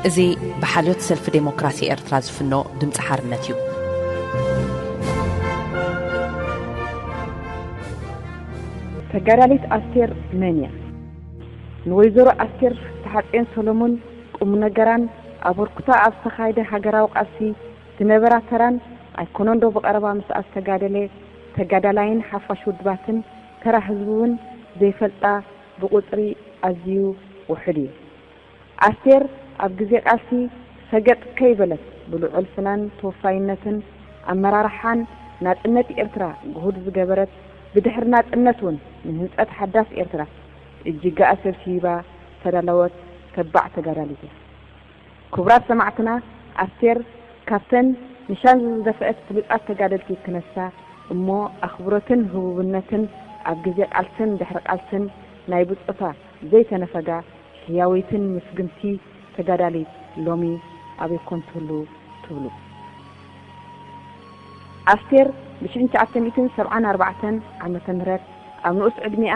እዚ ብሓልዮት ሰልፊ ዴሞክራሲ ኤርትራ ዝፍኖ ድምጺ ሓርነት እዩ። ተጋዳሊት ኣስቴር መን እያ? ንወይዘሮ ኣስቴር ፍስሓጽዮን ሰሎሞን ቁምነገራን ኣበርክቶኣ ኣብ ዝተኻየደ ሃገራዊ ቃልሲ ዝነበራ ተራን ኣይኮነንዶ ብቐረባ ምስኣ ዝተጋደለ ተጋዳላይን ሓፋሽ ውድባትን ተራ ህዝቢ እውን ዘይፈልጣ ብቑጽሪ ኣዝዩ ውሑድ እዩ። ኣስቴር ኣብ ግዜ ቃልሲ ሰገጥ ከይበለት ብልዑል ፍናን ተወፋይነትን ኣመራርሓን ናጽነት ኤርትራ ግሁድ ዝገበረት፣ ብድሕሪ ናጽነት እውን ንህንጸት ሓዳስ ኤርትራ እጅጋኣ ሰብሲባ ዝተዳለወት ተባዕ ተጋዳሊት እያ። ክቡራት ሰማዕትና፣ ኣስቴር ካብተን ንሻንዚ ዝደፍአት ፍሉጣት ተጋደልቲ ክነሳ እሞ፣ ኣኽብሮትን ህቡብነትን ኣብ ግዜ ቃልስን ድሕሪ ቃልስን ናይ ብጾታ ዘይተነፈጋ ህያወይትን ምስግንቲ ተጋዳሊት ሎሚ ኣበይ ኮን ትህሉ ትብሉ? ኣስቴር ብ ሽሕን ትሽዓተ ሚእትን ሰብዓን ኣርባዕተን ዓመተ ምህረት ኣብ ንኡስ ዕድሚኣ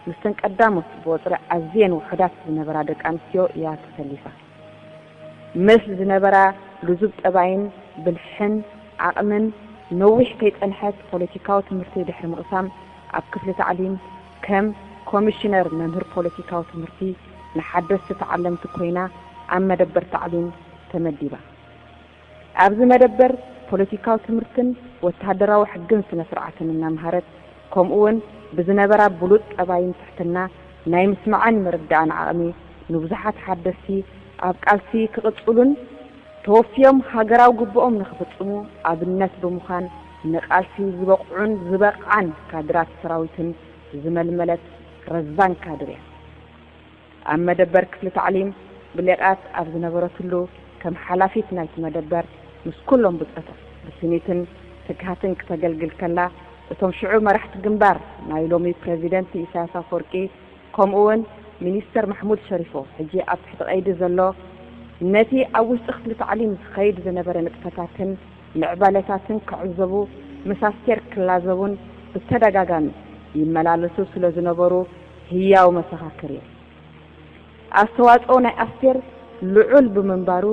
ምስተን ቀዳሞት ብቑጽሪ ኣዝየን ውሑዳት ዝነበራ ደቂ ኣንስትዮ እያ ተሰሊፋ። ምስ ዝነበራ ልዙብ ጠባይን ብልሕን ዓቕምን ነዊሕ ከይጸንሐት ፖለቲካዊ ትምህርቲ ድሕሪ ምቕሳም ኣብ ክፍሊ ታዕሊም ከም ኮሚሽነር መምህር ፖለቲካዊ ትምህርቲ ንሓደስቲ ተዓለምቲ ኮይና ኣብ መደበር ታዕሊም ተመዲባ። ኣብዚ መደበር ፖለቲካዊ ትምህርትን ወተሃደራዊ ሕግን ስነ ስርዓትን እናምሃረት፣ ከምኡ እውን ብዝነበራ ብሉጽ ጠባይን ትሕትና ናይ ምስማዕን ምርዳእን ዓቕሚ ንብዙሓት ሓደስቲ ኣብ ቃልሲ ክቕጽሉን ተወፍዮም ሃገራዊ ግቡኦም ንኽፍጽሙ ኣብነት ብምዃን ንቃልሲ ዝበቕዑን ዝበቕዓን ካድራት ሰራዊትን ዝመልመለት ረዛን ካድር እያ። ኣብ መደበር ክፍሊ ታዕሊም ብሌቃት ኣብ ዝነበረትሉ ከም ሓላፊት ናይቲ መደበር ምስ ኩሎም ብጾታ ብስኒትን ትግሃትን ክተገልግል ከላ፣ እቶም ሽዑ መራሕቲ ግንባር ናይ ሎሚ ፕረዚደንት ኢሳያስ ኣፈወርቂ ከምኡውን ሚኒስተር ማሕሙድ ሸሪፎ ሕጂ ኣብ ትሕቲ ቀይዲ ዘሎ ነቲ ኣብ ውሽጢ ክፍሊ ታዕሊም ዝኸይድ ዝነበረ ንጥፈታትን ምዕባለታትን ክዕዘቡ ምስ ኣስቴር ክላዘቡን ብተደጋጋሚ ይመላለሱ ስለ ዝነበሩ ህያው መሰኻክር እዮም። ኣስተዋጽኦ ናይ ኣስቴር ልዑል ብምንባሩ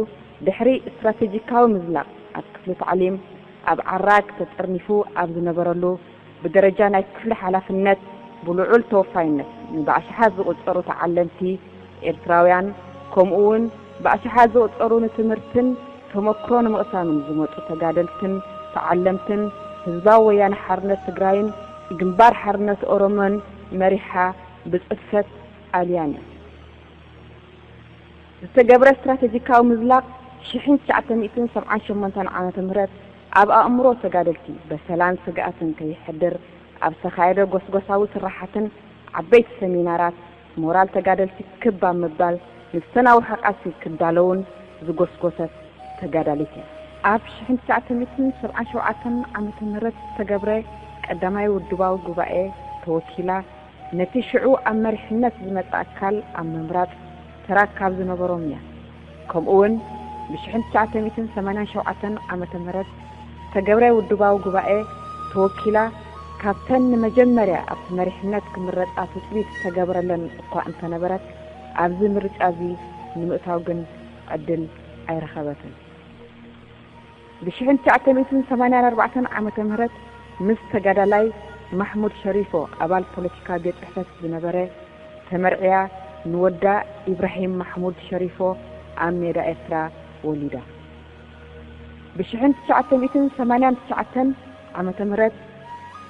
ድሕሪ ስትራተጂካዊ ምዝላቕ ኣብ ክፍሊ ታዕሊም ኣብ ዓራግ ተጠርኒፉ ኣብ ዝነበረሉ ብደረጃ ናይ ክፍሊ ሓላፍነት ብልዑል ተወፋይነት ንብኣሽሓት ዝቑጸሩ ተዓለምቲ ኤርትራውያን ከምኡ እውን ብኣሽሓት ዝቑጸሩ ንትምህርትን ተመክሮ ንምቕሳምን ዝመጹ ተጋደልትን ተዓለምትን ህዝባዊ ወያነ ሓርነት ትግራይን ግንባር ሓርነት ኦሮሞን መሪሓ ብጽፈት ኣልያን እያ። ዝተገብረ ስትራተጂካዊ ምዝላቕ ሽሕን ትሽዓተ ሚእትን ሰብዓን ሸሞንተን ዓመተ ምህረት ኣብ ኣእምሮ ተጋደልቲ በሰላን ስግኣትን ከይሕድር ኣብ ዝተኻየደ ጎስጎሳዊ ስራሓትን ዓበይቲ ሰሚናራት ሞራል ተጋደልቲ ክብ ኣብ ምባል ንዝተናውሐ ቃልሲ ክዳለውን ዝጎስጎሰት ተጋዳሊት እያ። ኣብ ሽሕን ትሽዓተ ሚእትን ሰብዓን ሸውዓተን ዓመተ ምህረት ዝተገብረ ቀዳማይ ውድባዊ ጉባኤ ተወኪላ ነቲ ሽዑ ኣብ መሪሕነት ዝመጸ ኣካል ኣብ ምምራጽ ተራ ካብ ዝነበሮም እያ። ከምኡውን ብ ሽሕን ትሽዓተ ሚእትን ሰማንያን ሸውዓተን ዓመተ ምህረት ዝተገብረ ውድባዊ ጉባኤ ተወኪላ ካብተን ንመጀመርያ ኣብቲ መሪሕነት ክምረጻ ትጽቢት ዝተገበረለን እኳ እንተነበረት፣ ኣብዚ ምርጫ እዚ ንምእታው ግን ዕድል ኣይረኸበትን። ብ ሽሕን ትሽዓተ ሚእትን ሰማንያን ኣርባዕተን ዓመተ ምህረት ምስ ተጋዳላይ ማሕሙድ ሸሪፎ ኣባል ፖለቲካ ቤት ጽሕፈት ዝነበረ ተመርዕያ ንወዳ ኢብራሂም ማሕሙድ ሸሪፎ ኣብ ሜዳ ኤርትራ ወሊዳ። ብ ሽሕን ትሽዓተ ሚእትን ሰማንያን ትሽዓተን ዓመተ ምህረት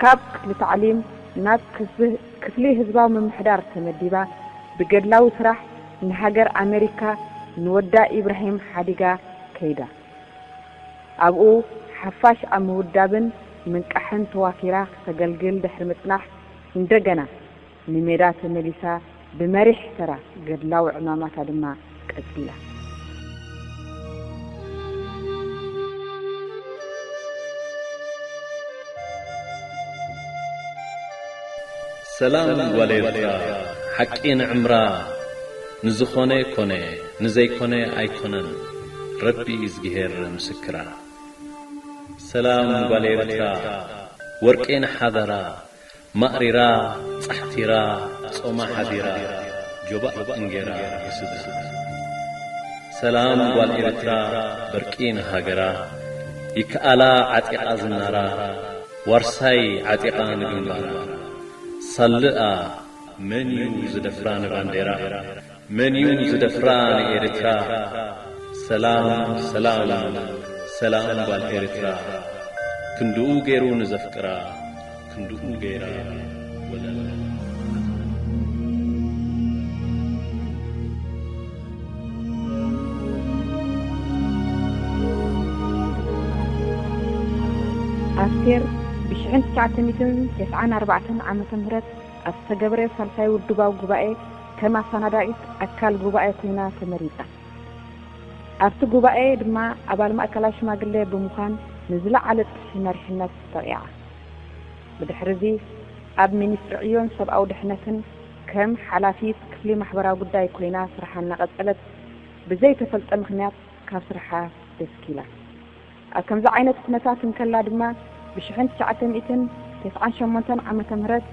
ካብ ክፍሊ ታዕሊም ናብ ክፍሊ ህዝባዊ ምምሕዳር ተመዲባ ብገድላዊ ስራሕ ንሃገር ኣመሪካ ንወዳ ኢብራሂም ሓዲጋ ከይዳ። ኣብኡ ሓፋሽ ኣብ ምውዳብን ምንቃሕን ተዋፊራ ክተገልግል ድሕሪ ምጽናሕ እንደገና ንሜዳ ተመሊሳ ብመሪሕ ተራ ገድላዊ ዕማማታ ድማ ቀጺላ። ሰላም ጓል ኤርትራ ሓቂ ንዕምራ ንዝኾነ ኮነ ንዘይኮነ ኣይኮነን ረቢ እዝግሄር ምስክራ። ሰላም ጓል ኤርትራ ወርቂ ንሓበራ ማእሪራ ጻሕቲራ ጾማ ሓዲራ ጆባእ እንጌራ ይስዳ። ሰላም ጓል ኤርትራ በርቂ ንሃገራ፣ ይከኣላ ዓጢቓ ዝናራ፣ ዋርሳይ ዓጢቓ ንግንባራ። ሳልኣ መን እዩ ዝደፍራ ንባንዴራ? መን እዩ ዝደፍራ ንኤርትራ? ሰላም፣ ሰላም፣ ሰላም ጓል ኤርትራ፣ ክንድኡ ገይሩ ንዘፍቅራ፣ ክንድኡ ገይራ ወለላ። ኣስቴር ብሽሕን ትሽዓተ ሚእትን ተስዓን ኣርባዕተን ዓመተ ምህረት ኣብ ዝተገበረ ሳልሳይ ውድባዊ ጉባኤ ከም ኣሰናዳኢት ኣካል ጉባኤ ኮይና ተመሪጻ። ኣብቲ ጉባኤ ድማ ኣባል ማእከላይ ሽማግሌ ብምዃን ንዝለዓለ ጽፍሒ መሪሕነት በቒዓ። ብድሕርዚ ኣብ ሚኒስትሪ ዕዮን ሰብኣዊ ድሕነትን ከም ሓላፊት ክፍሊ ማሕበራዊ ጉዳይ ኮይና ስርሓ እናቐጸለት ብዘይተፈልጠ ምኽንያት ካብ ስርሓ ተስኪላ። ኣብ ከምዚ ዓይነት ኩነታት እንከላ ድማ ብሽሕን ትሽዓተ ሚእትን ተስዓን ሸሞንተን ዓመተ ምህረት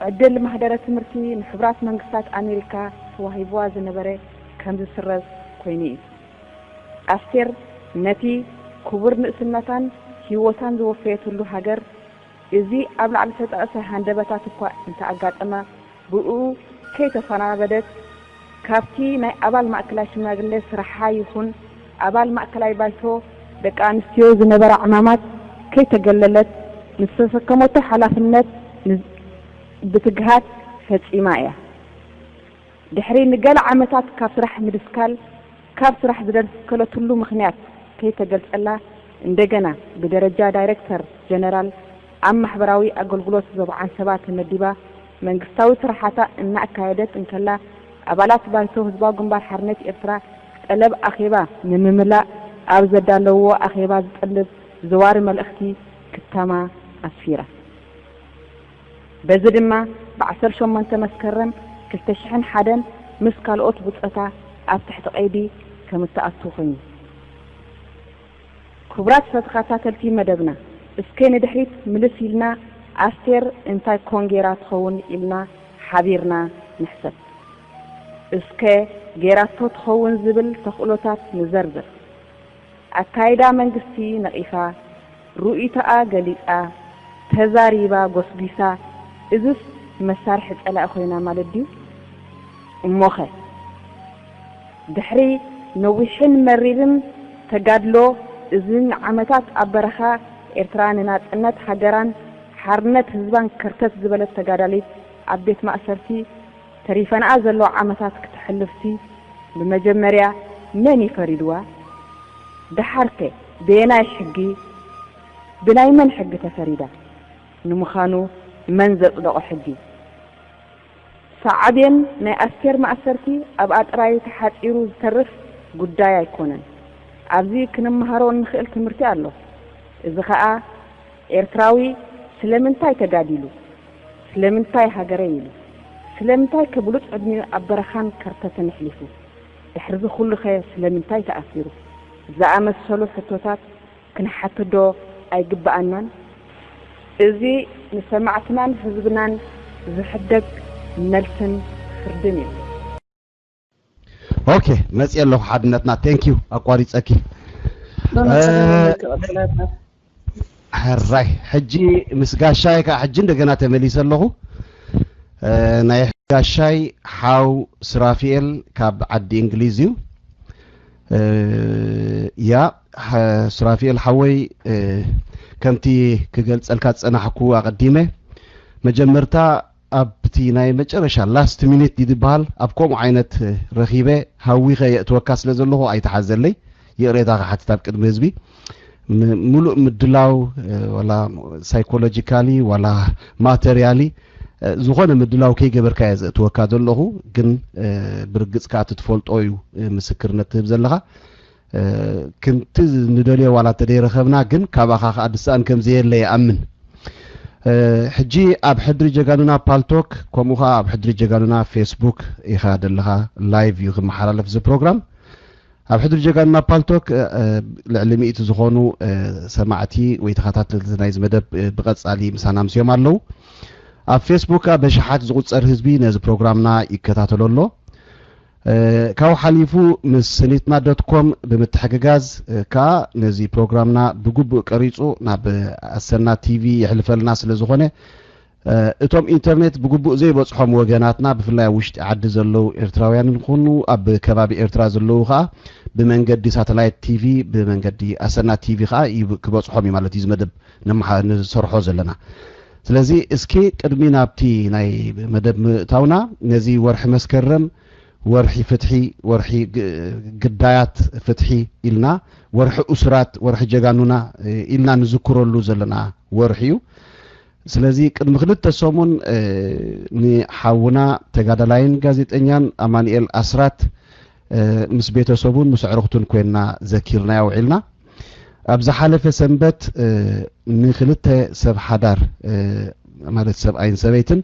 ዕድል ማህደረ ትምህርቲ ንሕቡራት መንግስታት ኣሜሪካ ተዋሂብዋ ዝነበረ ከም ዝስረዝ ኮይኑ እዩ። ኣስቴር ነቲ ክቡር ንእስነታን ህይወታን ዝወፈየትሉ ሃገር፣ እዚ ኣብ ላዕሊ ዝተጠቕሰ ሃንደበታት እኳ እንተኣጋጠማ፣ ብእኡ ከይተሰናበደት፣ ካብቲ ናይ ኣባል ማእከላይ ሽማግሌ ስራሓ ይኹን ኣባል ማእከላይ ባይቶ ደቂ ኣንስትዮ ዝነበራ ዕማማት ከይተገለለት፣ ንዝተሰከመቶ ሓላፍነት ን-፣ ብትግሃት ፈጺማ እያ። ድሕሪ ንገለ ዓመታት ካብ ስራሕ ምድስካል፣ ካብ ስራሕ ዝደስከለትሉ ምኽንያት ከይተገልጸላ፣ እንደገና ብደረጃ ዳይረክተር ጀነራል ኣብ ማሕበራዊ ኣገልግሎት ዞባ ዓንሰባ ተመዲባ መንግስታዊ ስራሓታ እናኣካየደት እንከላ፣ ኣባላት ባይቶ ህዝባዊ ግንባር ሓርነት ኤርትራ ጠለብ ኣኼባ ንምምላእ ኣብ ዘዳለውዎ ኣኼባ ዝጠልብ ዘዋሪ መልእኽቲ ክታማ ኣስፊራ። በዚ ድማ ብ ዓሰርተ ሸሞንተ መስከረም ክልተ ሽሕን ሓደን ምስ ካልኦት ብጾታ ኣብ ትሕቲ ቀይዲ ከም እትኣቱ ኮይኑ። ክቡራት ተኸታተልቲ መደብና፣ እስከ ንድሕሪት ምልስ ኢልና ኣስቴር እንታይ ኮን ጌራ ትኸውን ኢልና ሓቢርና ንሕሰብ። እስከ ጌራቶ ትኸውን ዝብል ተኽእሎታት ንዘርዝር። ኣካይዳ መንግስቲ ነቒፋ፣ ርእይቶኣ ገሊጻ፣ ተዛሪባ፣ ጎስጒሳ፣ እዝስ መሳርሒ ጸላኢ ኮይና ማለት ድዩ? እሞኸ ድሕሪ ነዊሕን መሪርን ተጋድሎ፣ እዚ ንዓመታት ኣብ በረኻ ኤርትራ ንናጽነት ሃገራን ሓርነት ህዝባን ከርተት ዝበለት ተጋዳሊት ኣብ ቤት ማእሰርቲ ተሪፈንኣ ዘለዋ ዓመታት ክተሕልፍሲ፣ ብመጀመርያ መን እዩ ፈሪድዋ? ደሓርከ ብየናይ ሕጊ? ብናይ መን ሕጊ ተፈሪዳ? ንምዃኑ መን ዘጽደቖ ሕጊ? ሳዕቤን ናይ ኣስቴር ማእሰርቲ ኣብኣ ጥራይ ተሓጺሩ ዝተርፍ ጉዳይ ኣይኮነን። ኣብዚ ክንመሃሮ እንኽእል ትምህርቲ ኣሎ። እዚ ኸኣ ኤርትራዊ ስለምንታይ ተጋዲሉ? ስለምንታይ ሃገረይ ኢሉ? ስለምንታይ ከ ብሉጽ ዕድሚኡ ኣብ በረኻን ከርተትን ኣሕሊፉ? ድሕሪዚ ኩሉ ኸ ስለምንታይ ተኣሲሩ? ዝኣመሰሉ ሕቶታት ክንሓትት ዶ ኣይግብኣናን? እዚ ንሰማዕትናን ህዝብናን ዝሕደግ መልስን ፍርድን እዩ። ኦኬ፣ መጽየ ኣለኹ ሓድነትና። ቴንክ ዩ፣ ኣቋሪጸኪ። በመሰረቱ እ፣ ክቕጽል ነበር። ሕራይ፣ ሕጂ ምስ ጋሻይ ከኣ ሕጂ እንደገና ተመሊሰ ኣለኹ። እ፣ ናይ ጋሻይ ሓው ሱራፊኤል ካብ ዓዲ እንግሊዝ እዩ። እ፣ ያ፣ ሓ-፣ ሱራፊኤል ሓወይ፣ እ፣ ከምቲ ክገልጸልካ ዝጸናሕኩ ኣቐዲመ፣ መጀመርታ ኣብቲ ናይ መጨረሻ ላስት ሚኒት ድዩ ዝበሃል፣ ኣብ ከምኡ ዓይነት ረኺበ ሃዊኸ የእትወካ ስለ ዘለኹ ኣይተሓዘለይ። ይቕሬታ ክሓትት ኣብ ቅድሚ ህዝቢ። ም-፣ ምሉእ ምድላው፣ እ፣ ዋላ ሳይኮሎጂካሊ ዋላ ማተርያሊ፣ እ፣ ዝኾነ ምድላው ከይገበርካ እየ ዘእትወካ ዘለኹ። ግን፣ እ፣ ብርግጽ ከኣ እቲ ትፈልጦ እዩ፣ እ፣ ምስክርነት ትህብ ዘለኻ። እ፣ ክንቲ ንደልዮ ዋላ እንተደይረኸብና፣ ግን ካባኻ ከኣ ድስኣን ከም ዘየለ ይኣምን። እ፣ ሕጂ ኣብ ሕድሪ ጀጋኑና ፓልቶክ፣ ከምኡ ከኣ ኣብ ሕድሪ ጀጋኑና ፌስቡክ ኢኻ ዘለኻ፣ ላይቭ እዩ ክመሓላለፍ እዚ ፕሮግራም። ኣብ ሕድሪ ጀጋኑና ፓልቶክ፣ እ፣ እ፣ ልዕሊ ሚእቲ ዝኾኑ፣ እ፣ ሰማዕቲ ወይ ተኸታተልቲ ናይዚ መደብ፣ እ፣ ብቐጻሊ ምሳና ኣምስዮም ኣለዉ። ኣብ ፌስቡክ ከኣ በሽሓት ዝቑጸር ህዝቢ ነዚ ፕሮግራምና ይከታተሎ ኣሎ። ካብኡ ሓሊፉ ምስ ስኒትና ዶት ኮም ብምትሕግጋዝ ከዓ ነዚ ፕሮግራምና ብግቡእ ቀሪፁ ናብ ኣሰና ቲቪ የሕልፈልና ስለ ዝኾነ፣ እቶም ኢንተርኔት ብግቡእ ዘይበፅሖም ወገናትና፣ ብፍላይ ኣብ ውሽጢ ዓዲ ዘለዉ ኤርትራውያን እንኾኑ ኣብ ከባቢ ኤርትራ ዘለዉ ከዓ ብመንገዲ ሳተላይት ቲቪ፣ ብመንገዲ ኣሰና ቲቪ ከዓ ክበፅሖም እዩ ማለት እዩ፣ እዚ መደብ ንሰርሖ ዘለና። ስለዚ እስኪ ቅድሚ ናብቲ ናይ መደብ ምእታውና፣ ነዚ ወርሒ መስከረም፣ ወርሒ ፍትሒ፣ ወርሒ ግዳያት ፍትሒ ኢልና፣ ወርሒ እሱራት፣ ወርሒ ጀጋኑና ኢልና ንዝክረሉ ዘለና ወርሒ እዩ። ስለዚ ቅድሚ ክልተ ሰሙን ንሓውና ተጋዳላይን ጋዜጠኛን ኣማንኤል ኣስራት ምስ ቤተሰቡን ምስ ኣዕርኽቱን ኮይንና ዘኪርናዮ ውዒልና። ኣብ ዝሓለፈ ሰንበት ንክልተ ሰብ ሓዳር፣ ማለት ሰብኣይን ሰበይትን፣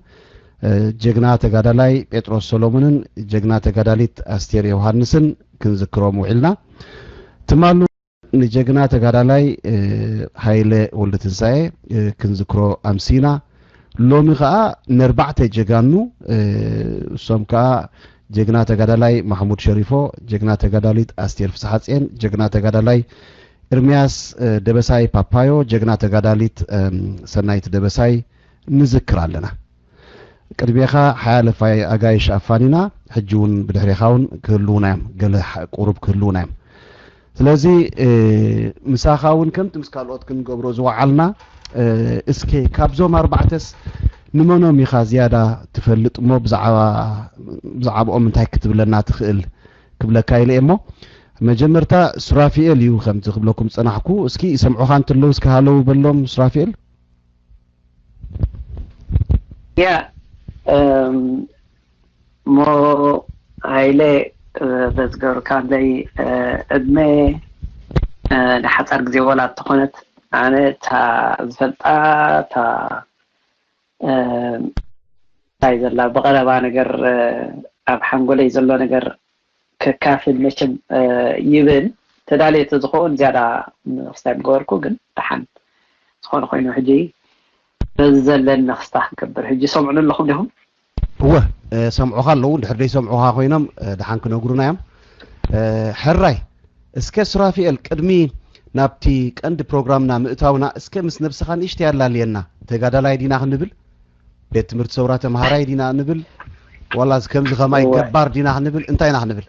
ጀግና ተጋዳላይ ጴጥሮስ ሰሎሞንን ጀግና ተጋዳሊት ኣስቴር ዮሃንስን ክንዝክሮም ውዒልና። ትማሉ ንጀግና ተጋዳላይ ሃይለ ወልደትንሳኤ ክንዝክሮ ኣምሲና። ሎሚ ከዓ ነርባዕተ ጀጋኑ፣ እሶም ከዓ ጀግና ተጋዳላይ ማሕሙድ ሸሪፎ፣ ጀግና ተጋዳሊት ኣስቴር ፍስሓጽየን፣ ጀግና ተጋዳላይ ኤርምያስ ደበሳይ ፓፓዮ፣ ጀግና ተጋዳሊት ሰናይት ደበሳይ ንዝክር ኣለና። ቅድሜኻ ሓያለፋይ ኣጋይሽ ኣፋኒና፣ ሕጂ እውን ብድሕሬኻ እውን ክህልዉና እዮም፣ ገለ ቁሩብ ክህልዉና እዮም። ስለዚ ምሳኻ እውን ከምቲ ምስ ካልኦት ክንገብሮ ዝወዓልና፣ እስከ ካብዞም ኣርባዕተስ ንመኖም ኢኻ ዝያዳ ትፈልጥ እሞ ብዛዕባኦም እንታይ ክትብለና ትኽእል ክብለካ ኢለ እሞ፣ መጀመርታ ሱራፊኤል እዩ ከምዚ ክብለኩም ዝጸናሕኩ። እስኪ ይሰምዑኻ እንተለዉ እስከ ሃለው በሎም ሱራፊኤል። ያ እሞ ሃይለ በዝገብርካለይ ዕድመ ንሓፃር ግዜ ወላ ተኾነት ኣነ እታ ዝፈልጣ እታ እንታይ ዘላ ብቐረባ ነገር ኣብ ሓንጎለይ ዘሎ ነገር ከካፍል መቸም ይብል ተዳልየ ተዝኸውን ዝያዳ ምኽስታይ ምገበርኩ ግን ደሓን ዝኾነ ኮይኑ ሕጂ ነዚ ዘለኒ ክስታ ክገብር ሕጂ ሰምዑኒ ኣለኹም ዲኹም እወ ሰምዑኻ ኣለዉ እንድሕር ደይ ሰምዑኻ ኮይኖም ደሓን ክነግሩና እዮም ሕራይ እስከ ሱራፊኤል ቅድሚ ናብቲ ቀንዲ ፕሮግራምና ምእታውና እስከ ምስ ነብስኻ ንእሽተይ ኣላልየና ተጋዳላይ ዲና ክንብል ቤት ትምህርቲ ሰውራ ተምሃራይ ዲና ንብል ዋላ ከምዚ ከማይ ገባር ዲና ክንብል እንታይ ኢና ክንብል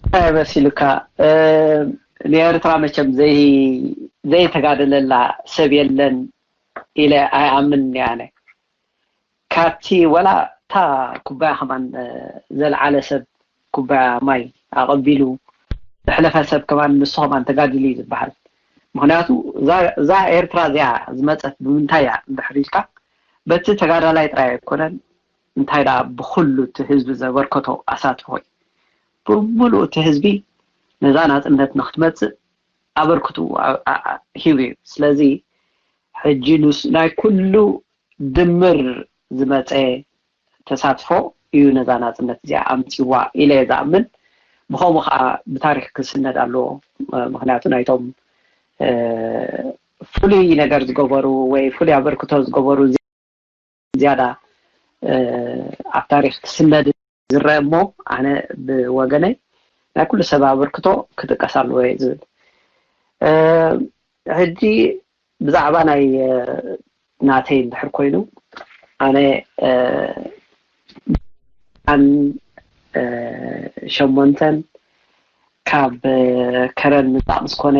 እንታይ መሲሉካ ንኤርትራ መቸም ዘይተጋደለላ ሰብ የለን ኢለ ኣይኣምን ኣነ ካብቲ ወላ እታ ኩባያ ከማን ዘልዓለ ሰብ ኩባያ ማይ ኣቐቢሉ ዘሕለፈ ሰብ ከማን ንሱ ከማን ተጋዲሉ እዩ ዝበሃል ምክንያቱ እዛ ኤርትራ እዚኣ ዝመፀት ብምንታይ እያ እንድሕር ኢልካ በቲ ተጋዳላይ ጥራይ ኣይኮነን እንታይ ደኣ ብኩሉ እቲ ህዝቢ ዘበርከቶ ኣሳትፎ እዩ ብምሉእ እቲ ህዝቢ ነዛ ናፅነት ንክትመፅእ ኣበርክቱ ሂቡ እዩ ስለዚ ሕጂ ናይ ኩሉ ድምር ዝመፀ ተሳትፎ እዩ ነዛ ናፅነት እዚኣ ኣምፅዋ ኢለ እየ ዝኣምን ብከምኡ ከዓ ብታሪክ ክስነድ ኣለዎ ምክንያቱ ናይቶም ፍሉይ ነገር ዝገበሩ ወይ ፍሉይ ኣበርክቶ ዝገበሩ ዝያዳ ኣብ ታሪክ ክስነድ ዝረአ እሞ ኣነ ብወገነይ ናይ ኩሉ ሰብ ኣበርክቶ ክጥቀስ ኣለዎ እየ ዝብል ሕጂ ብዛዕባ ናይ ናተይ እንድሕር ኮይኑ ኣነ ኣን ሸሞንተን ካብ ከረን ምጻእ ምስ ኮነ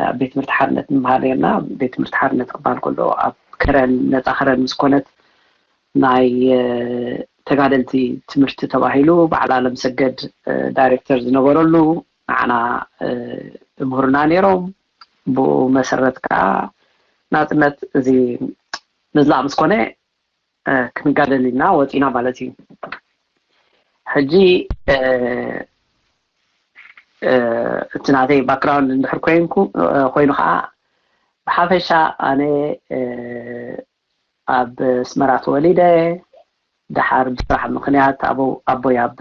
ኣብ ቤት ትምህርቲ ሓርነት ንምሃር ነርና ቤት ትምህርቲ ሓርነት ክበሃል ከሎ ኣብ ከረን ነፃ ከረን ምስ ኮነት ናይ ተጋደልቲ ትምህርቲ ተባሂሉ በዓል ኣለም ሰገድ ዳይሬክተር ዝነበረሉ ንዓና እምህሩና ነይሮም ብኡ መሰረት ከዓ ናፅነት እዚ ምዝላቕ ምስ ኮነ ክንጋደል ኢልና ወፂና ማለት እዩ ሕጂ እቲ ናተይ ባክግራውንድ እንድሕር ኮይኑ ከዓ ብሓፈሻ ኣነ ኣብ ኣስመራ ተወሊደ ደሓር ብስራሕ ምክንያት ኣቦይ ኣብ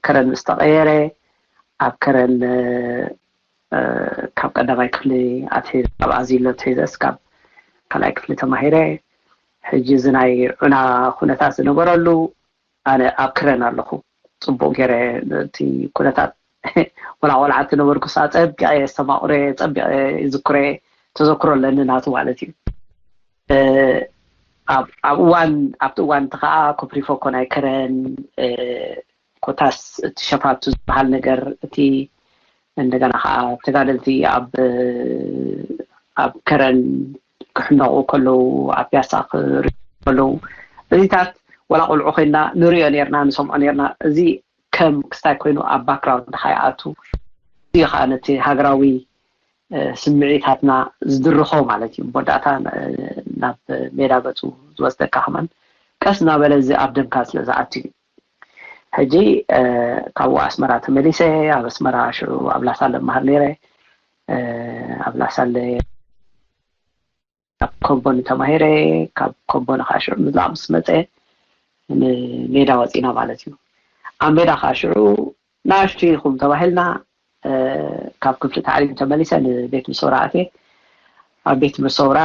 ከረን ምስ ተቀየረ ኣብ ከረን ካብ ቀዳማይ ክፍሊ ኣትሒዘ ካብ ኣዚሎ ኣትሒዘ እስካብ ካልኣይ ክፍሊ ተማሂረ ሕጂ እዚ ናይ ዑና ኩነታት ዝነበረሉ ኣነ ኣብ ክረን ኣለኹ። ጽቡቕ ገይረ እቲ ኩነታት ወላ ቆልዓ እንትነበርኩስ ኣጸቢቐ የስተማቕሮ፣ ጸቢቐ ይዝክሮ፣ ተዘክሮ ኣለኒ ናቱ ማለት እዩ። ኣብ እዋን ኣብቲ እዋን እቲ ከዓ ኮፕሪፎ ኮ ናይ ከረን ኮታስ እቲ ሸፋቱ ዝበሃል ነገር እቲ እንደገና ከዓ ተጋደልቲ ኣብ ኣብ ከረን ክሕነቑ ከለዉ ኣብ ፒያሳ ክር ከለዉ እዚታት ወላ ቆልዑ ኮይና ንሪኦ ነርና ንሰምዖ ነርና። እዚ ከም ክስታይ ኮይኑ ኣብ ባክግራውንድ ከዓ ይኣቱ። እዚ ከዓ ነቲ ሃገራዊ ስምዒታትና ዝድርኾ ማለት እዩ። መወዳእታ ናብ ሜዳ ገፁ ዝወስደካ ከማን ቀስ እናበለ እዚ ኣብ ደምካ ስለ ዝኣቱ እዩ። ሕጂ ካብኡ ኣስመራ ተመሊሰ ኣብ ኣስመራ ሽዑ ኣብ ላሳለ መሃር ነይረ። ኣብ ላሳለ ኣብ ኮቦኒ ተማሂረ። ካብ ኮቦኒ ከዓ ሽዑ ምዝላቕ ምስ መፀ ንሜዳ ወፂና ማለት እዩ። ኣብ ሜዳ ከዓ ሽዑ ንኣሽቱ ኢኹም ተባሂልና። ካብ ክፍሊ ታዕሊም ተመሊሰ ንቤት ምሰውራ ኣትየ። ኣብ ቤት ምሰውራ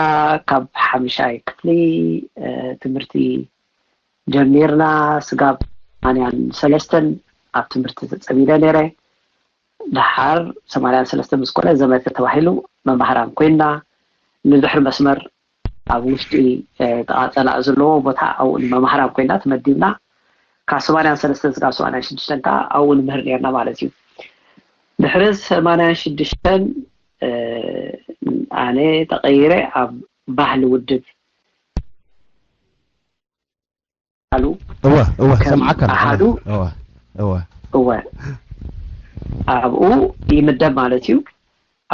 ካብ ሓምሻይ ክፍሊ ትምህርቲ ጀሚርና። ስጋብ ሰማንያን ሰለስተን ኣብ ትምህርቲ ተፀሚደ ነይረ። ደሓር ሰማንያን ሰለስተን ምስ ኮነ ዘመተ ተባሂሉ መማህራን ኮይና ንድሕሪ መስመር ኣብ ውሽጢ ጥቓ ፀላእ ዘለዎ ቦታ ኣብኡ ንመማህራን ኮይና ተመዲብና። ካብ ሰማንያን ሰለስተን ስጋብ ሰማንያን ሽዱሽተን ከዓ ኣብኡ ንምህር ነርና ማለት እዩ። ድሕሪ ሰማንያን ሽዱሽተን ኣነ ተቐይረ ኣብ ባህሊ ውድብ ኣሉ እወ እወ ከም ሰምዓካ ኣለኹ። ኣሃዱ እወ እወ እወ ኣብኡ ይምደብ ማለት እዩ።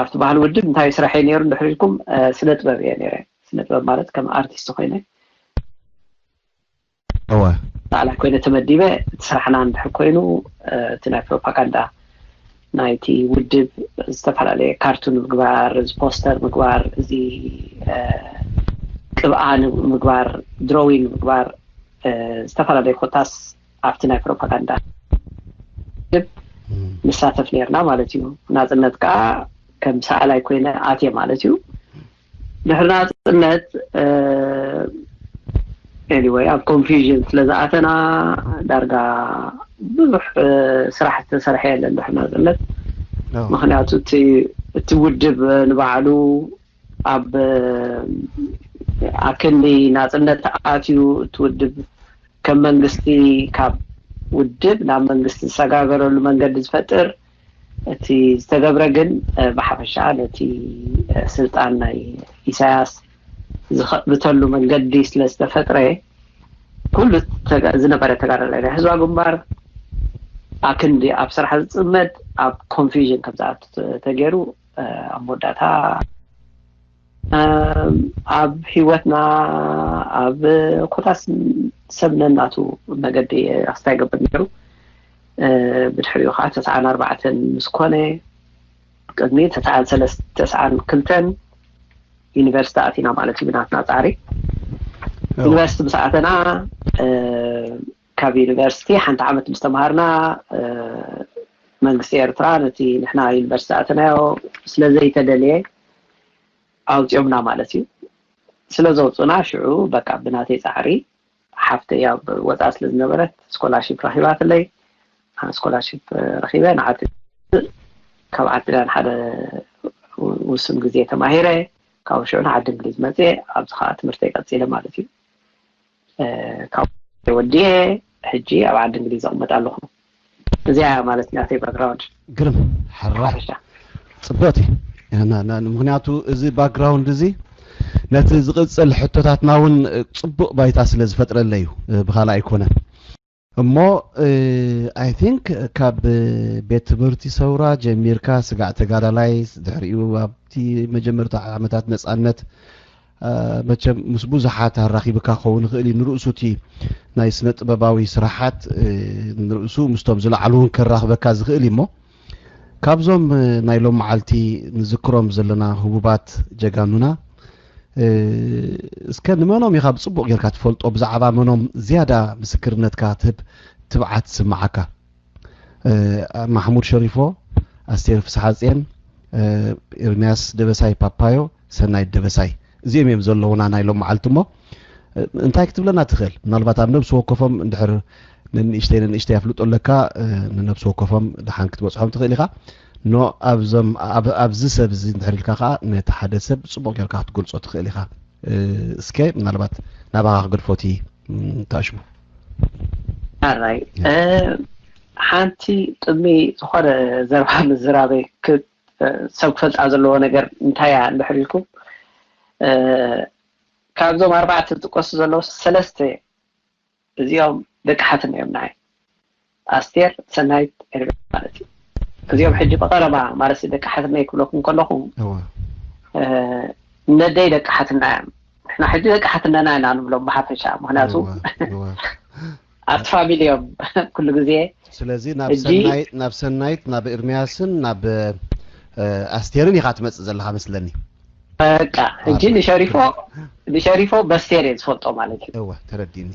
ኣብቲ ባህሊ ውድብ እንታይ ስራሕ እየ ነይሩ እንድሕር ኢልኩም ስነ ጥበብ እየ ነይረ። ስነ ጥበብ ማለት ከም ኣርቲስት ኮይነ እወ ሳዕላይ ኮይነ ተመዲበ። እቲ ስራሕና እንድሕር ኮይኑ እቲ ናይ ፕሮፓጋንዳ ናይቲ ውድብ ዝተፈላለየ ካርቱን ምግባር፣ እዚ ፖስተር ምግባር፣ እዚ ቅብኣ ምግባር፣ ድሮዊን ምግባር፣ ዝተፈላለየ ኮታስ ኣብቲ ናይ ፕሮፓጋንዳ ውድብ ንሳተፍ ነርና ማለት እዩ። ናፅነት ከዓ ከም ሰኣላይ ኮይነ ኣትየ ማለት እዩ። ድሕሪ ናፅነት anyway ኣብ ኮንፊዥን ስለ ዝኣተና ዳርጋ ብዙሕ ስራሕ ዝተሰርሐ የለን ድሕሪ ናፅነት። ምክንያቱ እቲ ውድብ ንባዕሉ ኣብ ኣክንዲ ናፅነት ኣትዩ እቲ ውድብ ከም መንግስቲ ካብ ውድብ ናብ መንግስቲ ዝሰጋገረሉ መንገዲ ዝፈጥር እቲ ዝተገብረ ግን ብሓፈሻ ነቲ ስልጣን ናይ ኢሳያስ ዝኸእብተሉ መንገዲ ስለ ዝተፈጥረ ኩሉ ዝነበረ ተጋዳላይ ናይ ህዝባዊ ግንባር ኣክንዲ ኣብ ስራሕ ዝፅመድ ኣብ ኮንፊዥን ከም ዝኣቱ ተገይሩ ኣብ መወዳእታ ኣብ ሂወትና ኣብ ኮታስ ሰብ ነናቱ መገዲ ኣስታይ ገብር ነይሩ። ብድሕሪኡ ከዓ ተስዓን ኣርባዕተን ምስ ኮነ ቅድሚ ተስዓን ሰለስተ ተስዓን ክልተን ዩኒቨርሲቲ ኣቲና ማለት እዩ ብናትና ፃዕሪ። ዩኒቨርሲቲ ምስ ኣተና ካብ ዩኒቨርሲቲ ሓንቲ ዓመት ምስ ተምሃርና መንግስቲ ኤርትራ ነቲ ንሕና ዩኒቨርሲቲ ኣተናዮ ስለ ዘይተደልየ ኣውፂኦምና ማለት እዩ። ስለ ዘውፁና ሽዑ በቃ ብናተይ ፃዕሪ ሓፍተይ ኣብ ወፃኢ ስለ ዝነበረት ስኮላርሺፕ ረኺባትለይ። ኣነ ስኮላርሺፕ ረኺበ ንዓዲ ካብ ዓዲ ዳን ሓደ ውሱን ግዜ ተማሂረ ካብኡ ሽዑ ንዓዲ እንግሊዝ መፅየ ኣብዚ ከዓ ትምህርተይ ቀፂለ ማለት እዩ። ካብ ወዲየ ሕጂ ኣብ ዓዲ እንግሊዝ እቕመጥ ኣለኹ። እዚኣ ማለት ናተይ ባክግራውንድ። ግርም ሕራይ ሓፈሻ። ጽብቕቲ። ና- ና- ምኽንያቱ እዚ ባክግራውንድ እዚ ነቲ ዝቕጽል ሕቶታትና እውን ጽቡቕ ባይታ ስለ ዝፈጥረለይ እዩ፣ ብኻልእ ኣይኮነን። እሞ ኣይ ቲንክ ካብ ቤት ትምህርቲ ሰውራ ጀሚርካ ስጋዕ ተጋዳላይ ድሕሪኡ ኣብቲ መጀመርታ ዓመታት ነጻነት መቸም ምስ ብዙሓት ኣራኺብካ ክኸውን ይኽእል እዩ። ንርእሱ እቲ ናይ ስነ ጥበባዊ ስራሓት ንርእሱ ምስቶም ዝለዓሉ እውን ከራኽበካ ዝኽእል እዩ እሞ ካብዞም ናይ ሎም መዓልቲ ንዝክሮም ዘለና ህቡባት ጀጋኑና እስከ ንመኖም ኢኻ ብፅቡቕ ጌርካ ትፈልጦ ብዛዕባ መኖም ዝያዳ ምስክርነትካ ትህብ ትብዓት ዝስምዓካ? ማሕሙድ ሸሪፎ፣ ኣስቴር ፍስሓጽየን፣ ኤርምያስ ደበሳይ ፓፓዮ፣ ሰናይት ደበሳይ እዚኦም እዮም ዘለውና ናይ ሎም መዓልቲ እሞ እንታይ ክትብለና ትኽእል? ምናልባት ኣብ ነብሲ ወከፎም እንድሕር ነንእሽተይ ነንእሽተይ ኣፍልጦ ኣለካ። ንነብሲ ወከፎም ደሓን ክትበፅሖም ትኽእል ኢኻ። ኖ ኣብዚ ሰብ እዚ እንድሕር ኢልካ ከዓ ነቲ ሓደ ሰብ ፅቡቕ ጌርካ ክትገልፆ ትኽእል ኢኻ። እስከ ምናልባት ናባኻ ክገድፎ እቲ ታሽሙ። ኣራይ ሓንቲ ቅድሚ ዝኾነ ዘረባ ምዝራበይ ሰብ ክፈልጣ ዘለዎ ነገር እንታይ እያ እንድሕር ኢልኩም፣ ካብዞም ኣርባዕተ ዝጥቀሱ ዘለዉ ሰለስተ እዚኦም ደቂ ሓትና እዮም ንዓይ። ኣስቴር፣ ሰናይት፣ ኤርሚያስ ማለት እዩ። እዚኦም ሕጂ ብቐረባ ማለት ደቂ ሓትና ክብለኩም ከለኹ ነደይ ደቂ ሓትና እዮም። ንሕና ሕጂ ደቂ ሓትነና ኢና ንብሎም ብሓፈሻ፣ ምክንያቱ ኣብቲ ፋሚሊ እዮም ኩሉ ግዜ። ስለዚ ናብ ሰናይት ናብ ኤርሚያስን ናብ ኣስቴርን ኢኻ ትመፅእ ዘለኻ መስለኒ። በቃ ሕጂ ንሸሪፎ ንሸሪፎ በስቴር እየ ዝፈልጦ ማለት እዩ። እወ ተረዲኒ።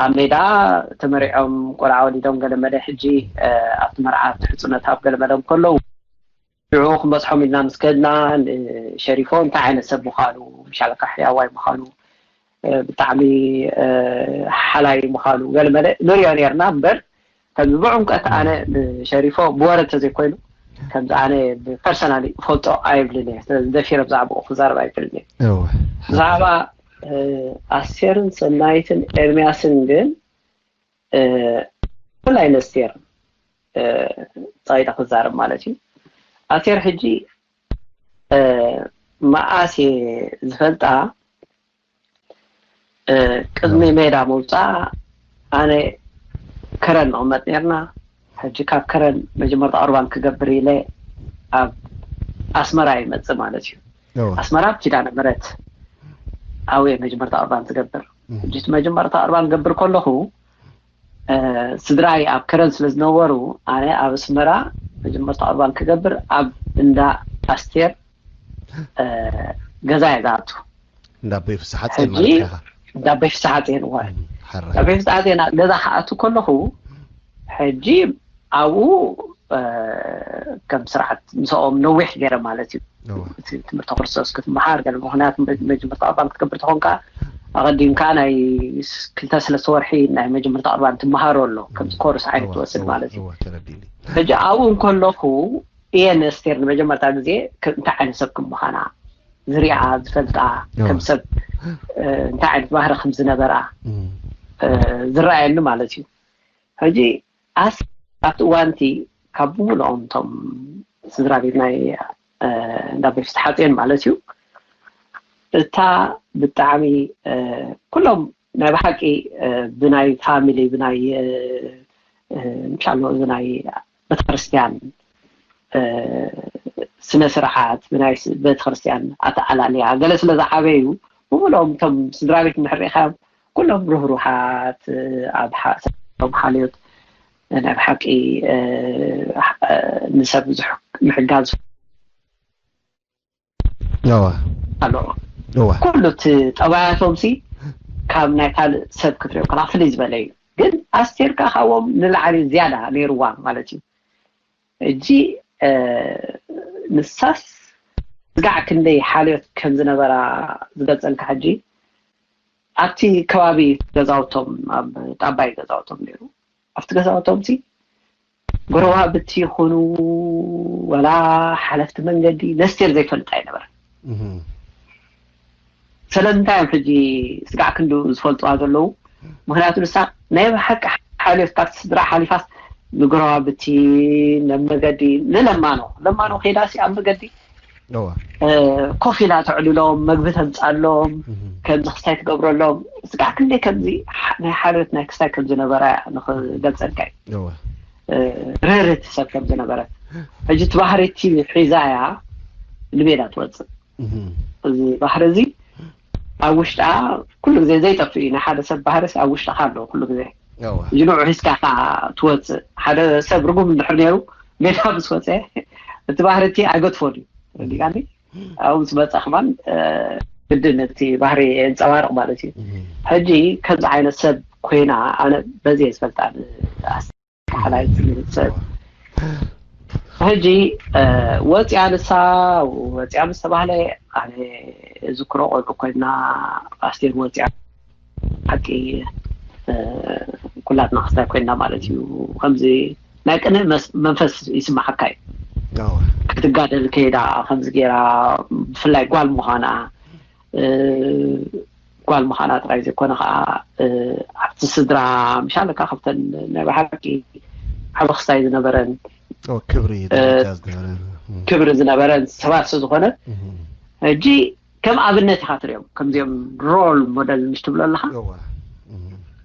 ኣብ ሜዳ ተመሪዖም ቆልዓ ወሊዶም ገለመለ ሕጂ ኣብቲ መርዓ ኣብቲ ሕፅነት ኣብ ገለመለ ከለዉ ሽዑ ክንበፅሖም ኢልና ምስ ከድና ንሸሪፎ እንታይ ዓይነት ሰብ ምዃኑ ሻለቃ ሕያዋይ ምዃኑ ብጣዕሚ ሓላይ ምዃኑ ገለመለ ንሪኦ ነርና እምበር ከምዚ ብዕምቀት ኣነ ንሸሪፎ ብወረ እንተዘይኮይኑ ከምዚ ኣነ ብፐርሰናሊ እፈልጦ ኣይብልን እየ። ስለዚ ደፊረ ብዛዕባኡ ክዛረብ ኣይክእልን እየ። ብዛዕባ ኣስቴርን ሰናይትን ኤርሚያስን ግን ብፍላይ ነስቴር ፀቂጠ ክዛረብ ማለት እዩ። ኣስቴር ሕጂ መኣስ እየ ዝፈልጣ ቅድሚ ሜዳ ምውፃእ ኣነ ከረን ንቕመጥ ነርና። ሕጂ ካብ ከረን መጀመርታ ቁርባን ክገብር ኢለ ኣብ ኣስመራ ይመፅእ ማለት እዩ። ኣስመራ ኣብ ኪዳነ ምሕረት ኣብየ መጀመርታ ቁርባን ዝገብር። ሕጂ እቲ መጀመርታ ቁርባን ገብር ከለኹ ስድራይ ኣብ ከረን ስለ ዝነበሩ ኣነ ኣብ ኣስመራ መጀመርታ ቁርባን ክገብር ኣብ እንዳ ኣስቴር ገዛ እየ ዝኣቱ። እንዳ ኣቦይ ፍስሓ ጼን ማለት ኢኻ። እንዳ ኣቦይ ፍስሓ ጼን እዋ እንዳ ኣቦይ ፍስሓ ጼን ገዛ ክኣቱ ከለኹ ሕጂ ኣብኡ ከም ስርዓት ምስኦም ነዊሕ ገይረ ማለት እዩ። እቲ ትምህርቲ ክርስቶስ ክትመሃር ገለ ምክንያት መጀመርታ ቁርባን ክትገብር ተኾንካ ኣቐዲምካ ናይ ክልተ ሰለስተ ወርሒ ናይ መጀመርታ ቁርባን ትመሃሮ ኣሎ ከምዚ ኮርስ ዓይነት ትወስድ ማለት እዩ። ሕጂ ኣብኡ እንከለኹ እየ ነስቴር ንመጀመርታ ግዜ እንታይ ዓይነት ሰብ ከም ምዃና ዝሪኣ ዝፈልጣ ከም ሰብ እንታይ ዓይነት ባህሪ ከም ዝነበራ ዝረኣየኒ ማለት እዩ። ሕጂ ኣስ ኣብቲ እዋንቲ ካብ ብምልኦም እቶም ስድራ ቤት ናይ እንዳ ቤት ሓፂን ማለት እዩ እታ ብጣዕሚ ኩሎም ናይ ብሓቂ ብናይ ፋሚሊ ብናይ ምሻሎ እዚ ናይ ቤተክርስትያን ስነ ስርዓት ብናይ ቤተክርስትያን ኣተኣላልያ ገለ ስለ ዝዓበዩ ብምልኦም እቶም ስድራ ቤት እንድሕር ሪኢኻዮም ኩሎም ርህሩሃት ኣብ ሓልዮት ናይ ብሓቂ ንሰብ ምሕጋዝ ኣለዎ። ኩሉ እቲ ጠባያቶም ሲ ካብ ናይ ካልእ ሰብ ክትሪኦ ከላ ፍልይ ዝበለ እዩ። ግን ኣስቴር ከ ካብኦም ንላዕሊ ዝያዳ ነይርዋ ማለት እዩ። እጂ ንሳስ ስጋዕ ክንደይ ሓልዮት ከም ዝነበራ ዝገልፀልካ ሕጂ ኣብቲ ከባቢ ገዛውቶም ኣብ ጣባይ ገዛውቶም ነይሩ ኣብቲ ገዛውቶም ሲ ጎረባብቲ ይኹኑ ወላ ሓለፍቲ መንገዲ ነስቴር ዘይፈልጣ ኣይነበረ። ስለምንታይ እዮም ሕጂ ስጋዕ ክንዱ ዝፈልጥዋ ዘለዉ? ምክንያቱ ንሳ ናይ ብሓቂ ሓልዮት ካብቲ ስድራ ሓሊፋስ ንጎረባብቲ ነብ መገዲ ንለማኖ ለማኖ ከይዳ ሲ ኣብ መገዲ ኮፍ ኢላ ተዕልሎም፣ መግቢ ተምፃሎም፣ ከምዚ ክስታይ ትገብረሎም። ስጋዕ ክንደይ ከምዚ ናይ ሓልዮት ናይ ክስታይ ከም ዝነበራ ንክገልፀልካ እዩ። ርህርህቲ ሰብ ከም ዝነበረት ሕጂ እቲ ባህሪ እቲ ሒዛ እያ ንሜዳ ትወፅእ። እዚ ባህሪ እዚ ኣብ ውሽጣ ኩሉ ግዜ ዘይጠፍእ እዩ። ናይ ሓደ ሰብ ባህሪ ኣብ ውሽጣ ኣሎ ኩሉ ግዜ ሕጂ ንዑ ሒዝካ ከዓ ትወፅእ። ሓደ ሰብ ርጉም እንድሕር ነይሩ ሜዳ ምስ ወፀ እቲ ባህሪ እቲ ኣይገድፎን እዩ። ዲቃኒ ኣብኡ ምስ መፀ ከማን ግድን እቲ ባህሪ የንፀባርቕ ማለት እዩ። ሕጂ ከምዚ ዓይነት ሰብ ኮይና ኣነ በዚ እየ ዝፈልጣ። ሓላይ ሰብ ሕጂ ወፂያ ንሳ ወፂያ ምስ ተባህለ ኣነ ዝክሮ ቆልዑ ኮይና ኣስቴር ወፂያ ሓቂ ኩላትና ክስታይ ኮይና ማለት እዩ። ከምዚ ናይ ቅንእ መንፈስ ይስማዓካ እዩ። ክትጋደል ከይዳ ከምዚ ገይራ፣ ብፍላይ ጓል ምዃና፣ ጓል ምዃና ጥራይ ዘይኮነ ከዓ ኣብቲ ስድራ ምሻለካ ካብተን ናይ ብሓቂ ዓበኽስታይ ዝነበረን ክብሪ ክብሪ ዝነበረን ሰባት ስለዝኾነ ሕጂ ከም ኣብነት ኢኻ ትሪኦም፣ ከምዚኦም ሮል ሞደል ምሽ ትብሎ ኣለኻ።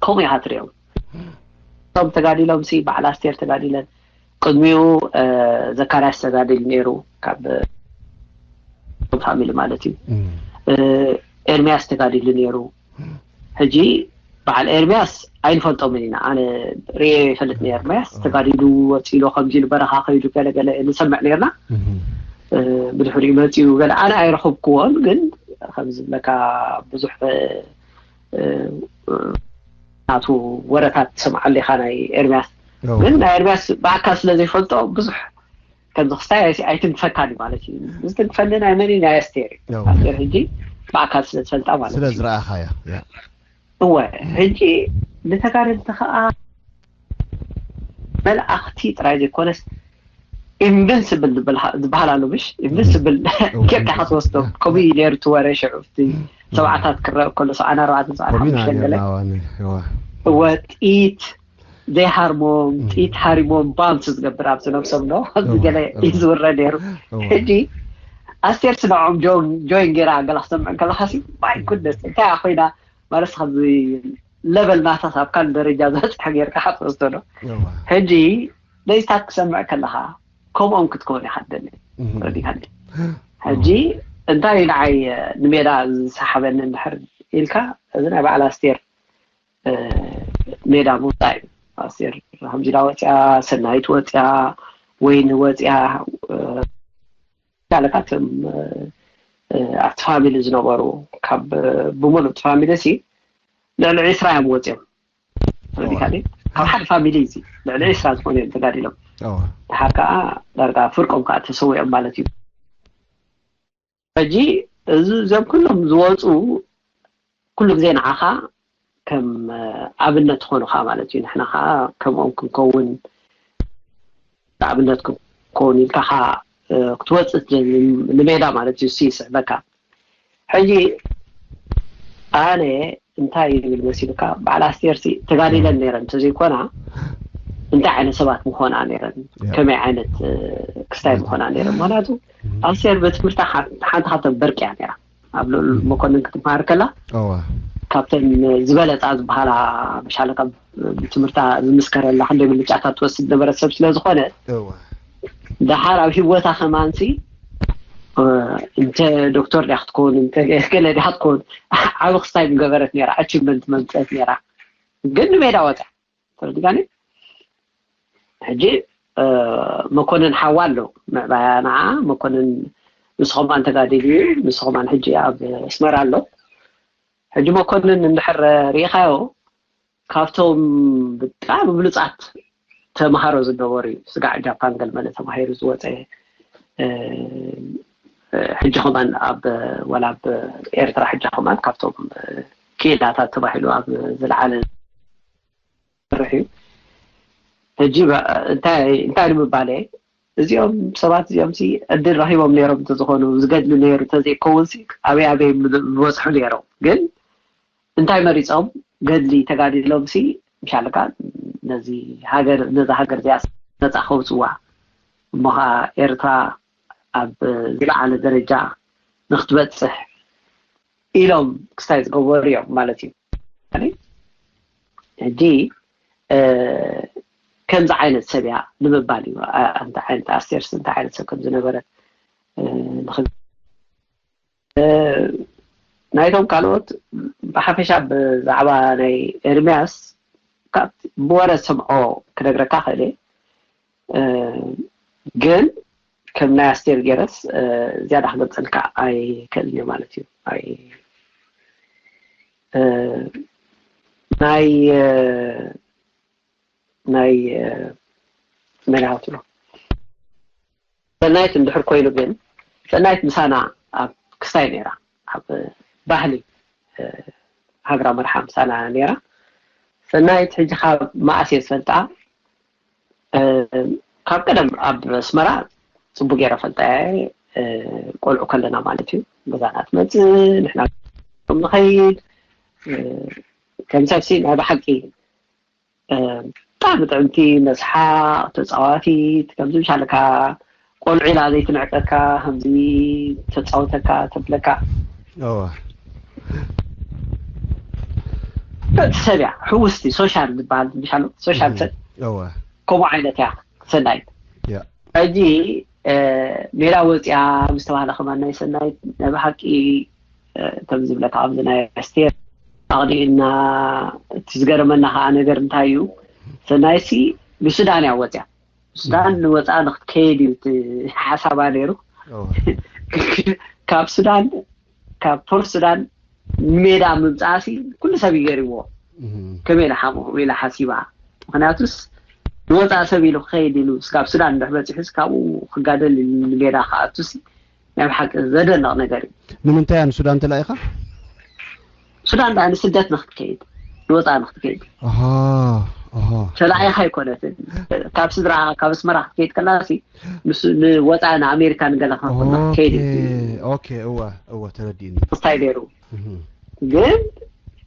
ከምኡ ኢኻ ትሪኦም። እቶም ተጋዲሎም ሲ በዓል ኣስቴር ተጋዲለን፣ ቅድሚኡ ዘካርያስ ተጋዲሉ ነይሩ፣ ካብ ፋሚሊ ማለት እዩ። ኤርሚያስ ተጋዲሉ ነይሩ። ሕጂ በዓል ኤርሚያስ ኣይንፈልጦምን ኢና። ኣነ ርእየ ይፈልጥ ነ ኤርሚያስ ተጋዲሉ ወፂሎ ከምዚ ኢሉ በረኻ ከይዱ ገለገለ ንሰምዕ ነርና። ብድሕሪኡ መፂኡ ገለ ኣነ ኣይረኸብክዎን፣ ግን ከምዚ ዝብለካ ብዙሕ ናቱ ወረታት ትሰምዓሉ ኢኻ ናይ ኤርሚያስ። ግን ናይ ኤርሚያስ ብኣካል ስለ ዘይፈልጦ ብዙሕ ከምዚ ክስታይ ኣይትንክፈካን እዩ ማለት እዩ። ዝትንክፈኒ ናይ መን እዩ? ናይ ኣስቴር እዩ። ኣስቴር ሕጂ ብኣካል ስለ ዝፈልጣ ማለት ስለ እዩ። ዝረኣኻያ እወ ሕጂ ንተጋደልቲ ከዓ መልኣኽቲ ጥራይ ዘይኮነስ ኢንቨንስብል ዝበሃል ኣሎ ምሽ? ኢንቨንስብል ጌርካ ክትወስዶ ከምኡ እዩ ነይሩ እቲ ወረ ሽዑ። እቲ ሰብዓታት ክረአ ከሎ ሰብዓን ኣርባዕተን ሰብዓን ሓሙሽተን ገለ እወ ጥይት ዘይሃርሞም ጥይት ሃሪሞም ባምስ ዝገብር ኣብዚ ነብሶም ዶ ኣብዚ ገለ እዩ ዝውረ ነይሩ። ሕጂ ኣስቴር ስንዖም ጆይን ገይራ ገላ ክሰምዕ ከለካ ሲ ማይ ጉድነስ እንታይ ኮይና ማለት ካብዚ ለቨል ናታ ኣብ ካልእ ደረጃ ዝበፅሐ ጌርካ ክትወስዶ ዶ? ሕጂ ለይታት ክሰምዕ ከለካ ከምኦም ክትከውን ኢካ ደሊ ረዲካ። ሕጂ እንታይ ንዓይ ንሜዳ ዝሰሓበኒ እንድሕር ኢልካ እዚ ናይ በዓል ኣስቴር ሜዳ ምውፃእ እዩ። ኣስቴር ከምዚ ኢላ ወፅያ፣ ሰናይት ወፅያ፣ ወይኒ ወፅያ፣ ካልካትም ኣብቲ ፋሚሊ ዝነበሩ ካብ ብምሉእ እቲ ፋሚሊ ሲ ልዕሊ ዒስራ እዮም ወፅዮም። ረዲካ ካብ ሓደ ፋሚሊ እዚ ልዕሊ ዒስራ ዝኾኑ እዮም ተጋዲሎም። ድሓር ከዓ ዳርጋ ፍርቆም ከዓ ተሰዊኦም ማለት እዩ። ሕጂ እዚ እዞም ኩሎም ዝወፁ ኩሉ ግዜ ንዓኻ ከም ኣብነት ትኾኑኻ ማለት እዩ። ንሕና ከዓ ከምኦም ክንከውን ኣብነት ክንከውን ኢልካ ከዓ ክትወፅእ ንሜዳ ማለት እዩ ይስዕበካ። ሕጂ ኣነ እንታይ ይብል መሲልካ በዓል ኣስቴር ሲ ተጋዲለን ነይረን እንተዘይኮና እንታይ ዓይነት ሰባት ምኾና ነይረን ከመይ ዓይነት ክስታይ ምኾና ነይረን። ምክንያቱ ኣስቴር ብትምህርታ ሓንቲ ካብተን በርቂ እያ ነይራ። ኣብ ልኡል መኮንን ክትመሃር ከላ ካብተን ዝበለፃ ዝበሃላ ብሻለቃ ብትምህርታ ዝምስከረላ ክንደይ ብልጫታት ትወስድ ነበረት ሰብ ስለዝኾነ ደሓር ኣብ ሂወታ ከማንሲ እንተ ዶክተር ዲያ ክትከውን እንተ ገለ ዲያ ክትከውን ዓብ ክስታይ ምገበረት ነራ ኣቺቭመንት መምፅአት ነራ ግን ንሜዳ ወፅያ ተረዲጋኒ ሕጂ መኮንን ሓዋ ኣሎ ምዕባያ ንዓ መኮንን ንስኸማን ተጋዲሉ እዩ ንስኸማን ሕጂ ኣብ ኣስመራ ኣሎ ሕጂ መኮንን እንድሕር ርኢኻዮ ካብቶም ብጣዕሚ ብሉፃት ተምሃሮ ዝነበሩ እዩ ስጋዕ ጃፓን ገልመለ ተባሂሩ ዝወፀ ሕጂ ከማን ኣብ ወላ ኣብ ኤርትራ ሕጂ ከማን ካብቶም ክኢላታት ተባሂሉ ኣብ ዝለዓለ ዝሰርሕ እዩ ሕጂ እንታይ እንታይ ንምባለ እዚኦም ሰባት እዚኦም ሲ ዕድል ረኺቦም ነይሮም እንተዝኾኑ ዝገድሉ ነይሩ እንተዘይከውን ሲ ኣበይ ኣበይ ዝበፅሑ ነይሮም ግን እንታይ መሪፆም ገድሊ ተጋዲሎም ሲ ምሻልካ ነዚ ሃገር ነዛ ሃገር እዚኣ ነፃ ከውፅዋ እሞ ከዓ ኤርትራ ኣብ ዝለዓለ ደረጃ ንክትበፅሕ ኢሎም ክስታይ ዝገበሩ እዮም ማለት እዩ ሕጂ ከምዚ ዓይነት ሰብ እያ ንምባል እዩ እንታይ ዓይነት ኣስቴርስ እንታይ ዓይነት ሰብ ከም ዝነበረት ናይቶም ካልኦት ብሓፈሻ ብዛዕባ ናይ ኤርሚያስ ብወረ ዝሰምዖ ክነግረካ ክእል ግን ከም ናይ ኣስቴር ገይረስ ዝያዳ ክገልፀልካ ኣይክእልን እየ ማለት እዩ ናይ ናይ መን ኢኻ ትብሎ ሰናይት እንድሕር ኮይኑ ግን ሰናይት ምሳና ኣብ ክስታይ ነይራ ኣብ ባህሊ ሃገራ መርሓ ምሳና ነይራ ሰናይት ሕጂ ካብ መኣስ እየ ዝፈልጣ? ካብ ቀደም ኣብ ኣስመራ ጽቡቅ ገይረ ፈልጣ እየ። ቆልዑ ከለና ማለት እዩ፣ ገዛና ትመጽእ፣ ንሕና ንኸይድ። ከም ሰብሲ ናይ ብሓቂ ብጣዕሚ ጥዕምቲ፣ መስሓቅ፣ ተጻዋቲት፣ ከምዚ ምሻለካ ቆልዑ ኢላ ዘይትንዕቀካ፣ ከምዚ ተጻውተካ፣ ተብለካ። እወ። ሰብ እያ፣ ሕውስቲ፣ ሶሻል ዝበሃል ምሻሎ፣ ሶሻል ሰብ እወ። ከምኡ ዓይነት እያ ሰናይት። ያ። ሕጂ ሜዳ ወፅያ ምስ ተባህለ ከማን ናይ ሰናይት ናይ ብሓቂ ከም ዝብለካ ኣብዚ ናይ ኣስቴር ኣቕኒእና። እቲ ዝገረመና ከዓ ነገር እንታይ እዩ፣ ሰናይሲ ንሱዳን እያ ወፅያ። ሱዳን ንወፃ ንክትከይድ እዩ እቲ ሓሳባ ነይሩ። እወ። ካብ ሱዳን ካብ ፖርት ሱዳን ሜዳ ምምፃእሲ ኩሉ ሰብ ይገርምዎ። ከመይ ኢላ ሓሙ ኢላ ሓሲባ። ምክንያቱስ ንወፃእ ሰብ ኢሉ ክኸይድ ኢሉ ስጋብ ሱዳን እንድሕ በፂሑስ ካብኡ ክጋደል ኢሉ ንሜዳ ክኣቱሲ ናይ ብሓቂ ዘደንቕ ነገር እዩ። ንምንታይ እያ ንሱዳን ተላኢኻ? ሱዳን ዳ ንስደት ንክትከይድ ንወፃእ ንክትከይድ ኣሃ ኣሃ ተላኢኻ ኣይኮነትን። ካብ ስድራ ካብ ኣስመራ ክትከይድ ከላሲ ንወፃእ ንኣሜሪካ ንገለ ክኸውን ንክትከይድ እዩ ኦኬ እወ እወ ተረዲእኒ ክስታይ ነይሩ። እህ ግን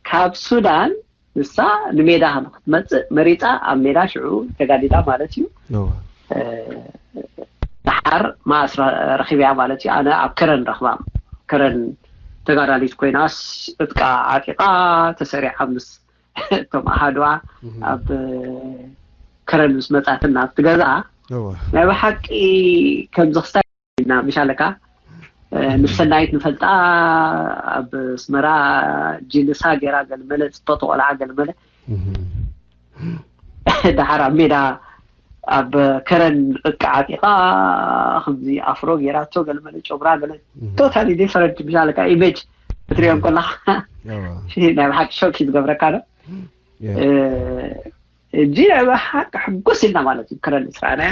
ካብ ሱዳን ንሳ ንሜዳ ንክትመፅእ መሪፃ ኣብ ሜዳ ሽዑ ተጋዲዳ ማለት እዩ። እወ ደሓር ማእስ ረኺብያ ማለት እዩ። ኣነ ኣብ ከረን ረኽባ ከረን ተጋዳሊት ኮይናስ ዕጥቃ ዓጢቓ ተሰሪዓ ምስ እቶም ኣሃድዋ ኣብ ከረን ምስ መፃትና ኣብቲ ገዛ እወ ናይ ብሓቂ ከምዚ ክስታይ ኢና ምሻለካ ንሰናይት ንፈልጣ ኣብ ኣስመራ ጅንሳ ገይራ ገልመለ ፅብቕቲ ቆልዓ ገልመለ እህ ደሓር ኣብ ሜዳ ኣብ ከረን ዕቃ ዓጢቓ ከምዚ ኣፍሮ ገይራቶ ገልመለ ጨጉራ ገለ ቶታሊ ዲፈረንት ምሻለካ ኢሜጅ ክትሪኦ ከለካ እወ ናይ ብሓቂ ሾክ እዩ ዝገብረካ ዶ ያ እጂ ናይ ብሓቂ ሕጉስ ኢልና ማለት እዩ ከረን ስራእናያ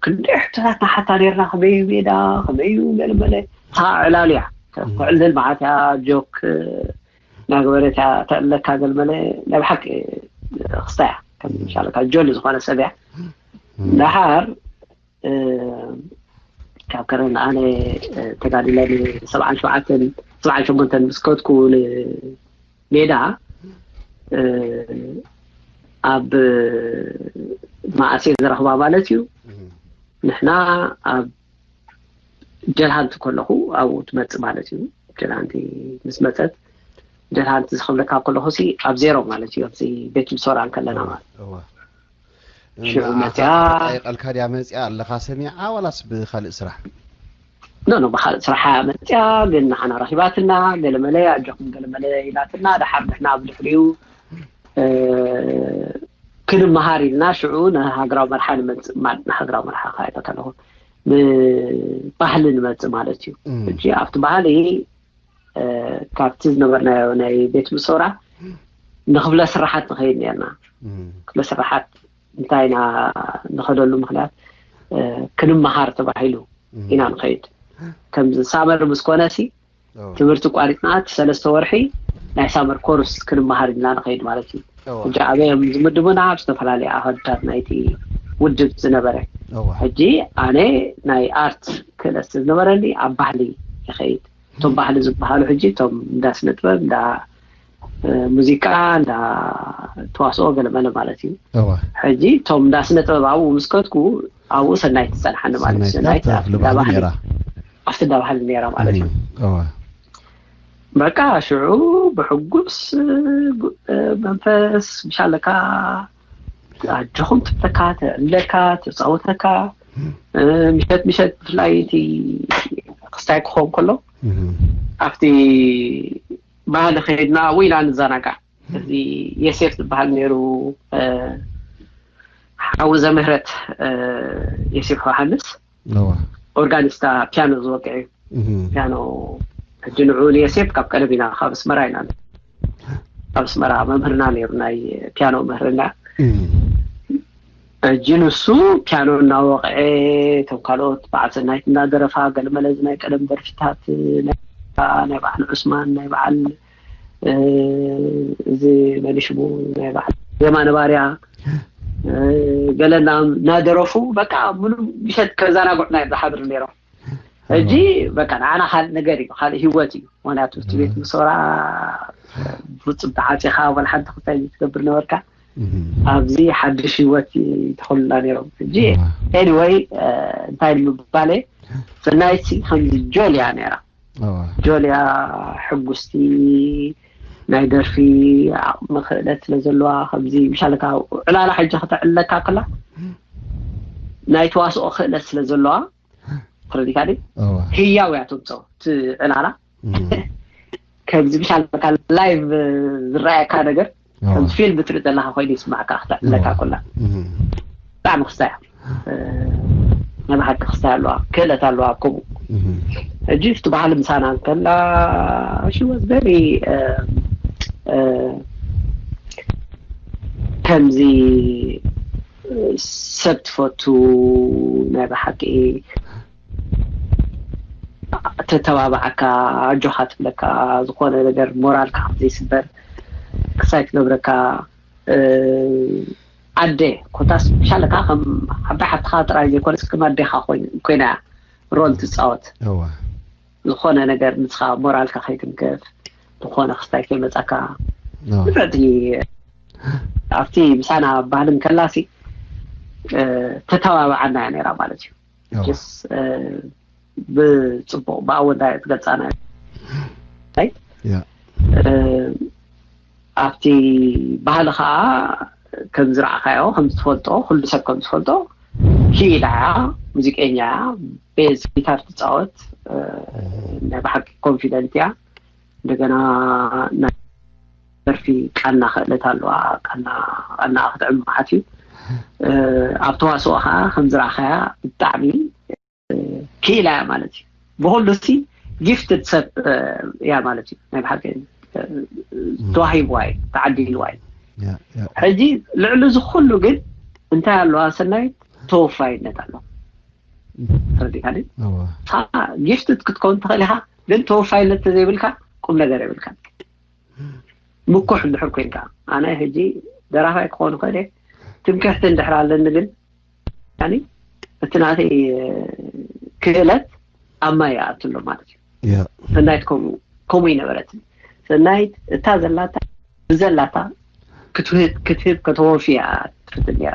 ክንደይ ሕቶታት ንሓታ ነርና ከመይ እዩ ሜዳ ከመይ እዩ ገልመለ እታ ዕላል እያ ክዕልል መዓት እያ ጆክ እናገበረት እያ ተዕልለካ ገልመለ ናይ ብሓቂ ክስታ እያ ከም ምሻለካ ጆሊ ዝኾነ ሰብ እያ ደሓር ካብ ከረን ኣነ ተጋዲለ ሰብዓን ሸውዓተን ሰብዓን ሸሞንተን ምስ ከድኩ ንሜዳ ኣብ መኣስ እየ ዝረኽባ ማለት እዩ። ንሕና ኣብ ጀልሃንቲ ከለኹ ኣብኡ ትመፅእ ማለት እዩ። ጀልሃንቲ ምስ መፀት ጀልሃንቲ ዝኸብለካ ከለኹ ሲ ኣብ ዜሮ ማለት እዩ። ኣብዚ ቤት ምሶራ ከለና ማለት እወ ሽዑ መፅያ ጠይቀልካ ድያ መፅያ ኣለኻ ሰሚዓ ዋላስ ብካልእ ስራሕ ኖ ኖ ብካልእ ስራሓ መፅያ ግን ንዓና ረኪባትና ገለመለ ኣጆኹም ገለመለ ኢላትና ደሓር ንሕና ኣብ ድሕሪኡ ክንመሃር ኢልና ሽዑ ንሃገራዊ መርሓ ንመፅእ ማለት ንሃገራዊ መርሓ ካይታ ከለኹ ንባህሊ ንመፅእ ማለት እዩ። ሕጂ ኣብቲ ባህሊ ካብቲ ዝነበርናዮ ናይ ቤት ምሶራ ንክፍለ ስራሓት ንኸይድ ነርና። ክፍለ ስራሓት እንታይ ኢና ንኸደሉ ምክንያት ክንመሃር ተባሂሉ ኢና ንኸይድ። ከምዚ ሳመር ምስ ኮነሲ ትምህርቲ ቋሪፅና እቲ ሰለስተ ወርሒ ናይ ሳመር ኮርስ ክንመሃር ኢልና ንኸይድ ማለት እዩ። ሕጂ ኣበዮም ዝምድቡና ኣብ ዝተፈላለዩ ኣኸድታት ናይቲ ውድብ ዝነበረ ሕጂ ኣነ ናይ ኣርት ክእለት ዝነበረኒ ኣብ ባህሊ ይኸይድ። እቶም ባህሊ ዝበሃሉ ሕጂ እቶም እንዳ ስነ ጥበብ እንዳ ሙዚቃ እንዳ ተዋስኦ ገለመለ ማለት እዩ። ሕጂ እቶም እንዳ ስነ ጥበብ ኣብኡ ምስ ከድኩ ኣብኡ ሰናይት ትፀንሓኒ ማለት እዩ። ሰናይት ኣብቲ እንዳ ባህሊ ነራ ማለት እዩ። በቃ ሽዑ ብሕጉስ መንፈስ ምሻለካ ኣጆኹም ትብለካ ተዕልለካ ተፃወተካ ምሸት ምሸት ብፍላይ እቲ ክስታይ ክኸውን ከሎ ኣብቲ ባህሊ ከይድና ኣብኡ ኢና ንዘናጋዕ። እዚ የሴፍ ዝበሃል ነይሩ ሓዊ ዘምህረት የሴፍ ዮሃንስ ኦርጋኒስታ ፒያኖ ዝወቅዕ እዩ። ፒያኖ ሕጂ ንዑ ንየሴፍ ካብ ቀደም ኢና ካብ ኣስመራ ኢና ካብ ኣስመራ መምህርና ነይሩ ናይ ፒያኖ ምህርና። ሕጂ ንሱ ፒያኖ እናወቕዐ እቶም ካልኦት በዓል ሰናይት እናደረፋ ገለመለ እዚ ናይ ቀደም ደርፍታት ናይ በዓል ዑስማን ናይ በዓል እዚ መን ሽሙ ናይ በዓል የማነ ባርያ ገለ እናደረፉ በቃ ምኑ ምሸት ከዘናግዑና እዮም ዝሓድሩ ነይሮም። ሕጂ በቃ ንዓና ካልእ ነገር እዩ፣ ካልእ ህይወት እዩ። ምክንያቱ እቲ ቤት ምሶራ ፍጹም ተዓፂኻ ወላ ሓንቲ ክታይ ትገብር ነበርካ። ኣብዚ ሓድሽ ህይወት ይተኸሉና ነይሮም። ሕጂ ኤኒወይ እንታይ ንምባለ ሰናይት ከምዚ ጆል እያ ነይራ። ጆል እያ ሕጉስቲ ናይ ደርፊ ዓቕሚ ክእለት ስለ ዘለዋ ከምዚ ምሻለካ ዕላላ ሕጂ ከተዕልለካ ከላ ናይ ተዋስኦ ክእለት ስለ ዘለዋ ተረዲካ ዲ ህያው እያ ትምፀው እቲ ዕላላ ከምዚ ምሻለካ ላይቭ ዝረኣየካ ነገር ከም ፊልም ትርኢ ዘለካ ኮይኑ ይስማዕካ ክተዕልለካ ኮላ ብጣዕሚ ክስታይ እያ። ናይ ብሓቂ ክስታይ ኣለዋ ክእለት ኣለዋ ከምኡ ሕጂ እቲ ባህሊ ምሳና እንከላ ሽወት በሪ ከምዚ ሰብ ትፈቱ ናይ ብሓቂ ተተባብዓካ ኣጆኻ ትብለካ ዝኾነ ነገር ሞራልካ ዘይስበር ክሳይ ትገብረካ ኣደ ኮታስ ሻለካ ከም ዓባይ ሓፍትኻ ጥራይ ዘይኮነስ ከም ኣዴኻ ኮይና ሮል ትፃወት ዝኾነ ነገር ንስኻ ሞራልካ ከይትንከፍ ዝኾነ ክስታይ ከይመፃካ ንፍዕቲ ኣብቲ ምሳና ባህልን ከላሲ ተተባብዓና እያ ነይራ ማለት እዩ ስ ብፅቡቅ ብኣወንታ እያ ትገልፃና ኣብቲ ባህሊ ከዓ ከም ዝረዓካዮ ከም ዝፈልጦ ኩሉ ሰብ ከም ዝፈልጦ ኪኢላ እያ ሙዚቀኛ እያ ቤዝ ጊታር ትፃወት ናይ ብሓቂ ኮንፊደንት እያ እንደገና ናይ ደርፊ ቃና ክእለት ኣለዋ ቃና ቃና ክትዕም ማለት እዩ ኣብ ተዋስኦ ከዓ ከም ዝረዓካያ ብጣዕሚ ክኢላ እያ ማለት እዩ ብኩሉ ሲ ጊፍትድ ሰብ እያ ማለት እዩ ናይ ብሓቂ ተዋሂብዋ እዩ ተዓዲልዋ እዩ ሕጂ ልዕሊ እዚ ኩሉ ግን እንታይ ኣለዋ ሰናይት ተወፋይነት ኣሎ ተረዲካ ጊፍትድ ክትከውን ትኽእል ኢኻ ግን ተወፋይነት ተዘይብልካ ቁም ነገር የብልካ ምኩሕ እንድሕር ኮይንካ ኣነ ሕጂ ደራፋይ ክኾን ይኽእል ትምክሕቲ እንድሕር ኣለኒ ግን እቲ ናተይ ክእለት ኣብ ማይ ይኣቱ ኣሎ ማለት እዩ ሰናይት ከምኡ ከምኡ ይነበረት ሰናይት እታ ዘላታ ብዘላታ ክትህብ ከተወፊ እያ ትፍትን ነራ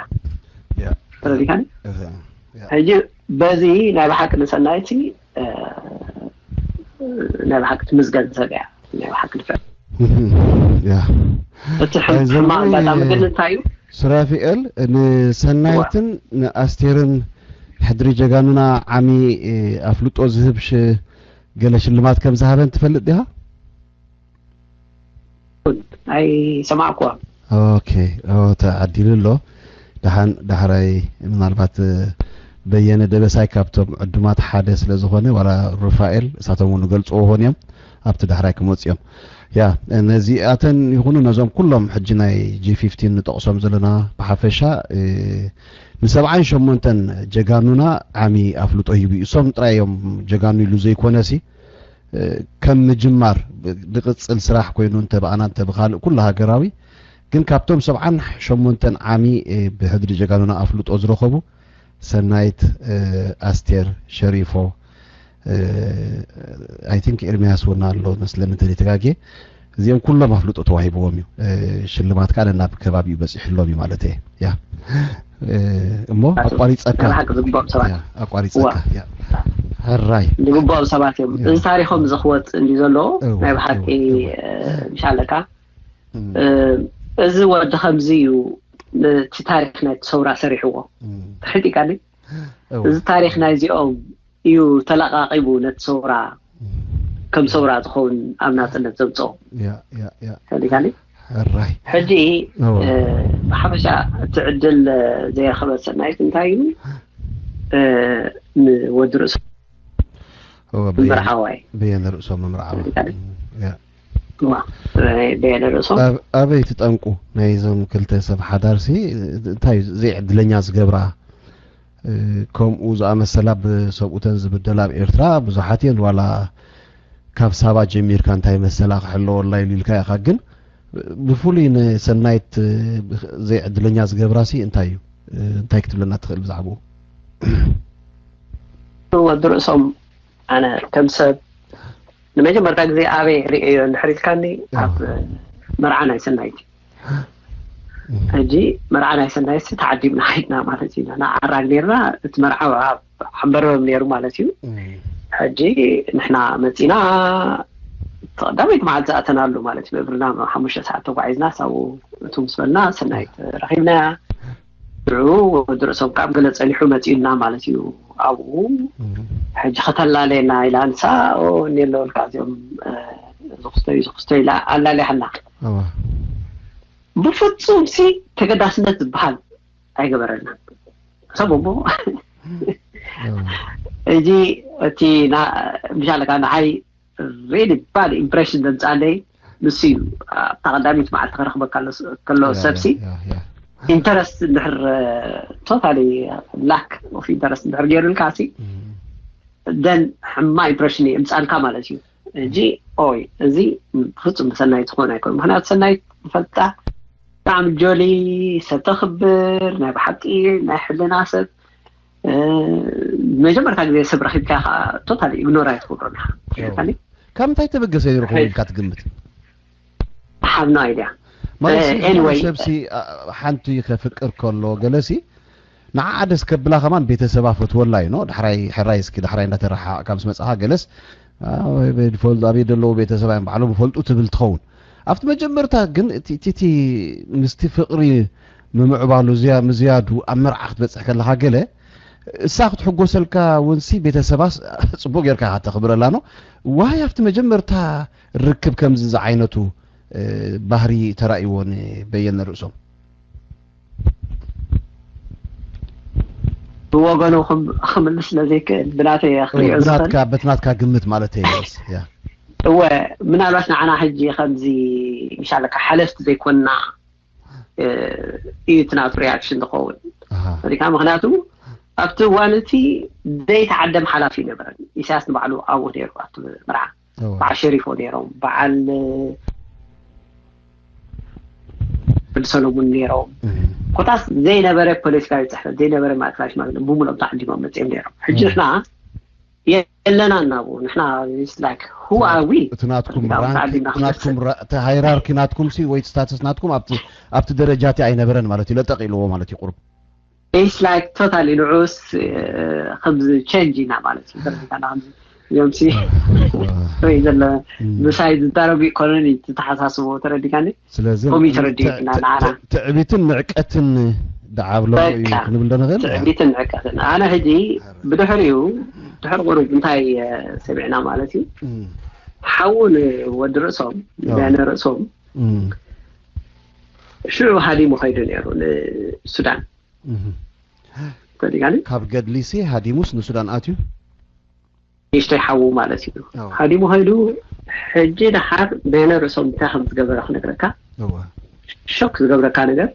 ተረዲካኒ ሕጂ በዚ ናይ ብሓቂ ንሰናይቲ ናይ ብሓቂ ትምስገን ሰብ እያ ናይ ብሓቂ ንፍዕ እቲ ሕማቕ ኣጋጣሚ ግን እንታይ እዩ ሱራፊኤል ንሰናይትን ንኣስቴርን ሕድሪ ጀጋኑና ዓሚ ኣፍልጦ ዝህብ ገለ ሽልማት ከም ዝሃበን ትፈልጥ ዲኻ? ኣይሰማዕኩዋ። ኦኬ ተዓዲሉ ኣሎ። ደሓን ዳሕራይ ምናልባት በየነ ደበሳይ ካብቶም ዕዱማት ሓደ ስለ ዝኾነ ዋላ ሩፋኤል እሳቶም እውን ገልፅዎ ሆን እዮም ኣብቲ ዳሕራይ ክመፁ እዮም። ያ ነዚኣተን ይኹኑ ነዞም ኩሎም ሕጂ ናይ ጂ ፊፍቲን ንጠቕሶም ዘለና ብሓፈሻ ንሰብዓን ሸሞንተን ጀጋኑና ዓሚ ኣፍልጦ ሂቡ እዩ። እሶም ጥራይ እዮም ጀጋኑ ኢሉ ዘይኮነሲ ከም ምጅማር ብቅፅል ስራሕ ኮይኑ እንተ ብኣና እንተ ብካልእ ኩሉ ሃገራዊ ግን ካብቶም ሰብዓን ሸሞንተን ዓሚ ብሕድሪ ጀጋኑና ኣፍልጦ ዝረኸቡ ሰናይት ኣስቴር ሸሪፎ I think ኤርሚያስ እውን ኣሎ መስለኒ እንተ ተጋጌ እዚኦም ኩሎም ኣፍልጦ ተዋሂብዎም እዩ ሽልማት ከዓ ነናብ ከባቢኡ በፂሕሎም እዩ ማለት እየ ያ እሞ ኣቋሪፀካ ኣቋሪፀካ ሕራይ ዝግብኦም ሰባት እዮም እዚ ታሪኮም ዝክወፅ እንዲ ዘለዎ ናይ ብሓቂ ምሻለካ እዚ ወዲ ከምዚ እዩ እቲ ታሪክ ናይ ሰውራ ሰሪሕዎ ትሕት ኢቃኒ እዚ ታሪክ ናይዚኦም እዩ ተለቃቂቡ ነቲ ሰውራ ከም ሰውራ ዝኸውን ኣብ ናፅነት ዘምፅኦ ፈሊካኒ ሕራይ ሕጂ ብሓፈሻ እቲ ዕድል ዘይረኸበ ሰናይት እንታይ እዩ ንወዲ ርእሶ ምምርዓዋይ በየነ ርእሶ ምምርዓዋ በየነ ርእሶ ኣበይ ትጠንቁ ናይዞም ክልተ ሰብ ሓዳርሲ እንታይ ዘይዕድለኛ ዝገብራ ከምኡ ዝኣመሰላ ብሰብኡተን ዝብደላ ኣብ ኤርትራ ብዙሓት እየን ዋላ ካብ ሳባ ጀሚርካ እንታይ መሰላ ክሕለወላ ኢሉ ኢልካ ኢኻ። ግን ብፍሉይ ንሰናይት ዘይዕድለኛ ዝገብራሲ እንታይ እዩ? እንታይ ክትብለና ትኽእል ብዛዕባኡ? ወዲ ርእሶም ኣነ ከም ሰብ ንመጀመርታ ግዜ ኣበይ ርእዮ እንድሕር ኢልካኒ ኣብ መርዓ ናይ ሰናይት ሕጂ መርዓ ናይ ሰናይት ተዓዲምና ኸይድና ማለት እዩ። ንዓራግ ነርና እቲ መርዓ ኣብ ሓምበርበብ ነይሩ ማለት እዩ። ሕጂ ንሕና መፂና ቀዳመይቲ መዓልቲ ኣተናሉ ማለት እዩ። ብእግርና ሓሙሽተ ሰዓት ተጓዒዝና ሳቡ እቱ ምስ በልና ሰናይት ረኺብናያ። ንዑ ወዲ ርእሶም ካብ ገለ ጸኒሑ መጺኡና ማለት እዩ። ኣብኡ ሕጂ ከተላለየና ኢላ ንሳ እኔ ኣለወልካ እዚኦም ዝክስተዩ ዝክስተዩ ኢላ ኣላሊያና። ብፍጹም ሲ ተገዳስነት ዝበሃል ኣይገበረና ሰብ እሞ እዚ እቲ ምሻለካ ንዓይ really bad impression ዘምጻለይ ንሱ እዩ። ኣብታ ቀዳሚት መዓልቲ ክረኽበካ ከሎ ሰብሲ ኢንተረስት እንድሕር totally lack of interest እንድሕር ገይሩልካ ሲ then ሕማ ኢምፕሬሽን የምጻልካ ማለት እዩ። እጂ ኦይ እዚ ፍጹም ብሰናይት ዝኾን ኣይኮን። ምክንያቱ ሰናይት ፈልጣ ብጣዕሚ ጆሊ ሰብ ተኽብር ናይ ብሓቂ ናይ ሕልና ሰብ መጀመርታ ግዜ ሰብ ረኺብካ ከዓ ቶታሊ ኢግኖር ኣይትገብሮን ኢኻ። ካብ ምንታይ ተበገሰ ይረኽቦ ኢልካ ትግምት? I have no idea. ማለት ሰብሲ ሓንቲ ከፍቅር ከሎ ገለሲ ንዓ ደስ ከብላ ከማን ቤተሰባ ፈትወላ እዩ ኖ ዳሕራይ ሕራይ እስኪ ዳሕራይ እንዳተረሓቕካ ምስ መፅኻ ገለስ ብድፎልት ኣበይ ደለዉ ቤተሰባ እዮም ባዕሎም ይፈልጡ ትብል ትኸውን ኣብቲ መጀመርታ ግን እቲ ምስቲ ፍቕሪ ምምዕባሉ ምዝያዱ ኣብ መርዓ ክትበፅሕ ከለኻ ገለ እሳ ክትሕጎሰልካ እውን ሲ ቤተሰባስ ፅቡቅ ጌርካ ኢኻ ተኽብረላ ኖ ዋይ ኣብቲ መጀመርታ ርክብ ከምዚ ዝዓይነቱ ባህሪ ተራእይዎ ንበየነ ርእሶም ብወገኑ ክምልስ ስለዘይክእል ብናተይ ክሪኦ ዝኽእል በቲ ናትካ ግምት ማለት እየ እወ ምናልባት ንዓና ሕጂ ከምዚ ምሻለካ ሓለፍቲ ዘይኮንና እዩ እቲ ናቱ ሪያክሽን ዝኸውን ሪካ ምክንያቱ ኣብቲ እዋን እቲ ዘይተዓደም ሓላፊ ነበረን ኢሳያስ ንባዕሉ ኣብኡ ነይሩ ኣብቲ መርዓ በዓል ሸሪፎ ነይሮም በዓል ወዲ ሰሎሙን ነይሮም ኮታስ ዘይነበረ ፖለቲካዊ ፅሕፈት ዘይነበረ ማእከላይ ሽማግለ ብምሎም ተዓዲሞም መፅኦም ነይሮም ሕጂ ንሕና የለና እናብኡ ንሕና like who are we እቲ ናትኩም ራንክ ናትኩም እቲ ሃይራርኪ ናትኩም ሲ ወይ ስታተስ ናትኩም ኣብቲ ኣብቲ ደረጃ እቲ ኣይነበረን ማለት እዩ ለጠቅ ኢልዎ ማለት እዩ ቁሩብ it's like totally ንዑስ ከምዚ ቸንጅ ኢና ማለት እዩ ተረዲካና ከምዚ እዮም ሲ ወይ ዘለ ምሳይ ዝዳረጉ ኢኮኖሚ ተተሓሳስቦ ተረዲካኒ ስለዚ ከምኡ ተረዲእና ንዓና ትዕቢትን ንዕቀትን ደዓብሎ እዩ ክንብል ዶ ንኽእል ትዕቢትን ንዕቀትን ኣነ ሕጂ ብድሕሪኡ ድሕሪ ቁሩብ እንታይ ሰሚዕና ማለት እዩ ሓዉ ንወዲ ርእሶም ንዳያነ ርእሶም ሽዑ ሃዲሙ ከይዱ ነይሩ ንሱዳን ተዲጋኒ ካብ ገድሊሲ ሃዲሙስ ንሱዳን ኣትዩ ንእሽተይ ሓዉ ማለት እዩ ሃዲሙ ከይዱ ሕጂ ደሓር በየነ ርእሶም እንታይ ከም ዝገበረ ክነግረካ ሾክ ዝገብረካ ነገር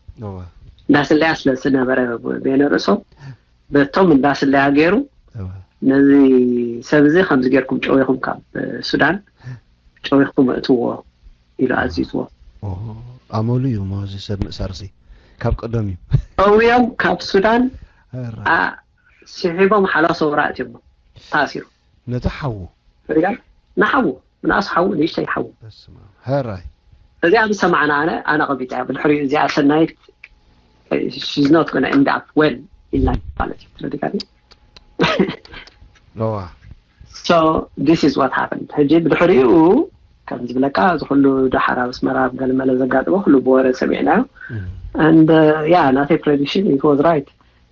እንዳስለያ ስለ ዝነበረ በየነ ርእሶም በቶም እንዳስለያ ገይሩ ነዚ ሰብ እዚ ከምዚ ጌርኩም ጨዊኹም ካብ ሱዳን ጨዊኹም እእትዎ ኢሉ ኣዚዝዎ ኣመሉ እዩ ሞ እዚ ሰብ ምእሳር ሲ ካብ ቀደም እዩ ጨውዮም ካብ ሱዳን ስሒቦም ሓላ ሰውራ እትሞ ታሲሩ ነቲ ሓዉ ንሓዉ ንኣስ ሓዉ ንእሽተይ ሓዉ ሕራይ እዚኣ ዝሰማዕና ኣነ ኣነ ቀቢፀ ብድሕሪኡ እዚኣ ሰናይት she's not gonna end up well ኢልና ማለት እዩ ትረዲካ ዋ so this is what happened ሕጂ ብድሕሪኡ ከም ዝብለካ እዚ ኩሉ ዳሓር ኣብ ኣስመራ ኣብ ገለመለ ዘጋጥሞ ኩሉ ብወረ ሰሚዕናዮ and yeah ናተይ prediction it was right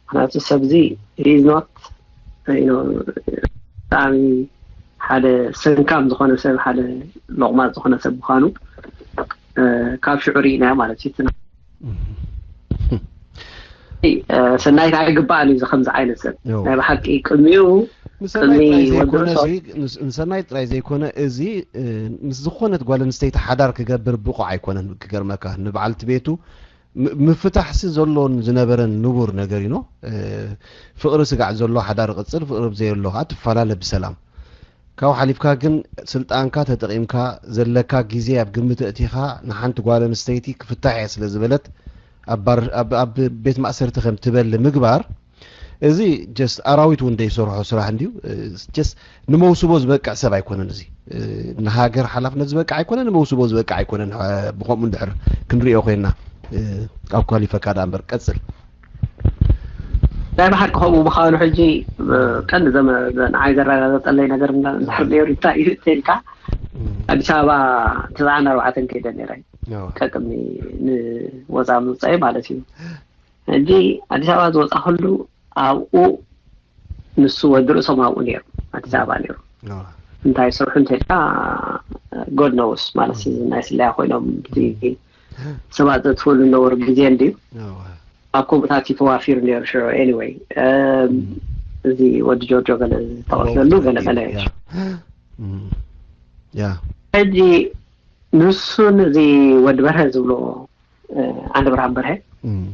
ምክንያቱ ሰብ እዚ he is not ብጣዕሚ ሓደ ሰንካም ዝኾነ ሰብ ሓደ ሎቕማፅ ዝኾነ ሰብ ምዃኑ ካብ ሽዑ ርኢናዮ ማለት እዩ ሰናይት ኣይግባእን እዩ ከምዚ ዓይነት ሰብ ናይ ብሓቂ ቅድሚኡ ንሰናይት ጥራይ ዘይኮነ እዚ ምስ ዝኾነት ጓል ኣንስተይቲ ሓዳር ክገብር ብቑዕ ኣይኮነን ክገርመካ ንበዓልቲ ቤቱ ምፍታሕሲ ዘሎን ዝነበረን ንቡር ነገር ኢኖ ፍቕሪ ስጋዕ ዘሎ ሓዳር ቅፅል ፍቕሪ ብዘየሎ ከዓ ትፈላለ ብሰላም ካብኡ ሓሊፍካ ግን ስልጣንካ ተጠቒምካ ዘለካ ግዜ ኣብ ግምት ኣእቲኻ ንሓንቲ ጓል ኣንስተይቲ ክፍታሕ እየ ስለ ዝበለት ኣብ ባር-፣ ኣብ፣ ኣብ ቤት ማእሰርቲ ከም ትበሊ ምግባር፣ እዚ just ኣራዊት እውን ዘይሰርሖ ስራሕ እንድዩ። Just ንመውስቦ ዝበቅዕ ሰብ ኣይኮነን። እዚ ንሃገር ሓላፍነት ዝበቅዕ ኣይኮነን፣ ንመውስቦ ዝበቅዕ ኣይኮነን። ብኸምኡ እንድሕር ክንሪኦ ኮይንና፣ ካብ ኳሊፈካ ደኣ እምበር። ቀጽል። ናይ ብሓቂ ከምኡ ምዃኑ ሕጂ ቀንዲ ዘመ-፣ ንዓይ ዘረጋገጸለይ ነገር እንድሕር ነይሩ እንታይ እዩ እንተኢልካ፣ ኣዲስ ኣበባ ትስዓን ኣርባዕተን ከይደ ነይረ። ያው። ከቅድሚ ንወፃ ምውፀኢ ማለት እዩ። ሕጂ ኣዲስ ኣበባ ዝወፃ ከሉ ኣብኡ ንሱ ወዲ ርእሶም ኣብኡ ነይሩ፣ ኣዲስ ኣበባ ነይሩ። ያው። እንታይ ይሰርሑ እንተኢልካ፣ God knows ማለት ናይ ስለያ ኮይኖም እቲ ሰባት ዘጥፍእሉ ነበሩ ግዜ እንድዩ። ያው። ኣብ ከምኡታት እዩ ተዋፊሩ ነይሩ ሽዑ። Anyway፣ እም፣ እዚ ወዲ ጆርጆ ገለ ዝተቐትለሉ ገለ ገለ። ያ። እም። ያ። ሕጂ ንሱን እዚ ወዲ በርሀ ዝብሎ፣ እ፣ ዓንደ ብርሃን በርሀ፣ እም።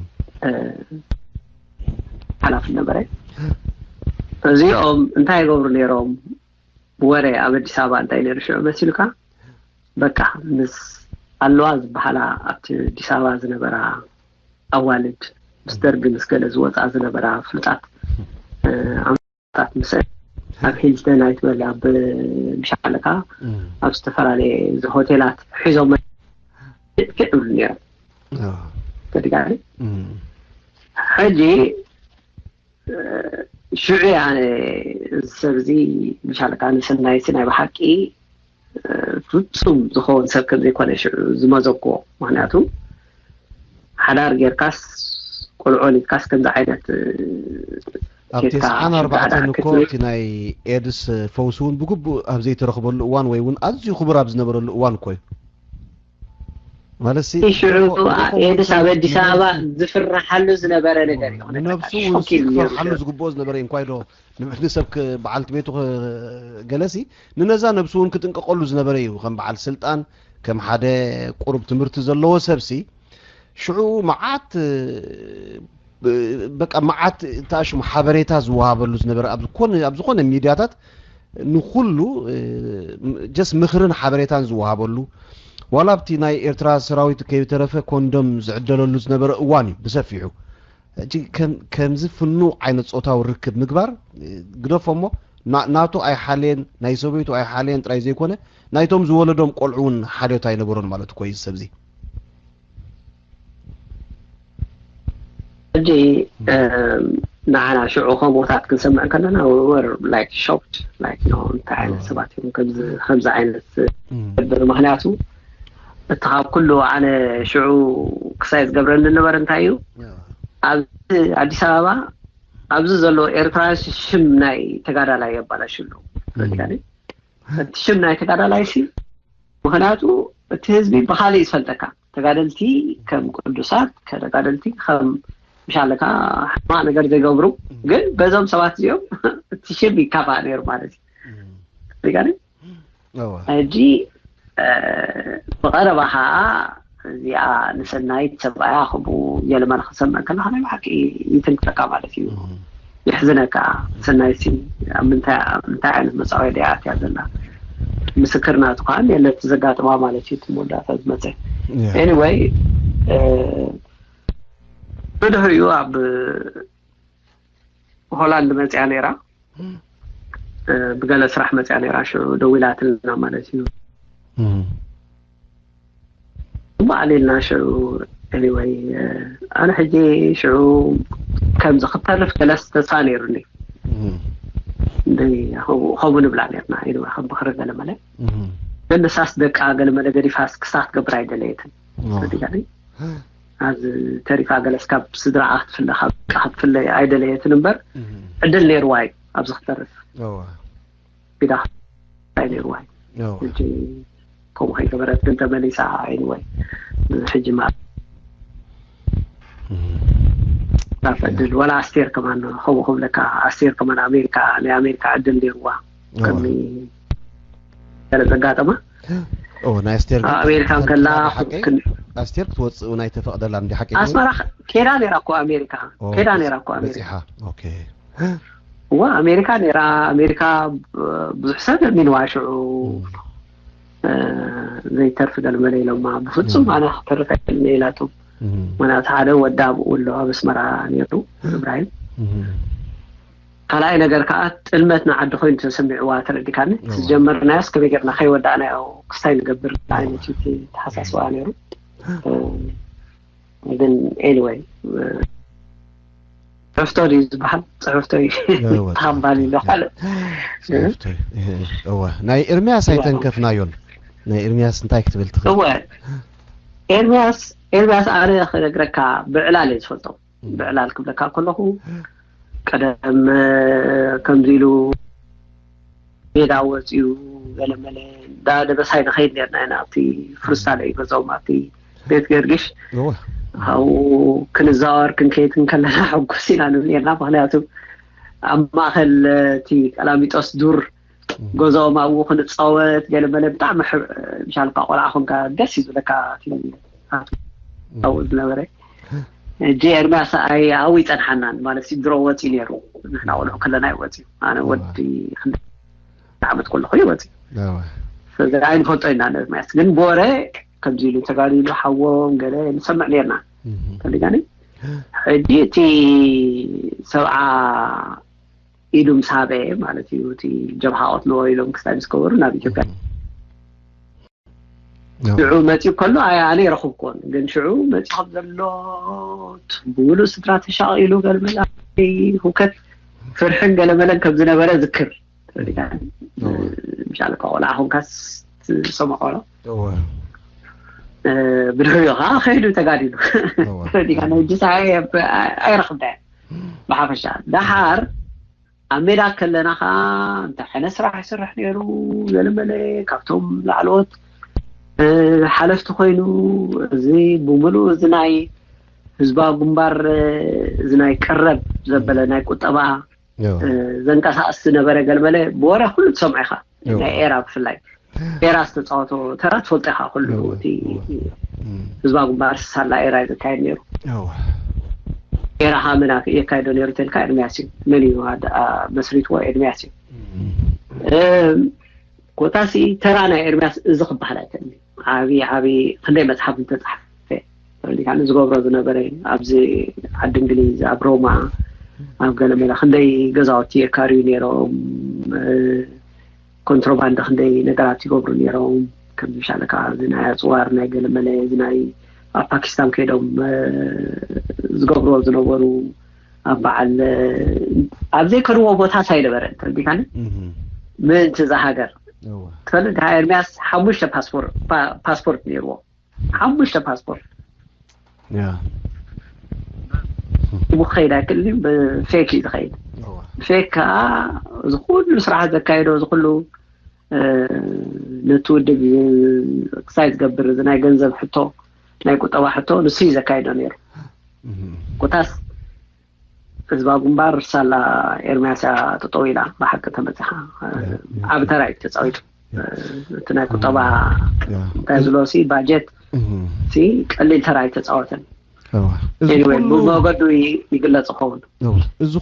እ፣ ሓላፊ ነበረ። እዚኦም እንታይ ይገብሩ ነይሮም? ወረ ኣብ ኣዲስ ኣበባ እንታይ ነይሩ ሽዑ መሲሉካ? በቃ ምስ ኣለዋ ዝበሃላ ኣብቲ ኣዲስ ኣበባ ዝነበራ ኣዋልድ፣ ምስ ደርጊ ምስ ገለ ዝወፃ ዝነበራ ፍሉጣት፣ እ፣ ኣምታት ምስ ኣብ ሂልተን ኣይትበል፣ ኣብ ብሻለካ እም። ኣብ ዝተፈላለየ ሆቴላት ሒዞም ፊዕ ይብሉ ነይሮም። ያው። ተድጋሪ እም። ሕጂ፣ እ፣ ሽዑ ኣነ እዚ ሰብ እዚ ብሻለካ ንሰናይሲ ናይ ብሓቂ፣ እ፣ ፍጹም ዝኸውን ሰብ ከም ዘይኮነ ሽዑ ዝመዘኮ። ምኽንያቱ ሓዳር ጌርካስ ቆልዑ ወሊድካስ ከምዚ ዓይነት፣ እ፣ ኣብ ኬድካ ተስዓን ኣርባዕተን ሽግር እኮ ክትብል እቲ ናይ ኤድስ ፈውሲ እውን ብግቡእ ኣብ ዘይተረኽበሉ እዋን ወይ እውን ኣዝዩ ክቡር ኣብ ዝነበረሉ እዋን እኮ እዩ። ማለት ሲ ሽዑ ብኾ-፣ ብኾ-፣ ኤድስ ኣብ ኣዲስ ኣበባ ንነብሱ ዝፍራሓሉ ዝነበረ ነገር እዩ። ንነብሱ እውን ሾክ ሲ እዩ ነይሩ ክፈርሓሉ ሽዑ። ዝግብኦ ዝነበረ እዩ። እንኳይ ዶ ን-፣ ንሰብ ክ-፣ በዓልቲ ቤቱ ክ-፣ ገለሲ ንነዛ ነብሱ እውን ክጥንቀቐሉ ዝነበረ እዩ። ከም በዓል ስልጣን፣ ከም ሓደ ቁሩብ ትምህርቲ ዘለዎ ሰብሲ ሽዑ መዓት፣ እ፣ በቃ መዓት ተኣሽሙ ሓበሬታ ዝወሃበሉ ዝነበረ ኣብ ዝኾነ፣ ኣብ ዝኾነ ሚድያታት ንኹሉ፣ እ፣ ጀስት ምኽርን ሓበሬታን ዝወሃበሉ፣ ዋላ ኣብቲ ናይ ኤርትራ ሰራዊት ከይተረፈ ኮንዶም ዝዕደለሉ ዝነበረ እዋን እዩ ብሰፊሑ። ሕጂ ከም-፣ ከምዚ ፍኑው ዓይነት ጾታዊ ርክብ ምግባር፣ እ፣ ግደፎ እሞ ና-፣ ናቱ ኣይሓለየን፣ ናይ ሰበይቱ ኣይሓለየን ጥራይ ዘይኮነ ናይቶም ዝወለዶም ቆልዑ እውን ሓልዮት ኣይነበሮን ማለት እኮ እዩ እዚ ሰብዚ። ሕጂ፣ እም፣ ንዓና ሽዑ ከምኡታት ክንሰምዕ ከለና we were like shocked, like no፣ እንታይ ዓይነት ኦ። ሰባት እዮም ከምዚ፣ ከምዚ ዓይነት እም። ዝገብር? ምኽንያቱ እቲ ካብ ኩሉ ኣነ ሽዑ ክሳይ ዝገብረኒ ዝነበረ እንታይ እዩ? ያ። ኣብዚ ኣዲስ ኣበባ ኣብዚ ዘሎ ኤርትራ ሽም ናይ ተጋዳላይ የባላሽሉ። እም። እቲ ሽም ናይ ተጋዳላይ ሲ፣ ምኽንያቱ እቲ ህዝቢ ብኻልእ እዩ ዝፈልጠካ። ተጋደልቲ ከም ቅዱሳት፣ ተጋደልቲ ከም ምሻለካ ሕማቕ ነገር ዘይገብሩ፣ ግን በዞም ሰባት እዚኦም እቲ ሽም ይካፋእ ነይሩ ማለት እዩ። እም። ሪጋኒ እዋ። ሕጂ፣ እ፣ ብቐረባ ኸዓ እዚኣ ንሰናይት ሰብኣያ ከምኡ የለመለ ክሰምዕ ከለኻ ናይ ብሓቂ ይትንክፈካ ማለት እዩ። እም። የሕዝነካ። ሰናይሲ ኣብ ምንታይ፣ ኣብ ምንታይ ዓይነት መጻወድያ እያ ኣትያ ዘላ? ምስክር ናቱ ከኣ የለት ዘጋጥማ ማለት እዩ። እቲ መወዳእታ ዝመጸ። ያ። Anyway፣ እ፣ ብድሕሪኡ ኣብ ሆላንድ መጽያ ነይራ። እ፣ ብገለ ስራሕ መጽያ ነይራ። ሽዑ ደዊላትና ማለት እዩ። እም። እሞ ኣሊልና ሽዑ፣ anyway፣ እ፣ ኣነ ሕጂ ሽዑ ከምዚ ክተርፍ ገለስ ተስፋ ነይሩኒ። እም። እንደ-፣ ከምኡ፣ ከምኡ ንብላ ነርና። Anyway፣ ከም ብኽሪ ገለ መለ። እም። ግን ንሳስ ደቃ ገለ መለ ገዲፋስ ክሳብ ክትገብር ኣይደለየትን። ኦ። ተረዲእካኒ? ኣብዚ ተሪፋ ገለስ ካብ ስድራኣ ክትፍለ፣ ካብ ደቃ ክትፍለ ኣይደለየትን እምበር፣ እም። ዕድል ነይርዋ እዩ ኣብዚ ክትተርፍ። እዋ። ቢዳ ኣይነይርዋይ። ያው። ሕጂ ከምኡ ከይገበረት ግን ተመሊሳ። Anyway፣ ሕጂ ማ እም። ናብ ዕድል ወላ ኣስቴር ከማን ከምኡ ክብለካ፣ ኣስቴር ከማን ኣሜሪካ፣ ናይ ኣሜሪካ ዕድል ነይርዋ። ያው። ከምኒ ገለ ዘጋጠማ ኦ፣ ናይ ኣስቴር ግን ኣብ ኣሜሪካ ከም ከላ ናይ ሓቂ? ክን- ኣስቴር ክትወጽእ እውን ኣይተፈቕደላን እንዲ ሓቂ? ኣስመራ ከ-፣ ኬዳ ነይራ እኮ ኣሜሪካ። ኦ፣ ኬዳ ነይራ እኮ ኣሜሪካ። በጺሓ። ኦኬ። እዋ ኣሜሪካ ነይራ። ኣሜሪካ ብዙሕ ሰብ ኣሚንዋ ሽዑ። ዘይተርፍ ገለመለ ኢሎማ። ብፍጹም ኣነ ክተርፍ ኣይክእልን ኢላቶም። ምክንያቱ ሓደ ወዲ ኣብኡ ኣሎ ኣብ ኣስመራ ነይሩ፣ እብራሂም። ካልኣይ ነገር ከዓ ጥልመት ንዓዲ ኮይኑ ተሰሚዕዋ፣ ተረዲካኒ። ዝጀመርናዮስ ከመይ ጌርና ከይወዳእናዮ ክስታይ ንገብር ዓይነት እዩ እቲ ተሓሳስባ ነይሩ። ግን anyway፣ ጽሕፍቶ ድዩ ዝበሃል? ጽሕፍቶ እዩ ተቐባሊ ኢሉ ካልእ። እወ፣ ናይ ኤርሚያስ ኣይተንከፍናዮን። ናይ ኤርሚያስ እንታይ ክትብል ትኽእል? እወ፣ ኤርሚያስ፣ ኤርሚያስ ኣነ ክነግረካ ብዕላል እየ ዝፈልጦ። ብዕላል ክብለካ ከለኹ ቀደም ከምዚ ኢሉ ሜዳ ወፂኡ ገለመለ እንዳ ደበሳይ ንኸይድ ነርና ኢና። ኣብቲ ፍርስታለ እዩ ገዛኦም ኣብቲ ቤት ገርግሽ። ኣብኡ ክንዛወር ክንከይድ እንከለና ሕጉስ ኢና ንብል ነርና። ምክንያቱ ኣብ ማእኸል እቲ ቀላሚጦስ ዱር ገዛኦም ኣብኡ ክንፃወት ገለመለ ብጣዕሚ ምሻልካ ቆልዓ ኮንካ ደስ እዩ ዝብለካ። ኣብኡ ዝነበረ ሕጂ ኤርሚያስ ኣይ ኣብኡ ይፀንሓናን ማለት እዩ። ድሮ ወፂኡ ነይሩ። ንሕና ቆልዑ ከለና እዩ ወፂኡ። ኣነ ወዲ ዓመት ከለኹ እዩ ወፂኡ። ስለዚ ኣይንፈልጦ ኢና ንኤርሚያስ፣ ግን ብወረ ከምዚ ኢሉ ተጋዲሉ ሓዎም ገለ ንሰምዕ ነርና። ተሊጋኒ ሕጂ እቲ ሰብዓ ኢዱ ምስ ሃበ ማለት እዩ። እቲ ጀብሃ ቀትልዎ ኢሎም ክስታይ ምስ ገበሩ ናብ ኢትዮጵያ ሽዑ መፂኡ ከሎ ኣይ ኣነ ይረኽብኩዎን፣ ግን ሽዑ መፂኡ ከም ዘሎ ብሙሉእ ስድራ ተሻቒሉ ገለመለ ሁከት ፍርሕን ገለመለን ከም ዝነበረ ዝክር። ምሻለካ ቆልዓ ኮንካስ ትሰምዖ ቆልዓ ብድሕሪኡ ከዓ ከይዱ ተጋዲሉ። ዲካ ናይ ሕጂ ሰዓይ ኣይረኽብናዮ። ብሓፈሻ ደሓር ኣብ ሜዳ ከለና ከዓ እንታይ ዓይነት ስራሕ ይሰርሕ ነይሩ? ገለመለ ካብቶም ላዕለዎት ሓለፍቲ ኮይኑ፣ እዚ ብምሉእ እዚ ናይ ህዝባዊ ግንባር፣ እዚ ናይ ቀረብ ዘበለ ናይ ቁጠባ ዘንቀሳቅስ ዝነበረ ገለመለ ብወረ ኩሉ ትሰምዖ ኢኻ። ናይ ኤራ ብፍላይ ኤራ ዝተፃወቶ ተራ ትፈልጦ ኢኻ። ኩሉ እቲ ህዝባዊ ግንባር ሳላ ኤራ እዩ ዘካየድ ነይሩ። ኤራ ሃመና የካይዶ ነይሩ ተልካ ኤርሚያስ እዩ። መን እዩ መስሪትዎ? ኤርሚያስ እዩ። ኮታሲ ተራ ናይ ኤርሚያስ እዚ ክበሃል ኣይክእልን። ዓብዪ ዓብዪ ክንደይ መፅሓፍ ዝተፃሕፈ ሪካ ዝገብሮ ዝነበረ ኣብዚ ዓዲ እንግሊዝ ኣብ ሮማ ኣብ ገለመለ ክንደይ ገዛውቲ የካርዩ ነይሮም። ኮንትሮባንድ ክንደይ ነገራት ይገብሩ ነይሮም። ከምዚ ሻለካ እዚ ናይ ኣፅዋር ናይ ገለመለ እዚ ናይ ኣብ ፓኪስታን ከይዶም ዝገብርዎ ዝነበሩ ኣብ በዓል ኣብ ዘይከድዎ ቦታ ሳይነበረ ተረዲካኒ ምእንቲ እዛ ሃገር ትፈልጥ። ኤርሚያስ ሓሙሽተ ፓስፖርት ነይርዎ። ሓሙሽተ ፓስፖርት ሂቡ ክኸይድ ኣይክእልን። ብፌክ እዩ ዝኸይድ። ፌክ ከዓ እዚ ኩሉ ስራሕ ዘካየዶ እዚ ኩሉ ነቲ ውድብ ክሳይ ዝገብር እዚ ናይ ገንዘብ ሕቶ ናይ ቁጠባ ሕቶ ንሱ እዩ ዘካይዶ ነይሩ። ኮታስ ህዝባዊ ግንባር ሳላ ኤርሚያስ እያ ጠጠው ኢላ ብሓቂ ተመፅኻ ዓብ ተራ እዩ ተፃዊቱ። እቲ ናይ ቁጠባ እንታይ ዝሎ ሲ ባጀት ሲ ቀሊል ተራ እዩ ተፃወተን። ብመገዱ ይግለፅ ይኸውን። እዚ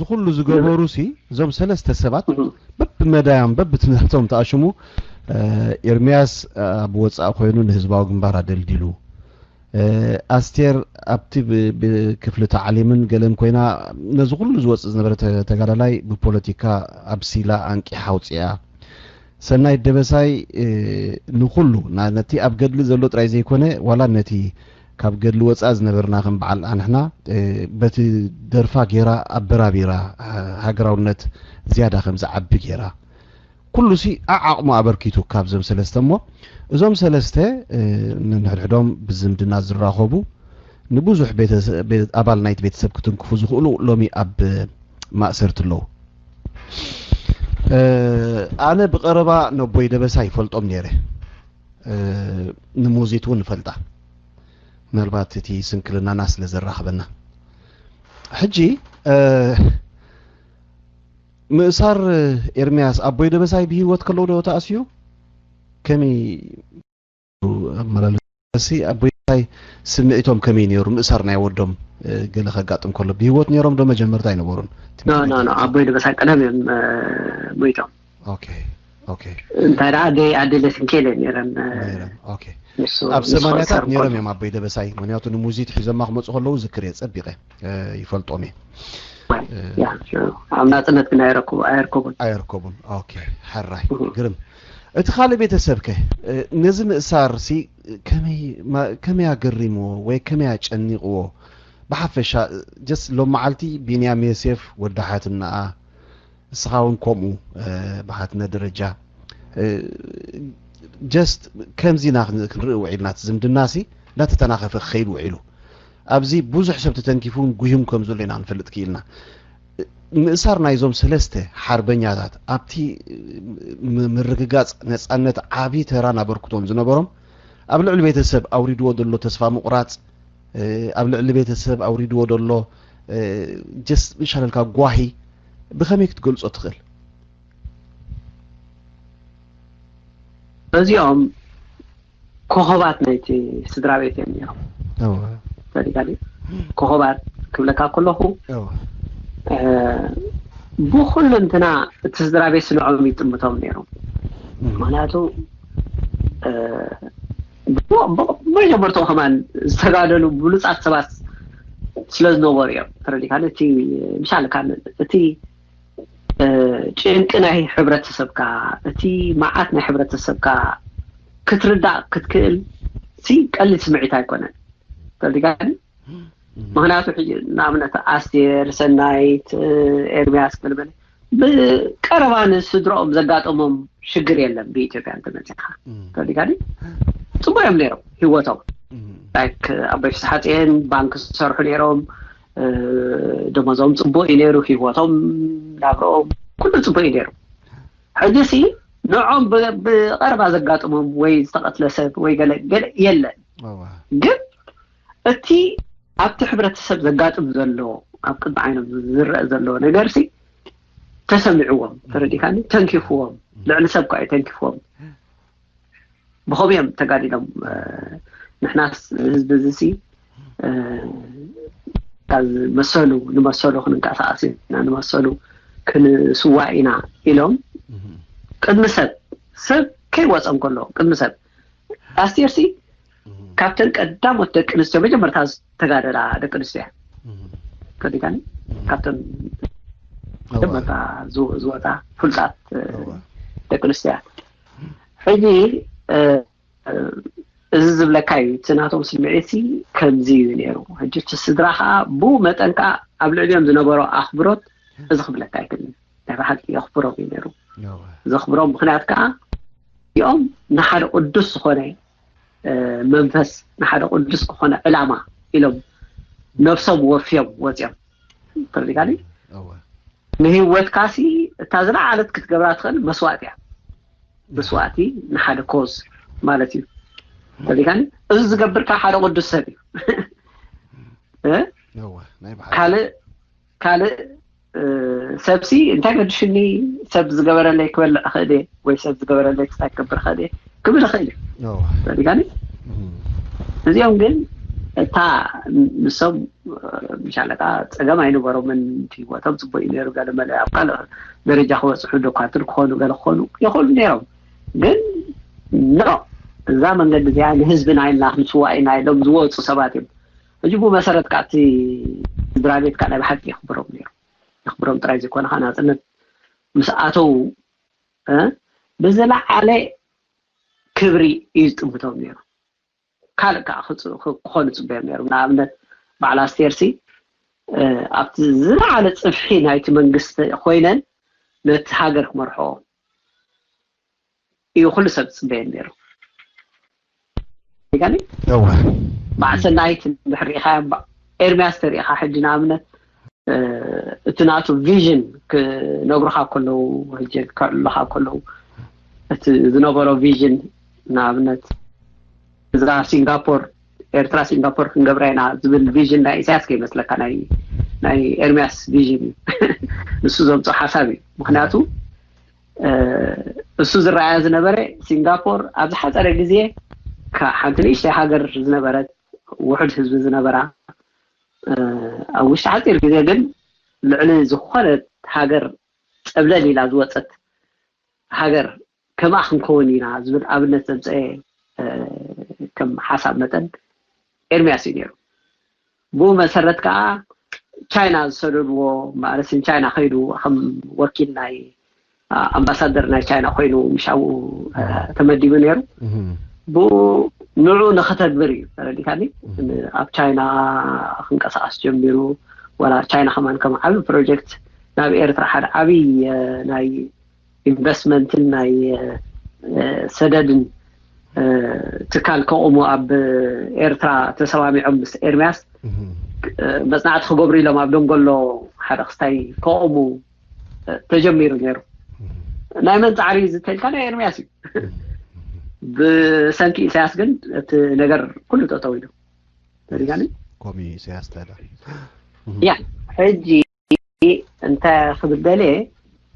ኩሉ ዝገበሩ ሲ እዞም ሰለስተ ሰባት በብመዳዮም በብትምህርቶም ተኣሽሙ ኤርሚያስ ኣብ ወፃኢ ኮይኑ ንህዝባዊ ግንባር ኣደልዲሉ ኣስቴር ኣብቲ ብክፍሊ ተዓሊምን ገለን ኮይና ነዚ ኩሉ ዝወፅእ ዝነበረ ተጋዳላይ ብፖለቲካ ኣብሲላ ኣንቂሓ ኣውፅኣ። ሰናይት ደበሳይ ንኩሉ ነቲ ኣብ ገድሊ ዘሎ ጥራይ ዘይኮነ ዋላ ነቲ ካብ ገድሊ ወፃ ዝነበርና ከም በዓል ኣንሕና በቲ ደርፋ ገይራ ኣበራቢራ ሃገራውነት ዝያዳ ከም ዝዓቢ ገይራ ኩሉ ሲ ዓዓቕሙ ኣበርኪቱ ካብዞም ሰለስተ እሞ እዞም ሰለስተ ንሕድሕዶም ብዝምድና ዝራኸቡ ንብዙሕ ኣባል ናይቲ ቤተሰብ ክትንክፉ ዝኽእሉ ሎሚ ኣብ ማእሰርቲ ኣለዉ። ኣነ ብቐረባ ነቦይ ደበሳ ይፈልጦም ነይረ። ንሙዚት እውን ንፈልጣ ምናልባት እቲ ስንክልናና ስለ ዘራኽበና ሕጂ ምእሳር ኤርምያስ ኣቦይ ደበሳይ ብህይወት ከለዉ ዶ ተኣስዩ? ከመይ ኣመላለሲ ኣቦይ ደበሳይ ስምዒቶም ከመይ ነይሩ? ምእሳር ናይ ወዶም፣ እ፣ ገለ ከጋጥም ከሎ ብህይወት ነይሮም ዶ? መጀመርታ ኣይነበሩን? እቲ ኖ ምኽንያት ኖ ኖ ኣቦይ ደበሳይ ቀደም እዮም፣ እ፣ ሞይቶም። ኦኬ፣ ኦኬ። እንታይ ደኣ ኣደይ ኣደለ ስንኬለ ነይረን፣ እ፣ ነይረን። ኦኬ። ንሱ ኣብ ንሱ ሰማንያታት ክሰርም ነይሮም ከሎ። እዮም ኣቦይ ደበሳይ፣ ምክንያቱ ንሙዚት ሒዞማ ክመፁ ከለዉ ዝክር እየ፣ ፀቢቐ፣ እ፣ ይፈልጦም እየ። ያ፣ ኣብ ናጽነት ግን ኣይረክቡ ኣይርከቡን። ኣይርከቡን። ኦኬ፣ ሕራይ እሁ። ግርም። እቲ ካልእ ቤተሰብከ፣ እ፣ ነዚ ምእሳር ሲ ከመይ ማ- ከመይ ኣገሪምዎ ወይ ከመይ ኣጨኒቕዎ? ብሓፈሻ ጀስት ሎም መዓልቲ ቢንያም ዮሴፍ ወዲ ሓትናኣ፣ እስኻ እውን ከምኡ፣ እ፣ ብሓትነ ደረጃ፣ እ፣ ጀስት ከምዚ ኢና ክን- ክንርኢ ውዒልና፣ እቲ ዝምድና ሲ እንዳተተናኸፈ ክኸይድ ውዒሉ። ኣብዚ ብዙሕ ሰብ ተተንኪፉን ጉሂም ከም ዘሎ ኢና ክንፈልጥ ክኢልና። ምእሳር ናይዞም ሰለስተ ሓርበኛታት ኣብቲ ም- ምርግጋጽ ነጻነት ዓቢ ተራን ኣበርክቶን ዝነበሮም፣ ኣብ ልዕሊ ቤተሰብ ኣውሪድዎ ዘሎ ተስፋ ምቑራጽ፣ እ፣ ኣብ ልዕሊ ቤተሰብ ኣውሪድዎ ዘሎ፣ እ፣ ጀስት ምሻለልካ ጓሂ ብኸመይ ክትገልጾ ትኽእል? እዚኦም ኮኸባት ናይቲ ስድራ ቤት እዮም ነይሮም። እወ፣ ፈሊካ ድዩ? ኮኸባት ክብለካ ከለኹ እወ፣ እ፣ ብኹሉ እንትና እቲ ስድራ ቤት ስንዖም ይጥምቶም ነይሮም። እም፣ ምክንያቱ እ፣ ብ- ብ- መጀመርቶም ከማን ዝተጋደሉ ብሉፃት ሰባት ስለ ዝነበሩ እዮም። ተረዲካ እቲ ምሻልካ እቲ እ፣ ጭንቂ ናይ ሕብረተሰብካ፣ እቲ መዓት ናይ ሕብረተሰብካ ክትርዳእ ክትክእል ሲ ቀሊል ስምዒት ኣይኮነን። ተረዲካ ምክንያቱ ሕጂ ንኣብነት ኣስቴር፣ ሰናይት፣ ኤርሚያስ፣ በልበል ብቀረባ ንስድረኦም ዘጋጠሞም ሽግር የለን። ብኢትዮጵያ እንተመፂኻ ተዲጋዲ ፅቡቅ እዮም ነይሮም ህይወቶም። ላይክ ኣቦይ ፍስሓፅየን ባንክ ዝሰርሑ ነይሮም። ደሞዞም ፅቡቅ እዩ ነይሩ፣ ህይወቶም ናብረኦም ኩሉ ፅቡቅ እዩ ነይሩ። ሕጂ ሲ ንዖም ብቀረባ ዘጋጥሞም ወይ ዝተቀትለ ሰብ ወይ ገለ ገለ የለን። ግን እቲ ኣብቲ ሕብረተሰብ ዘጋጥም ዘሎ ኣብ ቅድሚ ዓይኖም ዝረአ ዘሎ ነገር ሲ ተሰሚዕዎም፣ ተረዲካኒ፣ ተንኪፍዎም። ልዕሊ ሰብ ኳ እዩ ተንኪፍዎም። ብኸምኡ እዮም ተጋዲሎም። ንሕናስ ህዝቢ እዚ ሲ ካብ መሰሉ ንመሰሉ ክንንቀሳቀስ ኢና፣ ንመሰሉ ክንስዋእ ኢና ኢሎም ቅድሚ ሰብ፣ ሰብ ከይወፀ እንከሎ ቅድሚ ሰብ ኣስቴር ሲ ካብተን ቀዳሞት ደቂ ኣንስትዮ መጀመርታ ዝተጋደላ ደቂ ኣንስትዮ እያ። ከዲጋኒ ካብተን መጀመርታ ዝወፃ ፍሉጣት ደቂ ኣንስትዮ እያ። ሕጂ እዚ ዝብለካ እዩ፣ እቲ ናቶም ስምዒት ከምዚ እዩ ነይሩ። ሕጂ እቲ ስድራ ከዓ ብኡ መጠን ከዓ ኣብ ልዕሊኦም ዝነበሮ ኣኽብሮት እዚ ክብለካ ኣይክእልን። ናይ ብሓቂ የኽብሮም እዩ ነይሩ። ዘኽብሮም ምኽንያት ከዓ እዚኦም ንሓደ ቅዱስ ዝኾነ መንፈስ፣ ንሓደ ቅዱስ ዝኾነ ዕላማ ኢሎም ነብሶም ወፍዮም ወፅዮም። ተረዲካኒ? ንህይወትካሲ እታ ዝለዓለት ክትገብራ ትኽእል መስዋእቲ እያ። መስዋእቲ ንሓደ ኮዝ ማለት እዩ። ተረዲካኒ? እዚ ዝገብር ከዓ ሓደ ቅዱስ ሰብ እዩ። ካልእ ካልእ ሰብሲ እንታይ ገድሽኒ፣ ሰብ ዝገበረለይ ክበልዕ እኽእል እየ ወይ ሰብ ዝገበረለይ ክስታይ ክገብር እኽእል እየ ክብል እኽእል እዩ። ተረዲካኒ? እዚኦም ግን እታ ንሶም ምሻለካ ፀገም ኣይነበሮምን፣ ህይወቶም ፅቡቅ እዩ ነይሩ። ገለ መለ ኣብ ካልእ ደረጃ ክበፅሑ ዶኳትር ክኾኑ ገለ ክኾኑ ይኽእሉ ነይሮም። ግን ኖ፣ እዛ መንገዲ እዚኣ ንህዝብና ኢልና ክንስዋእ ኢና ኢሎም ዝወፁ ሰባት እዮም። ሕጂ ብኡ መሰረት ከዓ እቲ ስድራ ቤት ከዓ ናይ ብሓቂ የኽብሮም ነይሩ። የኽብሮም ጥራይ ዘይኮነ ከዓ ናፅነት ምስ ኣተው ብዝለዓለ ክብሪ እዩ ዝጥምቶም ነይሩ። ካልእ ከዓ ክኾኑ ፅበዮም ነይሮም። ንኣብነት በዓል ኣስቴርሲ ኣብቲ ዝለዓለ ፅፍሒ ናይቲ መንግስቲ ኮይነን ነቲ ሃገር ክመርሕኦ እዩ ኩሉ ሰብ ዝፅበየን ነይሩ። ይገኒ በዓል ሰናይት እንድሕር ሪኢኻ፣ ኤርሚያስ ተሪኢኻ ሕጂ ንኣብነት እቲ ናቱ ቪዥን ክነግሩኻ ከለዉ፣ ሕጂ ከዕልሉኻ ከለዉ እቲ ዝነበሮ ቪዥን ንኣብነት እዛ ሲንጋፖር ኤርትራ ሲንጋፖር ክንገብራ ኢና ዝብል ቪዥን ናይ ኢሳያስ ከይመስለካ፣ ናይ ናይ ኤርሚያስ ቪዥን እዩ። ንሱ ዘምፅኦ ሓሳብ እዩ። ምክንያቱ እሱ ዝረኣያ ዝነበረ ሲንጋፖር ኣብ ዝሓፀረ ግዜ ሓንቲ ንእሽተይ ሃገር ዝነበረት ውሑድ ህዝቢ ዝነበራ፣ ኣብ ውሽጢ ሓፂር ግዜ ግን ልዕሊ ዝኾነት ሃገር ፀብለል ኢላ ዝወፀት ሃገር ከምኣ ክንከውን ኢና ዝብል ኣብነት ዘምፀአ ከም ሓሳብ መጠን ኤርሚያስ እዩ ነይሩ። ብኡ መሰረት ከዓ ቻይና ዝሰደድዎ ማለትም ቻይና ከይዱ ከም ወኪል ናይ ኣምባሳደር ናይ ቻይና ኮይኑ ምሻው ተመዲቡ ነይሩ። ብኡ ንዑ ንኸተግብር እዩ ተረዲካኒ። ኣብ ቻይና ክንቀሳቀስ ጀሚሩ። ዋላ ቻይና ከማን ከም ዓብዪ ፕሮጀክት ናብ ኤርትራ ሓደ ዓብዪ ናይ ኢንቨስትመንትን ናይ ሰደድን ትካል ከቑሙ ኣብ ኤርትራ ተሰማሚዖም ምስ ኤርሚያስ መፅናዕቲ ክገብሩ ኢሎም ኣብ ደንጎሎ ሓደ ክስታይ ከቑሙ ተጀሚሩ ነይሩ። ናይ መን ፃዕሪ እዩ ዝተልካ? ናይ ኤርሚያስ እዩ። ብሰንኪ ኢሳያስ ግን እቲ ነገር ኩሉ ጠጠው ኢሉ ተሪጋኒ። ኮሚ ኢሳያስ ታዲያ ያ ሕጂ እንታይ ክብል ደልየ፣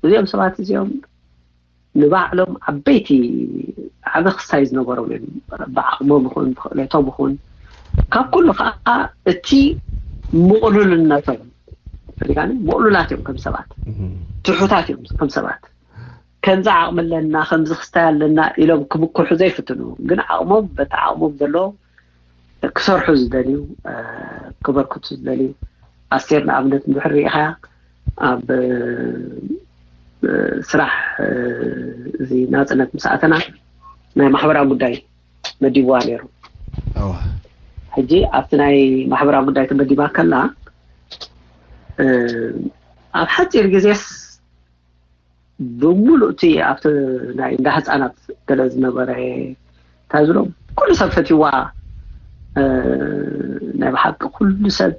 እዚኦም ሰባት እዚኦም ንባዕሎም ዓበይቲ ዓበ ክስታይ ዝነበሮም እዮም። ብዓቕሞም ይኹን ብክእለቶም ይኹን ካብ ኩሉ ከዓ እቲ ምቕሉልነቶም ተሪጋኒ። ምቕሉላት እዮም ከም ሰባት፣ ትሑታት እዮም ከም ሰባት። ከምዚ ዓቕሚ ኣለና ከምዚ ክስታይ ኣለና ኢሎም ክምክሑ ዘይፍትኑ፣ ግን ዓቕሞም በቲ ዓቕሞም ዘሎ ክሰርሑ ዝደልዩ ክበርክቱ ዝደልዩ። ኣስቴር ንኣብነት እንድሕር ሪኢኻ ኣብ ስራሕ እዚ ናፅነት ምስ ኣተና ናይ ማሕበራዊ ጉዳይ መዲብዋ ነይሩ። ሕጂ ኣብቲ ናይ ማሕበራዊ ጉዳይ ተመዲባ ከላ ኣብ ሓፂር ግዜስ ብምሉእ እቲ ኣብቲ ናይ እንዳ ህፃናት ገለ ዝነበረ እንታይ ዝብሎም ኩሉ ሰብ ፈትዋ ናይ ብሓቂ ኩሉ ሰብ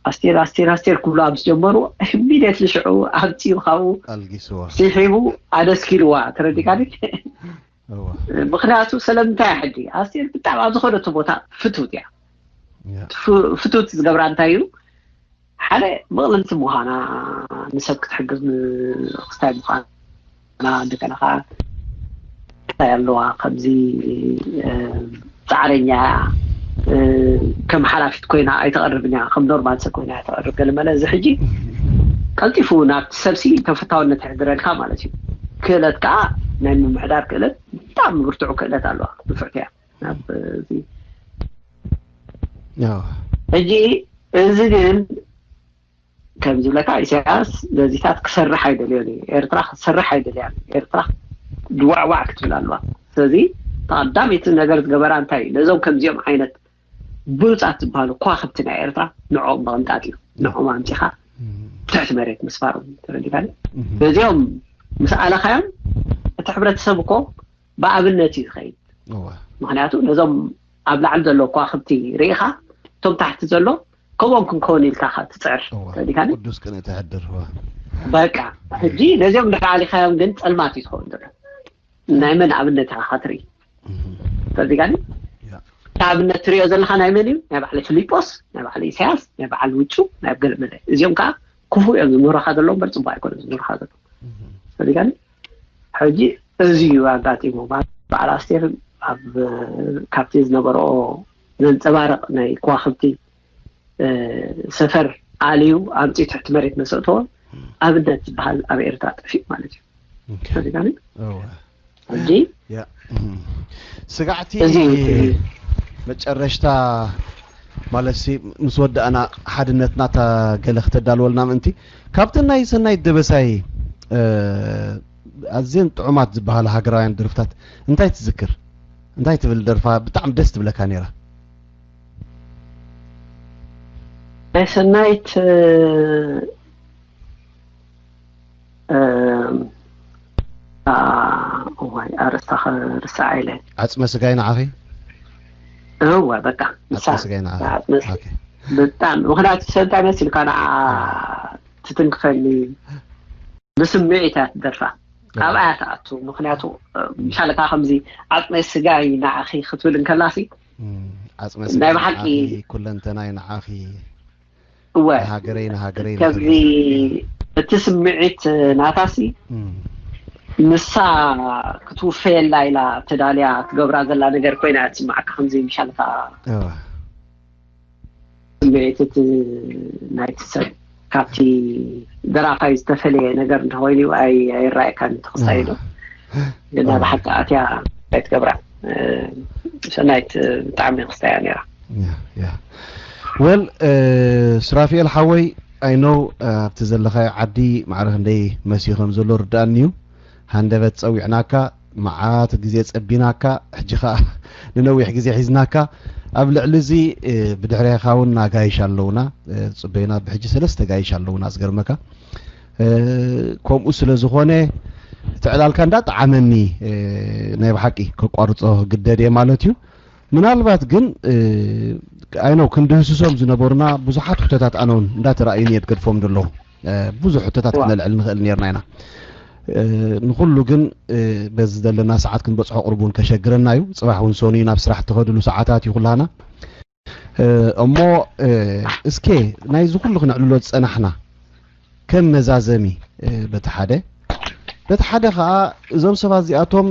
ኣስቴር ኣስቴር ኣስቴር ክብሉ ምስ ጀመሩ ኢሚድየትሊ ሽዑ ኣምፂኡ ካብኡ ኣልጊስዋ ስሒቡ ኣደስኪልዋ። ተረዲካኒ? እዋ ምክንያቱ ስለምንታይ ሕጂ ኣስቴር ብጣዕሚ ኣብ ዝኸደቱ ቦታ ፍትውት እያ። ያ ፍ- ፍትውት ዝገብራ እንታይ እዩ? ሓደ ምቕልልቲ ምዃና፣ ንሰብ ክትሕግዝ ክስታይ ምዃና፣ እንደገና ከዓ እንታይ ኣለዋ ከምዚ እ፣ ፃዕረኛ እ፣ ከም ሓላፊት ኮይና ኣይተቐርብን እያ፣ ከም ኖርማል ሰብ ኮይና እያ ተቐርብ። ገለ መለ እዚ ሕጂ ቀልጢፉ ናብቲ ሰብሲ ተፈታውነት የሕድረልካ ማለት እዩ። ክእለት ከዓ ናይ ምምሕዳር ክእለት ብጣዕሚ ብርቱዕ ክእለት ኣለዋ፣ ንፍዕቲ እያ። ናብ እዚ ያው ሕጂ እዚ ግን ከም ዝብለካ ኢሳያስ ነዚታት ክሰርሕ ኣይደልዮን እዩ። ኤርትራ ክትሰርሕ ኣይደልያን። ኤርትራ ድዋዕዋዕ ክትብል ኣለዋ። ስለዚ ተቐዳሚቲ ነገር ዝገበራ እንታይ እዩ? ነዞም ከምዚኦም ዓይነት ብሉፃት ዝበሃሉ ከዋክብቲ ናይ ኤርትራ ንዕኦም ምቕንጣጥ እዩ። ንዕኦም ኣምፂኻ ትሕቲ መሬት ምስፋሮም ተረዲካኒ። በዚኦም ምስ ኣለኻዮም እቲ ሕብረተሰብ እኮ ብኣብነት እዩ ዝኸይድ። እዋ ምክንያቱ ነዞም ኣብ ላዕሊ ዘሎ ከዋክብቲ ርኢኻ እቶም ታሕቲ ዘሎ ከምኦም ክንከውን ኢልካ ኢኻ ትፅዕር እዋ ተረዲካኒ። ቅዱስ ቅነ ተሕድር እዋ በቃ ሕጂ ነዚኦም እንድሕር ኣሊኻዮም ግን ፀልማት እዩ ዝኸውን ዘሎ። ናይ መን ኣብነት ኢኻ ክትርኢ ተረዲካኒ? ያ ኣብነት ትሪኦ ዘለካ ናይ መን እዩ? ናይ ባዕሊ ፊሊጶስ፣ ናይ ባዕሊ ኢሳያስ፣ ናይ ባዕሊ ውጩ፣ ናይ ገለመለ። እዚኦም ከዓ ክፉእ እዮም ዝምህሩካ ዘለዉ እምበር ፅቡቅ ኣይኮነ ዝምህሩካ ዘለዉ። ፈሊጋኒ ሕጂ እዚ እዩ ኣጋጢሙ። በዓል ኣስቴር ኣብ ካብቲ ዝነበረኦ ዘንፀባርቕ ናይ ከዋክብቲ ሰፈር ኣልዩ ኣምፂኡ ትሕቲ መሬት መሰእተዎ ኣብነት ዝበሃል ኣብ ኤርትራ ጠፊኡ ማለት እዩ። ፈሊጋኒ እወ ሕጂ ያ እም። ስጋዕቲ እዚ እዩ እቲ መጨረሽታ ማለት ሲ ምስ ወዳእና ሓድነትና እታ ገለ ክተዳልወልና ምእንቲ ካብተን ናይ ሰናይት ደበሳይ እ፣ ኣዝየን ጥዑማት ዝበሃላ ሃገራውያን ደርፍታት እንታይ ትዝክር? እንታይ ትብል ደርፋ ብጣዕሚ ደስ ትብለካ ነይራ? ናይ ሰናይት እም፣ ኣ፣ እዋይ ኣርእስታ ክርሳዓ ኢለ ዓፅመ ስጋይ ንዓኺ እወ በቃ ንሳ ዓፅመ ስጋይ ንዓኺ ዓፅመ ስ- ኦኬ ብጣዕሚ ምክንያቱ ሰብ እንታይ መሲልካ ንዓ ትትንክፈኒ ብስምዒት እያ ትደርፋ ኣብኣ እያ ትኣቱ ምክንያቱ ምሻለካ ከምዚ ዓፅመ ስጋይ ንዓኺ ክትብል እንከላሲ እም፣ ዓፅመ ናይ ስጋይ ብሓቂ ንዓኺ ኩለንተናይ ንዓኺ እወ ንሃገረይ ንሃገረይ ከምዚ ንኽእል። እቲ ስምዒት ናታሲ እም፣ ንሳ ክትውፈየላ ኢላ ተዳልያ ትገብራ ዘላ ነገር ኮይና እያ ትስማዓካ ከምዚ ምሻልካ እወ። ስምዒት እቲ ናይቲ ሰብ ካብቲ ደራፋይ ዝተፈለየ ነገር እንተኾይኑ ኣይ- ኣይረኣየካን ተኽስታይ ዶ ግና ብሓቂ ኣትያ ኣይትገብራ ሰናይት ብጣዕሚ ክስታያ ነራ ወል ሱራፊኤል ሓወይ ኣይኖው ኣብቲ ዘለኻዮ ዓዲ ማዕረ ክንደይ መሲዩ ከም ዘሎ ርዳእኒ እዩ። ሃንደበት ጸዊዕናካ፣ መዓት ግዜ ጸቢናካ፣ ሕጂ ኸኣ ንነዊሕ ግዜ ሒዝናካ። ኣብ ልዕሊ እዚ ብድሕሬኻ እውን ኣጋይሽ ኣለውና፣ ጽበዩና ብሕጂ ሰለስተ ጋይሽ ኣለውና ዝገርመካ። ከምኡ ስለ ዝኾነ እቲ ዕላልካ እንዳጠዓመኒ ናይ ብሓቂ ከቋርጾ ግደድ እየ ማለት እዩ። ምናልባት ግን ኣይነው ክንድህስሶም ዝነበሩና ብዙሓት ሕቶታት ኣነ እውን እንዳተራእዩኒ እየ ትገድፎም ዘለኹ። ብዙሕ ሕቶታት ክነልዕል ንኽእል ነርና ኢና። ንኹሉ ግን በዚ ዘለና ሰዓት ክንበፅሖ ቅርቡ እውን ከሸግረና እዩ። ፅባሕ እውን ሰኑዩ ናብ ስራሕ ትኸድሉ ሰዓታት እዩ ኩላና። እሞ እስከ ናይዚ ኩሉ ክነዕልሎ ዝፀናሕና ከም መዛዘሚ በቲ ሓደ በቲ ሓደ ከዓ እዞም ሰባት እዚኣቶም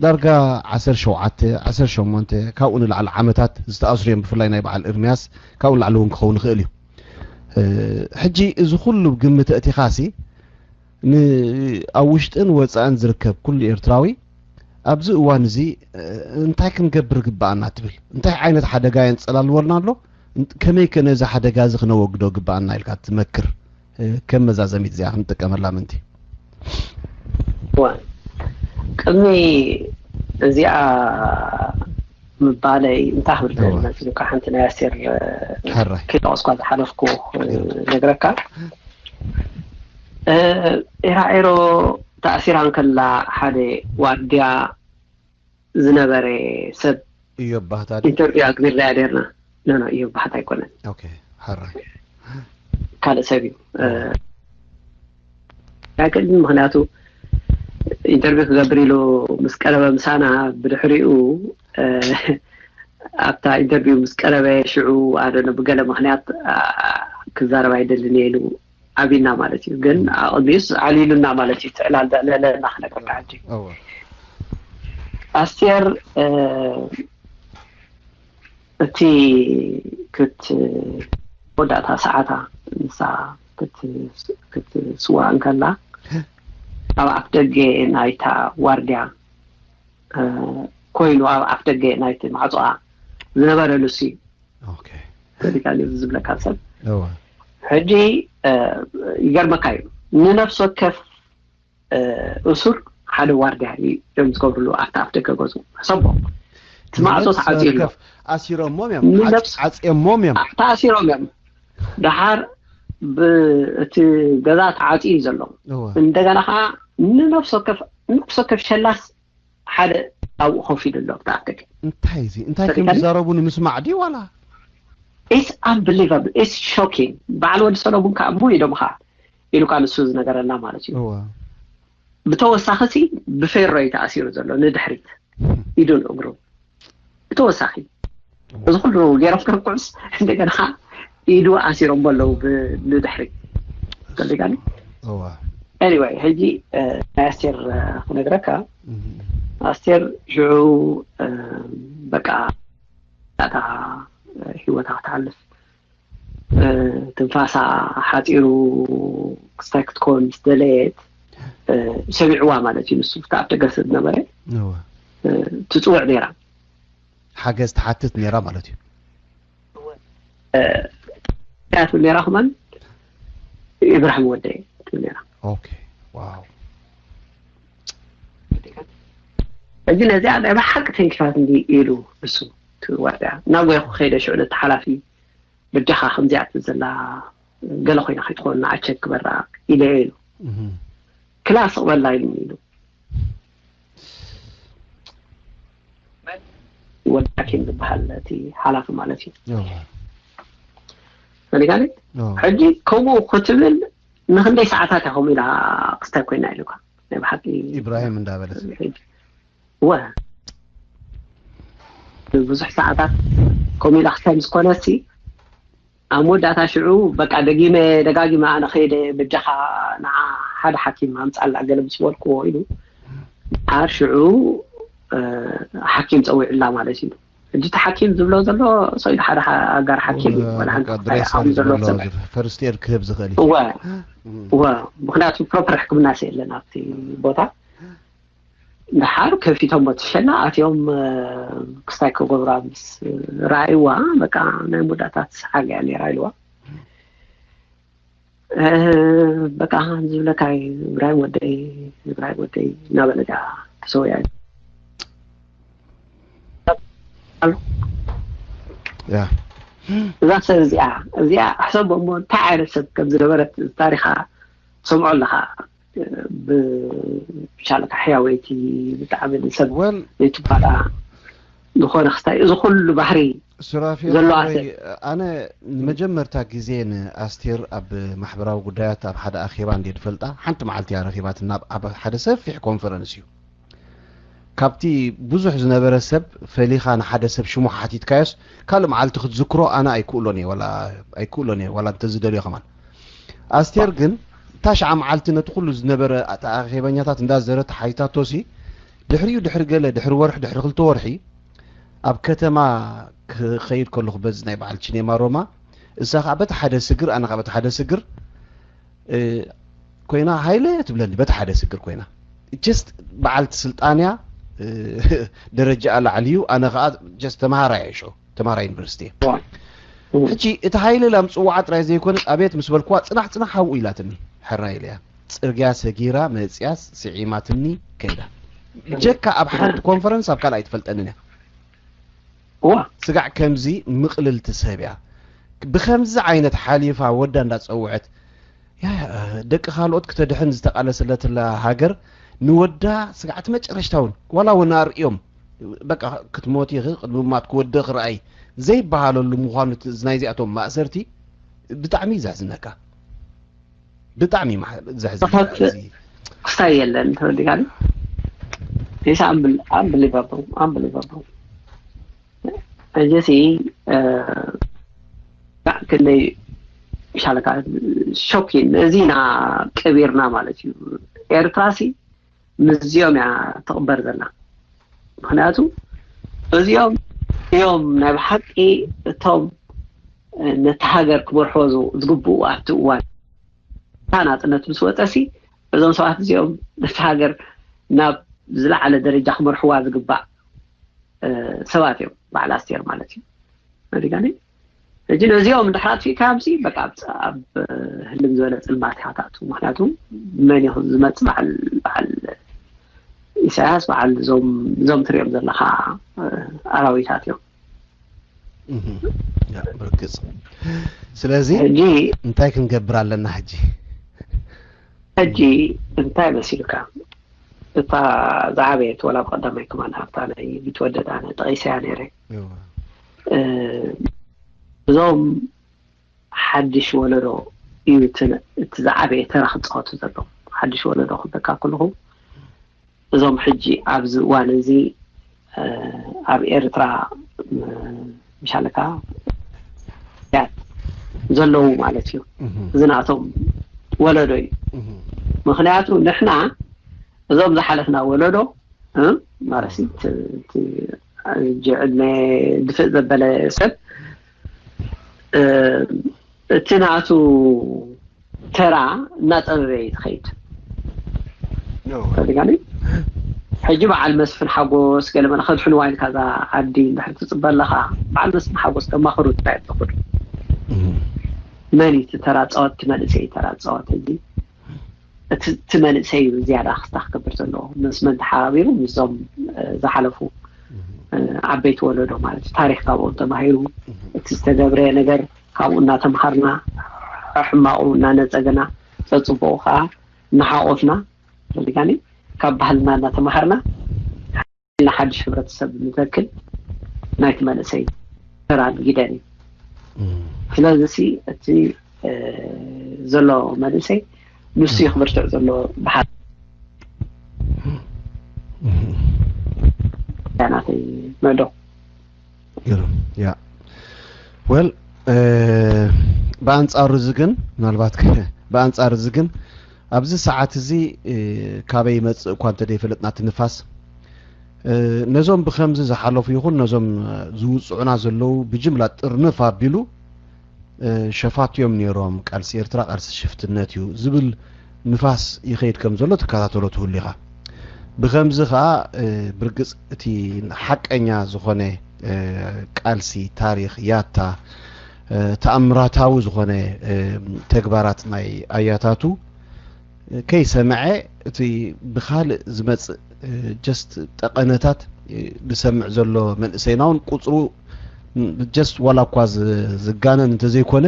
ዳርጋ ዓሰርተ ሸውዓተ ዓሰርተ ሸሞንተ ካብኡ ንላዕሊ ዓመታት ዝተኣስሩ እዮም። ብፍላይ ናይ በዓል እርምያስ ካብኡ ንላዕሊ እውን ክኸውን ይኽእል እዩ። ሕጂ እዚ ኩሉ ግምት ኣእቲኻሲ ኣብ ውሽጥን ወፃእን ዝርከብ ኩሉ ኤርትራዊ ኣብዚ እዋን እዚ እንታይ ክንገብር ግበኣና ትብል? እንታይ ዓይነት ሓደጋ የንፀላልወልና ኣሎ? ከመይ ከ ነዚ ሓደጋ እዚ ክነወግዶ ግበኣና ኢልካ ትመክር? ከም መዛዘሚት እዚኣ ክንጥቀመላ ምንቲ። ቅድሚ እዚኣ ምባለይ እንታይ ክብል መፂሉካ ሓንቲ ናይ ኣስቴር ክጠቕስኳ ዝሓለፍኩ ነግረካ ኤራኤሮ ተኣሲራ እንከላ ሓደ ዋርድያ ዝነበረ ሰብ እዮብ ባህታ ኢንተርቪው ኣግቢርናያ ኔርና። ኖ ኖ እዮብ ባህታ ኣይኮነን። ኦኬ ሓራ ካልእ ሰብ እዩ። ኣይክእልን ምክንያቱ ኢንተርቪው ክገብር ኢሉ ምስ ቀረበ ምሳና ብድሕሪኡ ኣብታ ኢንተርቪው ምስ ቀረበ ሽዑ ኣደነ ብገለ ምክንያት ክዛረብ ኣይደልን እየ ኢሉ ኣቢና ማለት እዩ። ግን ኣቕዲስ ዓሊሉና ማለት እዩ። ትዕላል ዘዕለለና ክነግረካ ሕጂ ኣስቴር እቲ ክት ወዳእታ ሰዓታ ንሳ ክትስዋ እንከላ ኣብ ኣፍ ደገ ናይታ ዋርድያ ኮይኑ ኣብ ኣፍ ደገ ናይቲ ማዕፆኣ ዝነበረ ሉሲ ኦኬ ፖለቲካ ዝብለካ ሰብ እወ ሕጂ ይገርመካ እዩ። ንነፍሲ ወከፍ እሱር ሓደ ዋርድያ እዮም ዝገብርሉ ኣብቲ ኣፍ ደገ ገዝኡ ሕሰቦ እቲ ማዕፆ ተዓፅዩ ኣሎ። ኣሲሮሞም እዮም ንነፍስ- ዓፅዮሞም እዮም ተኣሲሮም እዮም። ደሓር እቲ ገዛ ተዓፅዩ እዩ ዘሎ። እወ እንደገና ከዓ ንነፍሲ ወከፍ ነፍሲ ወከፍ ሸላስ ሓደ ኣብኡ ኮፍ ኢሉ ኣሎ ኣብቲ ኣፍ ደገ። እንታይ እዚ እንታይ ከም ዝዛረቡ ንምስማዕ ድዩ ዋላ It's unbelievable, it's shocking። በዓል ወዲ ሰለሙን ከዓ እሞ ኢዶምኻ ኢሉካ ንሱ ዝነገረና ማለት እዩ። እወ ብተወሳኺ ሲ ብፌሮ እዩ ተኣሲሩ ዘሎ ንድሕሪት ኢዱን እግሩን ብተወሳኺ እዚ ኩሉ ገይሮም ከብቅዑስ እንደገና ኢዱ ኣሲሮም ኣለዉ ብ- ንድሕሪት ፈልጋኒ እወ anyway ሕጂ ናይ ኣስቴር ክነግረካ እህ ኣስቴር ሽዑ በቃ እታ ህይወታ ክትሓልፍ ትንፋሳ ሓፂሩ ክስታይ ክትኮን ምስ ደለየት ሰሚዕዋ ማለት እዩ። ንሱ ኣብቲ ኣፍ ደገ ስለ ዝነበረ እወ ትፅውዕ ነይራ። ሓገዝ ትሓትት ነይራ ማለት እዩ እያ ትብል ነይራ። ከማን ኢብራሂም ወደይ ትብል ነይራ። ኦኬ ዋው እዚ ነዚኣ ናይ ብሓቂ ተንኪፋት እንዲ ኢሉ እሱ ትዋዳ ናብ ወይኹ ከይደ ሽዑ ነቲ ሓላፊ በጃኻ ከምዚኣ ትብል ዘላ ገለ ኮይና ከይትኾን ንዓቸክ ክበራ ኢለ ኢሉ እህ ክላስ ቅበላ ኢሉ ኢሉ ወዲ ሓኪም ዝበሃል እቲ ሓላፊ ማለት እዩ። እወ ፈሊካኒ እወ ሕጂ ከምኡ ክትብል ንክንደይ ሰዓታት እያ ከምኡ ኢላ ክስታይ ኮይና ኢሉካ ናይ ብሓቂ ኢብራሂም እንዳበለት ወ ብዙሕ ሰዓታት ከምኡ ኢላ ክስታይ ምስ ኮነሲ ኣብ መወዳእታ ሽዑ በቃ ደጊመ ደጋጊመ ኣነ ከይደ በጃኻ ንዓ ሓደ ሓኪም ኣምፃላ ገለ ምስ በልክዎ ኢሉ ሓር ሽዑ ሓኪም ፀዊዕላ ማለት እዩ። ሕጂ እቲ ሓኪም ዝብሎ ዘሎ ሰው ኢሉ ሓደ ሓ- ኣጋር ሓኪም እዩ። ወላ ሓንቲ ክፋይ ድሬሰር ዓቕሚ ዘሎ ዝብሎ ሰብ። ፈርስት ኤድ ክህብ ዝኽእል እዩ። እወ እወ፣ ምክንያቱ ፕሮፐር ሕክምና የለን ኣብቲ ቦታ። ድሓር ከፊቶም ቦቲ ሸላ ኣትዮም ክስታይ ክገብራ ምስ ረኣይዋ በቃ ናይ መወዳእታ ትስዓግ እያ ነይራ ኢልዋ። በቃ ዝብለካ እዩ፣ እብራሂም ወደይ፣ እብራሂም ወደይ እናበለት እያ ተሰዊኣ። ያ እዛ ሰብ እዚኣ እዚኣ ሕሰቦ እሞ እንታይ ዓይነት ሰብ ከም ዝነበረት ታሪኻ ሰምዖ ኣለኻ። ብሻለካ ሕያወይቲ ብጣዕሚ ንሰብ ወል ዘይትባላ ዝኾነ ክስታይ እዚ ኩሉ ባህሪ ሱራፌል ዘለዋ ወይ ሰብ። ኣነ ንመጀመርታ ግዜ ንኣስቴር ኣብ ማሕበራዊ ጉዳያት ኣብ ሓደ ኣኼባ እንደ ዝፈልጣ ሓንቲ መዓልቲ እያ ረኺባትና ኣብ ሓደ ሰፊሕ ኮንፈረንስ እዩ። ካብቲ ብዙሕ ዝነበረ ሰብ ፈሊኻ ንሓደ ሰብ ሽሙ ሓቲትካዮስ ካልእ መዓልቲ ክትዝክሮ ኣነ ኣይክእሎን እየ ወላ ኣይክእሎን እየ ወላ እንተዝደልዮ ከማን። ኣስቴር ግን እታ ሽዓ መዓልቲ ነቲ ኩሉ ዝነበረ ኣተኣኼበኛታት እንዳዘረት ሓቲታቶሲ ድሕሪኡ ድሕሪ ገለ ድሕሪ ወርሒ ድሕሪ ክልተ ወርሒ ኣብ ከተማ ክኸይድ ከለኹ በዚ ናይ በዓል ቺኔማ ሮማ እሳ ከዓ በቲ ሓደ ስግር ኣነ ከዓ በቲ ሓደ ስግር ኮይና ሃይለ ትብለኒ በቲ ሓደ ስግር ኮይና just በዓልቲ ስልጣንያ ደረጃኣ ላዕሊ እዩ ኣነ ከዓ just ተምሃራይ እየ ሽዑ ተምሃራይ ዩኒቨርሲቲ እየ ሕጂ እቲ ሃይለ ኢላ ምፅዋዓ ጥራይ ዘይኮነ ኣቤት ምስ በልኩዋ ፅናሕ ፅናሕ ሃብኡ ኢላትኒ ሕራይ ኢለያ ፅርግያ ሰጊራ መፅያስ ስዒማትኒ ከይዳ ጀካ ኣብ ሓንቲ ኮንፈረንስ ኣብ ካልኣይ ትፈልጠንን እያ እዋ ስጋዕ ከምዚ ምቕልልቲ ሰብ እያ ብከምዚ ዓይነት ሓሊፋ ወዳ እንዳፀውዐት ያ ደቂ ካልኦት ክተድሕን ዝተቃለሰለትላ ሃገር ንወዳ ስጋዕ እቲ መጨረሽታ እውን ዋላ እውን ኣርእዮም በቃ ክትሞት ኢኺ ቅድሚ ማት ክወድኺ ርኣይ ዘይበሃለሉ ምዃኑ እቲ ናይዚኣቶም ማእሰርቲ ብጣዕሚ እዩ ዘሕዝነካ ብጣዕሚ እዩ ማሕ- ዘሕዝነካ ተኸፍ- እዚ ክስታይ የለን ተወዲካ ሳ ኣንብሊቨብል ኣንብሊቨብል ሕጂ ሲ እ፣ ያ ክንደይ ሻለካ ሾኪን እዚና ቀቢርና ማለት እዩ ኤርትራ ሲ ምስዚኦም እያ ትቕበር ዘላ ምክንያቱ እዚኦም እዮም ናይ ብሓቂ እቶም እ፣ ነቲ ሃገር ክመርሕዎ ዝ- ዝግብኡ ኣብቲ እዋን እታ ናፅነት ምስ ወፀ ሲ እዞም ሰባት እዚኦም ነቲ ሃገር ናብ ዝለዓለ ደረጃ ክመርሕዋ ዝግባእ እ፣ ሰባት እዮም በዓል ኣስቴር ማለት እዩ ኣዲጋኒ ሕጂ ነዚኦም እንድሕር ኣጥፊእካዮም ሲ በቃ ኣብ ፅ- ኣብ እ፣ ህልም ዝበለ ፅልማት ኢኻ ትኣቱ ምክንያቱ መን እዩ ዝመፅ በዓል በዓል ኢሳያስ በዓል እዞም እዞም ትሪኦም ዘለካ እ፣ ኣራዊታት እዮም እህ፣ ያ፣ ብርግጽ ስለዚ ሕጂ እንታይ ክንገብር ኣለና ሕጂ ሕጂ እንታይ መሲሉካ እታ ዝዓበየት ወላ ብቀዳማይ ከማን ሃብታ ናይ ቢትወደድ ኣነ ጠቂሰያ ነይረ እዋ፣ እ፣ እዞም ሓድሽ ወለዶ እዩ እቲ እቲ ዝዓበየ ተራ ክፃወቱ ዘለዉ ሓድሽ ወለዶ ክበካ ከለኹ እዞም ሕጂ ኣብዚ እዋን እዚ እ፣ ኣብ ኤርትራ እ፣ ምሻለካ ያት ዘለዉ ማለት እዩ እህ፣ እዚ ናቶም ወለዶ እዩ እህ፣ ምክንያቱ ንሕና እዞም ዝሓለፍና ወለዶ እ፣ ማለት እቲ እቲ ሕጂ ዕድመ ድፍእ ዘበለ ሰብ እ፣ እቲ ናቱ ተራ እናፀበበ እዩ ትኸይድ እዋ፣ ተደጋኒ ሕጂ በዓል መስፍን ሓጎስ ገለ መለ ከድሕንዋ ኢልካ እዛ ዓዲ እንድሕር ትፅበ ኣለካ በዓል መስፍን ሓጎስ ከማኽሩ ጥራይ እዮም ዝኸዱ እህ፣ መን እዩ እቲ ተራ ፀወት እቲ መንእሰይ ተራ ፀወት ሕጂ እቲ እቲ መንእሰይ እዩ ዝያዳ ክስታ ክገብር ዘለዎ ምስ መን ተሓባቢሩ ምስዞም እ፣ ዝሓለፉ እ፣ ዓበይቲ ወለዶ ማለት እዩ ታሪክ ካብኦም ተማሂሩ እቲ ዝተገብረ ነገር ካብኡ እናተምሃርና ሕማቑ እናነፀገና ፀፅቡቑ ከዓ እናሓቆፍና ፈልጋኒ ካብ ባህልና እናተምሃርና ንሓድሽ ሕብረተሰብ ንተክል ናይቲ መንእሰይ ተራን ግደን እዩ እህ፣ ስለዚ ሲ እቲ እ፣ ዘሎ መንእሰይ ንሱ እዩ ክብርትዕ ዘሎ ብሓ እህ፣ ናተይ ምዕዶ ግርም ያ well ብኣንፃሩ እዚ ግን ምናልባት ብኣንፃር እዚ ግን ኣብዚ ሰዓት እዚ ካበይ ይመፅእ እኳ እንተደይፈለጥና እቲ ንፋስ ነዞም ብከምዚ ዝሓለፉ ይኹን ነዞም ዝውፅዑና ዘለዉ ብጅምላ ጥርንፍ ኣቢሉ ሸፋቱ እዮም ነይሮም። ቃልሲ ኤርትራ ቃልሲ ሽፍትነት እዩ ዝብል ንፋስ ይኸይድ ከም ዘሎ ትከታተሎ ትህሉ ኢኻ። ብከምዚ ከዓ ብርግፅ እቲ ሓቀኛ ዝኾነ ቃልሲ ታሪክ ያታ ተኣምራታዊ ዝኾነ ተግባራት ናይ ኣያታቱ ከይሰምዐ እቲ ብካልእ ዝመፅእ ጀስት ጠቐነታት ዝሰምዕ ዘሎ መንእሰይና እውን ቁፅሩ ጀስት ዋላ እኳ ዝጋነን እንተዘይኮነ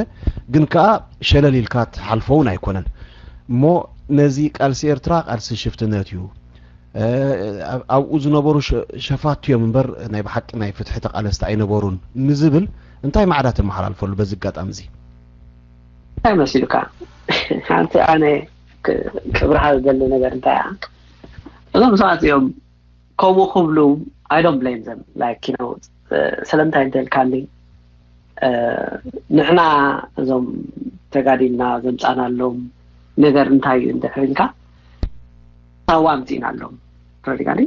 ግን ከዓ ሸለል ኢልካ ትሓልፎ እውን ኣይኮነን እሞ ነዚ ቃልሲ ኤርትራ ቃልሲ ሽፍትነት እዩ ኣብኡ ዝነበሩ ሸፋቱ እዮም እምበር ናይ ብሓቂ ናይ ፍትሒ ተቃለስቲ ኣይነበሩን ንዝብል እንታይ ማዕዳ ተመሓላልፈሉ በዚ ኣጋጣሚ እዚ እንታይ መሲሉካ ሓንቲ ኣነ ክብርሃ ዝደሊ ነገር እንታይ እዞም ሰባት እዮም ከምኡ ክብሉ I don't blame them like you know ስለምንታይ እንተልካኒ ንሕና እዞም ተጋዲልና ዘምፃናሎም ነገር እንታይ እዩ እንድሕር ኢልካ ሳዋ ኣምፂእናሎም ተረዲጋኒ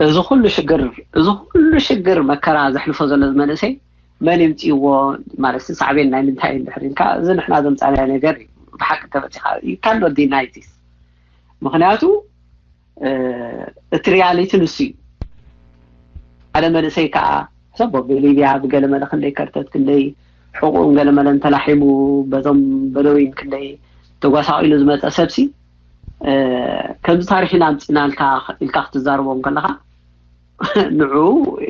እዚ ኩሉ ሽግር እዚ ኩሉ ሽግር መከራ ዘሕልፎ ዘሎ መንእሰይ መን ይምፅእዎ ማለት ሳዕቤን ናይ ምንታይ እንድሕር ኢልካ እዚ ንሕና ዘምፃናዮ ነገር እዩ ብሓቂ ተመፂኻ you cannot deny this ምክንያቱ እቲ reality ንሱ እዩ ሓደ መንእሰይ ከዓ ሰብ ብሊብያ ብገለመለ ክንደይ ከርተት ክንደይ ሕቁኡን ገለመለን ተላሒሙ በዞም በደዊን ክንደይ ተጓሳቂሉ ዝመፀ ሰብሲ ከምዚ ታሪክ ኢና ኣምፅናልካ ኢልካ ክትዛርቦም ከለካ ንዑ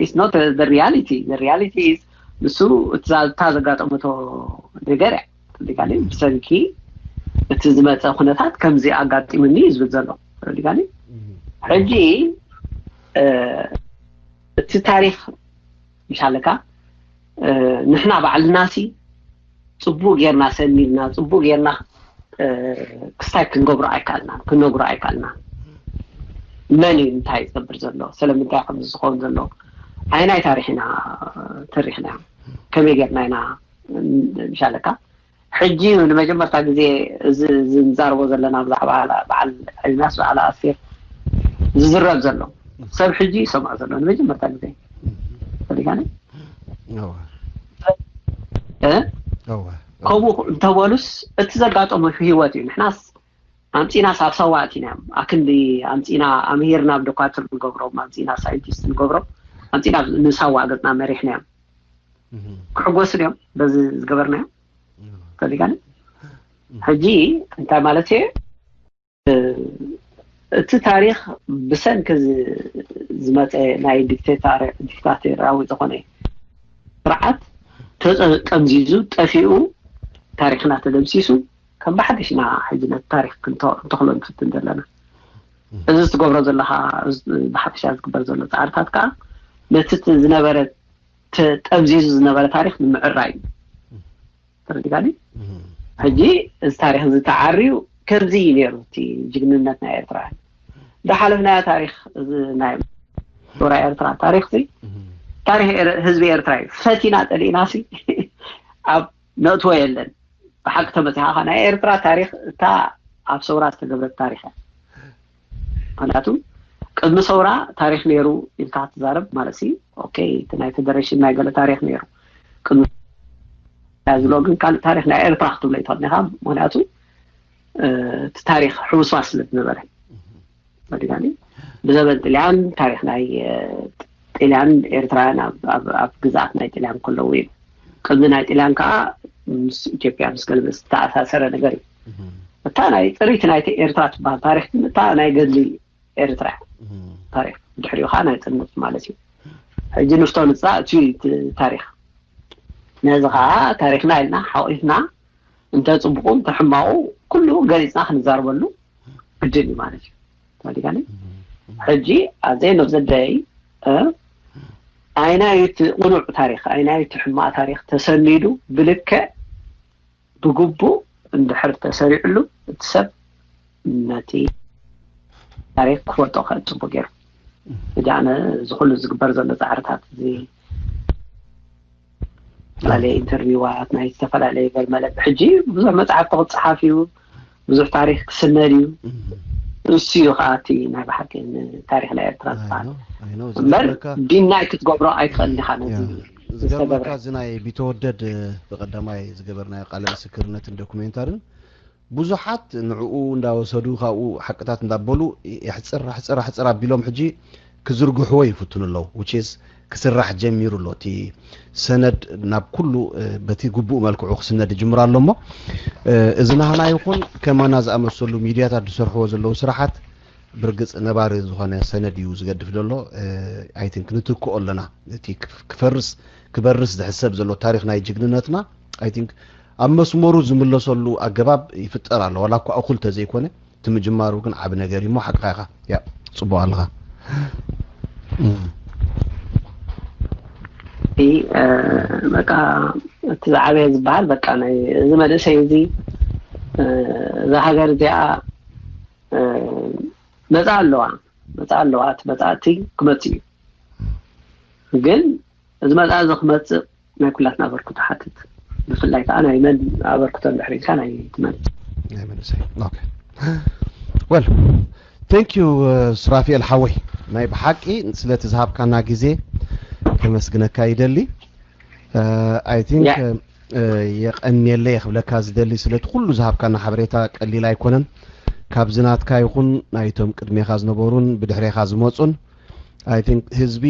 it's not the reality the reality is ንሱ እታ ዘጋጠመቶ ነገር እያ ተረዲጋኒ ብሰንኪ እቲ ዝመፀ ኩነታት ከምዚ ኣጋጢሙኒ እዩ ዝብል ዘሎ ተረዲጋኒ ሕጂ እቲ ታሪክ ምሻለካ ንሕና ባዕልና ሲ ፅቡቅ ጌርና ሰኒድና ፅቡቅ ጌርና ክስታይ ክንገብሮ ኣይከኣልና ክነግሮ ኣይከኣልና መን እዩ እንታይ ዝገብር ዘሎ ስለምንታይ ከም ዝኸውን ዘሎ ኣይናይ ታሪክ ኢና ተሪክና ከመይ ጌርና ኢና ምሻለካ ሕጂ ንመጀመርታ ግዜ እዚ ንዛርቦ ዘለና ብዛዕባ በዓል ዕልሚያስ በዓል ኣስቴር ዝዝረብ ዘሎ ሰብ ሕጂ ይሰምዖ ዘሎ ንመጀመርታ ግዜ ፈሊጋኒ ከምኡ እንተበሉስ እቲ ዘጋጠሙ ህይወት እዩ ንሕናስ ኣምፂና ሳብ ሳዋ ኣቲና እዮም ኣክንዲ ኣምፂና ኣምሂርና ኣብ ዶኳትር ንገብሮም ኣምፂና ሳይንቲስት ንገብሮም ኣምፂና ንሳዋ ገፅና መሪሕና እዮም ክሕጎሱ ድዮም በዚ ዝገበርናዮ ፈሊጋኒ ሕጂ እንታይ ማለት እየ እቲ ታሪክ ብሰንኪ ዝመፀ ናይ ዲክታቶራዊ ዝኮነ ስርዓት ተጠምዚዙ ጠፊኡ ታሪክና ተደምሲሱ ከም ብሓድሽ ኢና ሕጂ ነቲ ታሪክ ክንተኽሎ ንፍትን ዘለና እዚ ትገብሮ ዘለካ ብሓፈሻ ዝግበር ዘሎ ፃዕርታት ከዓ ነቲ ዝነበረ ተጠምዚዙ ዝነበረ ታሪክ ንምዕራይ እዩ ተረዲጋኒ ሕጂ እዚ ታሪክ እዚ ተዓርዩ ከምዚ እዩ ነይሩ እቲ ጅግንነት ናይ ኤርትራ ዝሓለፍናዮ ታሪክ እዚ ናይ ዶራ ኤርትራ ታሪክ ሲ ታሪክ ህዝቢ ኤርትራ እዩ ፈቲና ጠሊእና ሲ ኣብ ነእትዎ የለን ብሓቂ ተመፂኻ ናይ ኤርትራ ታሪክ እታ ኣብ ሰውራ ዝተገብረት ታሪክ እያ ምክንያቱ ቅድሚ ሰውራ ታሪክ ነይሩ ኢልካ ትዛረብ ማለት ሲ ኦኬ እቲ ናይ ፌደሬሽን ናይ ገለ ታሪክ ነይሩ ቅድሚ ዝሎ ግን ካልእ ታሪክ ናይ ኤርትራ ክትብሎ ይትኽእል ኢኻ ምክንያቱ እቲ ታሪክ ሕውስዋስ ስለ ዝነበረ ፈሊጋኒ ብዘበን ጥልያን ታሪክ ናይ ጥልያን ኤርትራውያን ኣብ ግዝኣት ናይ ጥልያን ከለዉ እዩ ቅድሚ ናይ ጥልያን ከዓ ምስ ኢትዮጵያ ምስ ገለመ ዝተኣሳሰረ ነገር እዩ እታ ናይ ፅሪት ናይ ኤርትራ ትበሃል ታሪክ ግን እታ ናይ ገድሊ ኤርትራ ታሪክ ድሕሪኡ ከዓ ናይ ፅንት ማለት እዩ ሕጂ ንፍቶ ንፃ እቲ ታሪክ ነዚ ከዓ ታሪክና ኢልና ሓቂፍና እንተ ፅቡቁ እንተ ሕማቁ ኩሉ ገሊፅና ክንዛርበሉ ግድን እዩ ማለት እዩ ተረዲጋኒ ሕጂ ኣዘይ ነብዘደይ ኣይናይ እቲ ቅኑዕ ታሪክ ኣይናይ እቲ ሕማቅ ታሪክ ተሰኒዱ ብልክዕ ብግቡእ እንድሕር ተሰሪዕሉ እቲ ሰብ ነቲ ታሪክ ክፈልጦ ከ ፅቡቅ ገይሩ ሕጂ ኣነ እዚ ኩሉ ዝግበር ዘሎ ፃዕርታት እዚ ዝተፈላለየ ኢንተርቪዋት ናይ ዝተፈላለየ ገርመለ ሕጂ ብዙሕ መፅሓፍቲ ክፀሓፍ እዩ ብዙሕ ታሪክ ክስነድ እዩ እሱ እዩ ከዓ እቲ ናይ ብሓቂ ንታሪክ ናይ ኤርትራ ዝበሃል። I know, I know። እምበር ዝገርመካ ዲናይ ክትገብሮ ኣይትኽእል ኢኻ ነዚ ያ፣ ዝተገብረ። ዝገርመካ እዚ ናይ ቢተወደድ ብቐዳማይ ዝገበርናዮ ቃለ ምስክርነትን ዶኩሜንታርን ብዙሓት ንዕኡ እንዳወሰዱ ካብኡ ሓቅታት እንዳበሉ የሕፅር ኣሕፅር ኣሕፅር ኣቢሎም ሕጂ ክዝርግሕዎ ይፍትኑ ኣለዉ። Which is ክስራሕ ጀሚሩ ኣሎ። እቲ ሰነድ ናብ ኩሉ እ፣ በቲ ግቡእ መልክዑ ክስነድ ይጅምር ኣሎ እሞ እ፣ እዚ ናህና ይኹን ከማና ዝኣመሰሉ ሚድያታት ዝሰርሕዎ ዘለዉ ስራሓት ብርግፅ ነባሪ ዝኾነ ሰነድ እዩ ዝገድፍ ዘሎ። I think ንትክኦ ኣለና። እቲ ክፍ- ክፈርስ ክበርስ ዝሕሰብ ዘሎ ታሪክ ናይ ጅግንነትና I think ኣብ መስመሩ ዝምለሰሉ ኣገባብ ይፍጠር ኣሎ። ዋላ እኳ እኹል ተዘይኮነ እቲ ምጅማሩ ግን ዓቢ ነገር እዩ። እሞ ሓቅኻ ኢኻ። ያ፣ ጽቡቕ ኣለኻ። እም። እቲ እ፣ በቃ እቲ ዝዓበየ ዝበሃል በቃ ናይ እዚ መንእሰይ እዚ እ፣ እዛ ሃገር እዚኣ እ፣ መጻ ኣለዋ መጻ ኣለዋ። እቲ መጻእቲ ክመጽእ እዩ። ግን እዚ መጻ እዚ ክመጽእ ናይ ኩላትና ኣበርክቶ ሓትት። ብፍላይ ከዓ ናይ መን ኣበርክቶ እንድሕር ኢልካ ናይ ትመን ናይ መንእሰይ። Okay. Well, thank you ሱራፊኤል ሓወይ፣ ናይ ብሓቂ ስለቲ ዝሃብካና ግዜ ከመስግነካ ይደሊ። I think Yeah. የቐንየለይ ክብለካ ዝደሊ ስለቲ ኩሉ ዝሃብካና ሓበሬታ ቀሊል ኣይኮነን። ካብዚ ናትካ ይኹን ናይቶም ቅድሜኻ ዝነበሩን ብድሕሬኻ ዝመፁን I think ህዝቢ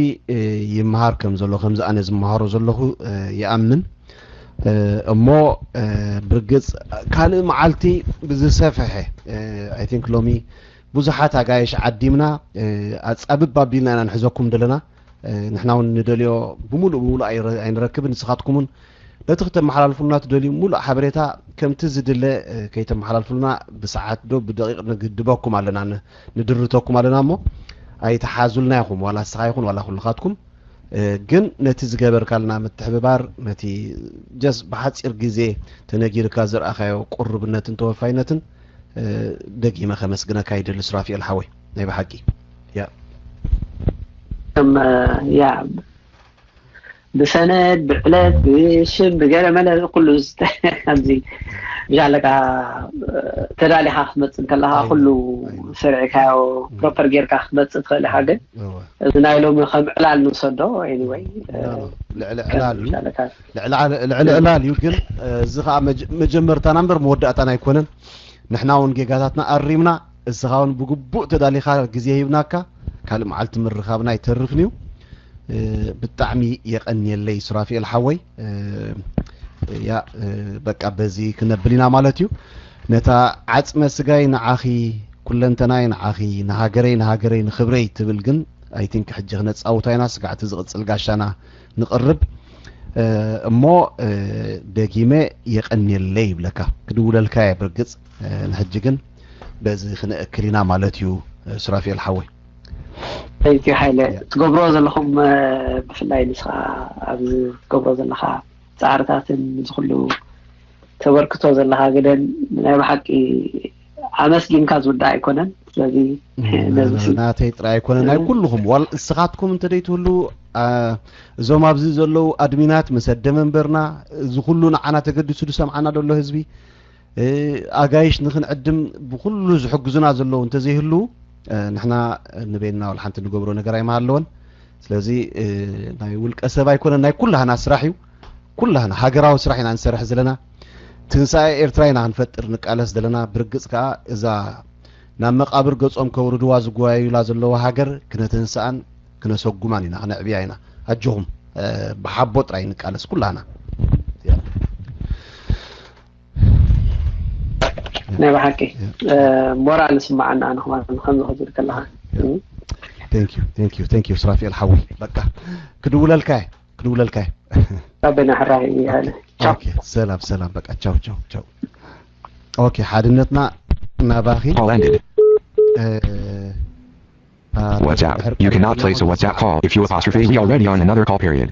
ይመሃር ከም ዘሎ ከምዚ ኣነ ዝመሃሮ ዘለኹ ይኣምን። እሞ ብርግፅ ካልእ መዓልቲ ብዝሰፍሐ I think ሎሚ ብዙሓት ኣጋይሽ ዓዲምና ኣፃብብ ኣቢልና ኢና ንሕዘኩም ዘለና። ንሕና እውን ንደልዮ ብሙሉእ ብሙሉእ ኣይረ- ኣይንረክብን። ንስኻትኩም እውን ነቲ ክተመሓላልፉልና ትደልዩ ሙሉእ ሓበሬታ ከምቲ ዝድለ ከይተመሓላልፉልና ብሰዓት ዶ ብደቂቕ ንግድበኩም ኣለና ን- ንድርተኩም ኣለና እሞ ኣይትሓዙልና ኢኹም ዋላ ንስኻ ይኹን ዋላ ኩልኻትኩም። ግን ነቲ ዝገበርካልና ምትሕብባር ነቲ just ብሓፂር ግዜ ተነጊርካ ዝረኣኻዮ ቁርብነትን ተወፋይነትን ደጊመ ከመስግነካ ይደሊ ሱራፊኤል ሓወይ ናይ ብሓቂ። ያ ከም ያ ብሰነድ ብዕለት ብሽም ብገለ መለ ኩሉ ዝተ- ከምዚ ብሻለካ ተዳሊኻ ክትመፅእ እንከለካ ኩሉ ስርዕካዮ ፕሮፐር ጌርካ ክትመፅእ ትኽእል ኢኻ። ግን እዚ ናይ ሎሚ ከም ዕላል ንውሰዶ። Anyway ልዕሊ ዕላል እዩ። ልዕሊ ዕላል እዩ። ግን እዚ ከዓ መጀመርታና እምበር መወዳእታና ኣይኮነን። ንሕና እውን ጌጋታትና ኣሪምና እስኻ እውን ብግቡእ ተዳሊኻ ግዜ ሂብናካ ካልእ መዓልቲ ምርኻብና ኣይተርፍን እዩ። ብጣዕሚ የቐንየለይ ሱራፊኤል ሓወይ። ያ በቃ በዚ ክነብል ኢና ማለት እዩ። ነታ ዓፅመ ስጋይ ንዓኺ ኩለንተናይ ንዓኺ ንሃገረይ ንሃገረይ ንኽብረይ ትብል ግን I think ሕጂ ክነፃውታ ኢና። ስጋዕቲ ዝቕፅል ጋሻና ንቕርብ እሞ ደጊመ የቐንየለይ ይብለካ። ክድውለልካ እየ ብርግፅ። ንሕጂ ግን በዚ ክነእክል ኢና ማለት እዩ ሱራፊኤል ሓወይ። Thank you ሓይለ ትገብሮ ዘለኹም ብፍላይ ንስኻ ኣብዚ ትገብሮ ዘለኻ ፃዕርታትን እዚ ኩሉ ተበርክቶ ዘለኻ ግደን ናይ ብሓቂ ኣመስጊንካ ዝውዳእ ኣይኮነን። ስለዚ ነዚ ናተይ ጥራይ ኣይኮነን ናይ ኩልኹም ዋል እስኻትኩም እንተደይትህሉ እዞም ኣብዚ ዘለዉ ኣድሚናት መሰደ መንበርና እዚ ኩሉ ንዓና ተገዲሱ ዝሰምዓና ዘሎ ህዝቢ ኣጋይሽ ንክንዕድም ብኩሉ ዝሕግዙና ዘለዉ እንተዘይህልዉ ንሕና ንበይንና ወላ ሓንቲ ንገብሮ ነገር ኣይምሃለወን። ስለዚ ናይ ውልቀ ሰብ ኣይኮነን ናይ ኩላህና ስራሕ እዩ። ኩላህና ሃገራዊ ስራሕ ኢና ንሰርሕ ዘለና። ትንሳኤ ኤርትራ ኢና ክንፈጥር ንቃለስ ዘለና። ብርግፅ ከዓ እዛ ናብ መቃብር ገፆም ከውርድዋ ዝጓየዩላ ዘለዉ ሃገር ክነተንስኣን ክነሰጉማን ኢና ክነዕብያ ኢና። ኣጆኹም ብሓቦ ጥራይ ንቃለስ ኩላህና። ናይ ብሓቂ ሞራል ስማዓና ንኽማን ከምዚ ክትብል ከለኻ Thank you, thank you, thank you ሱራፊኤል ሓወይ በቃ ክድውለልካ እየ ክድውለልካ እየ ኣበና ሕራይ ይሃለ Okay ሰላም ሰላም በቃ ቻው ቻው ቻው Okay ሓድነትና ናባኺ Call ended. WhatsApp. You cannot place a WhatsApp call if you apostrophe we already on another call period.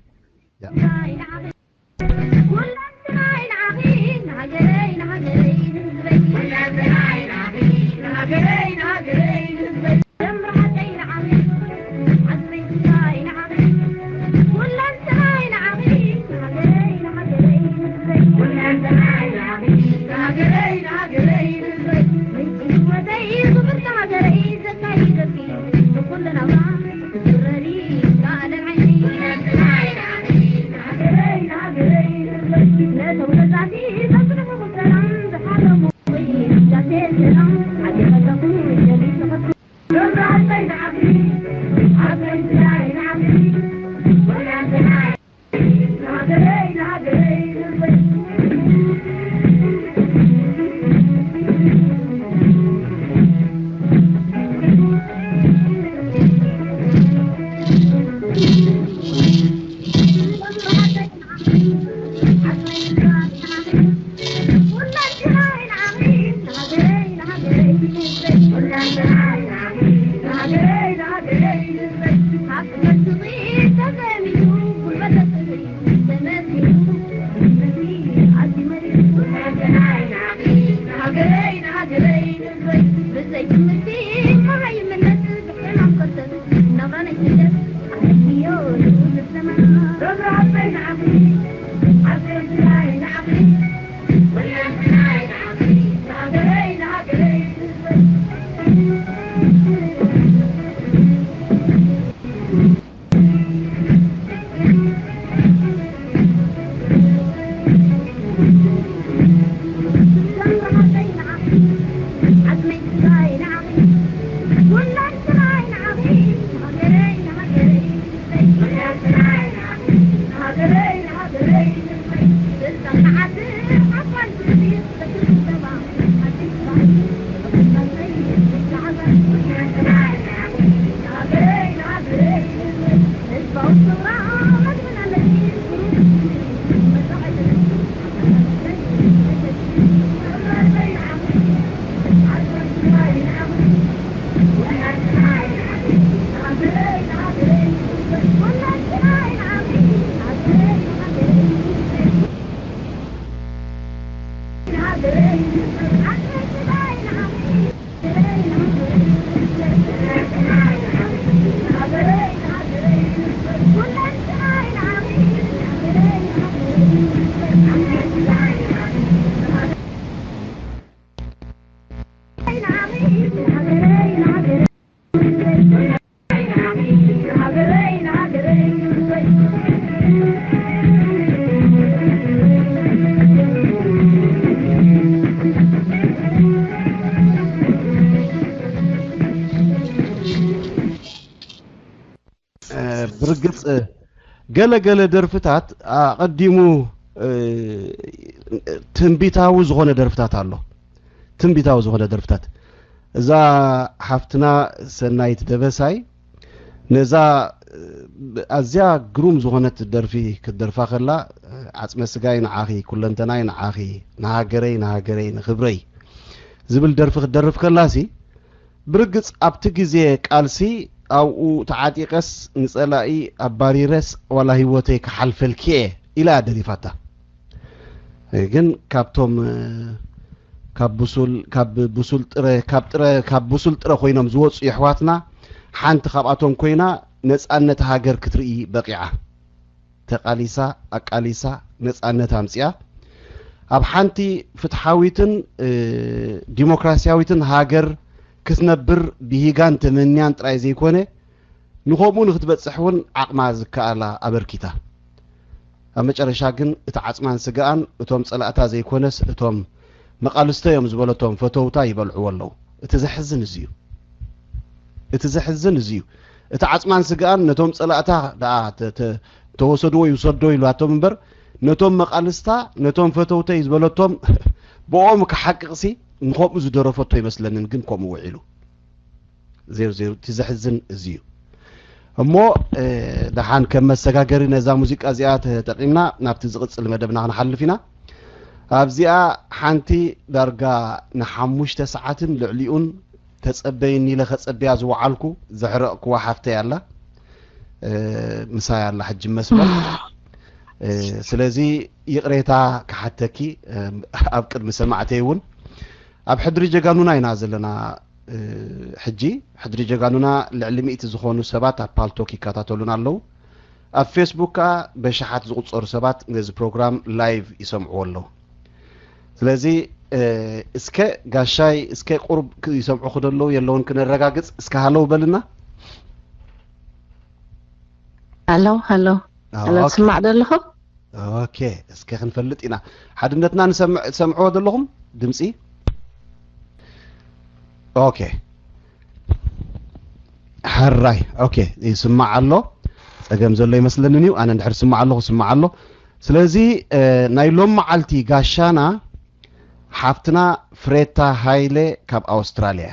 ብርግጽ ገለ ገለ ደርፍታት ኣቐዲሙ ትንቢታዊ ዝኾነ ደርፍታት ኣሎ። ትንቢታዊ ዝኾነ ደርፍታት፣ እዛ ሓፍትና ሰናይት ደበሳይ ነዛ ኣዝያ ግሩም ዝኾነት ደርፊ ክትደርፋ ከላ፣ ዓጽመ ስጋይ ንዓኺ፣ ኩለንተናይ ንዓኺ፣ ንሃገረይ፣ ንሃገረይ፣ ንኽብረይ ዝብል ደርፊ ክትደርፍ ከላሲ፣ ብርግጽ ኣብቲ ግዜ ቃልሲ ኣብኡ ተዓጢቐስ ንጸላኢ ኣባሪረስ ዋላ ህይወተይ ክሓልፈልኪ እየ ኢላ እያ ደሪፋታ። ግን ካብቶም ካብ ብሱል ካብ ብሱል ጥረ ካብ ጥረ ካብ ብሱል ጥረ ኮይኖም ዝወጹ የሕዋትና ሓንቲ ካብኣቶም ኮይና ነጻነት ሃገር ክትርኢ በቂዓ። ተቓሊሳ ኣቃሊሳ ነጻነት ኣምጺኣ። ኣብ ሓንቲ ፍትሓዊትን ዲሞክራሲያዊትን ሃገር ክትነብር ብሂጋን ተመንያን ጥራይ ዘይኮነ ንኸምኡ ንክትበጽሕ እውን ዓቕማ ዝከኣላ ኣበርኪታ። ኣብ መጨረሻ ግን እቲ ዓጽማን ስጋኣን እቶም ጸላእታ ዘይኮነስ እቶም መቓልስተ እዮም ዝበለቶም ፈተውታ ይበልዕዎ ኣለዉ። እቲ ዘሕዝን እዚ እዩ። እቲ ዘሕዝን እዚ እዩ። እቲ ዓጽማን ስጋኣን ነቶም ጸላእታ ደኣ ተወሰድዎ ይውሰዶ ኢልዋቶም እምበር ነቶም መቓልስታ ነቶም ፈተውተይ ዝበለቶም ብኦም ክሓቅቕሲ ንኸምኡ ዝደረፈቶ ይመስለንን ግን ከምኡ ውዒሉ። ዜሩ ዜሩ እቲ ዘሕዝን እዚ እዩ። እሞ ደሓን ከም መሰጋገሪ ነዛ ሙዚቃ እዚኣ ተጠቒምና ናብቲ ዝቕጽል መደብና ክንሓልፍ ኢና። ኣብዚኣ ሓንቲ ዳርጋ ንሓሙሽተ ሰዓትን ልዕሊኡን ተጸበይኒ ኢለ ከጸብያ ዝወዓልኩ ዘሕረቕክዋ ሓፍተይ ኣላ። ምሳይ ኣላ ሕጂ መስሎ። ስለዚ ይቕሬታ ክሓተኪ ኣብ ቅድሚ ሰማዕተይ እውን ኣብ ሕድሪ ጀጋኑና ኢና ዘለና። ሕጂ ሕድሪ ጀጋኑና ልዕሊ ሚእቲ ዝኾኑ ሰባት ኣብ ፓልቶክ ይከታተሉና ኣለዉ። ኣብ ፌስቡክ ከኣ በሽሓት ዝቑጸሩ ሰባት ነዚ ፕሮግራም ላይቭ ይሰምዕዎ ኣለዉ። ስለዚ እስከ ጋሻይ እስከ ቁሩብ ይሰምዑ ክደለዉ የለውን ክነረጋግጽ እስከ ሃለው በልና። ሃሎ ሃሎ ሃሎ ትስማዕ ዘለኹም? ኦኬ እስከ ክንፈልጥ ኢና። ሓድነትና ንሰምዕ ትሰምዕዎ ዘለኹም ድምጺ? ኦኬ ሕራይ ኦኬ ይስማዕ ኣሎ። ጸገም ዘሎ ይመስለንን እዩ። ኣነ እንድሕር ስማዕ ኣለኹ ስማዕ ኣሎ። ስለዚ ናይ ሎም መዓልቲ ጋሻና ሓፍትና ፍሬታ ሃይለ ካብ ኣውስትራልያ።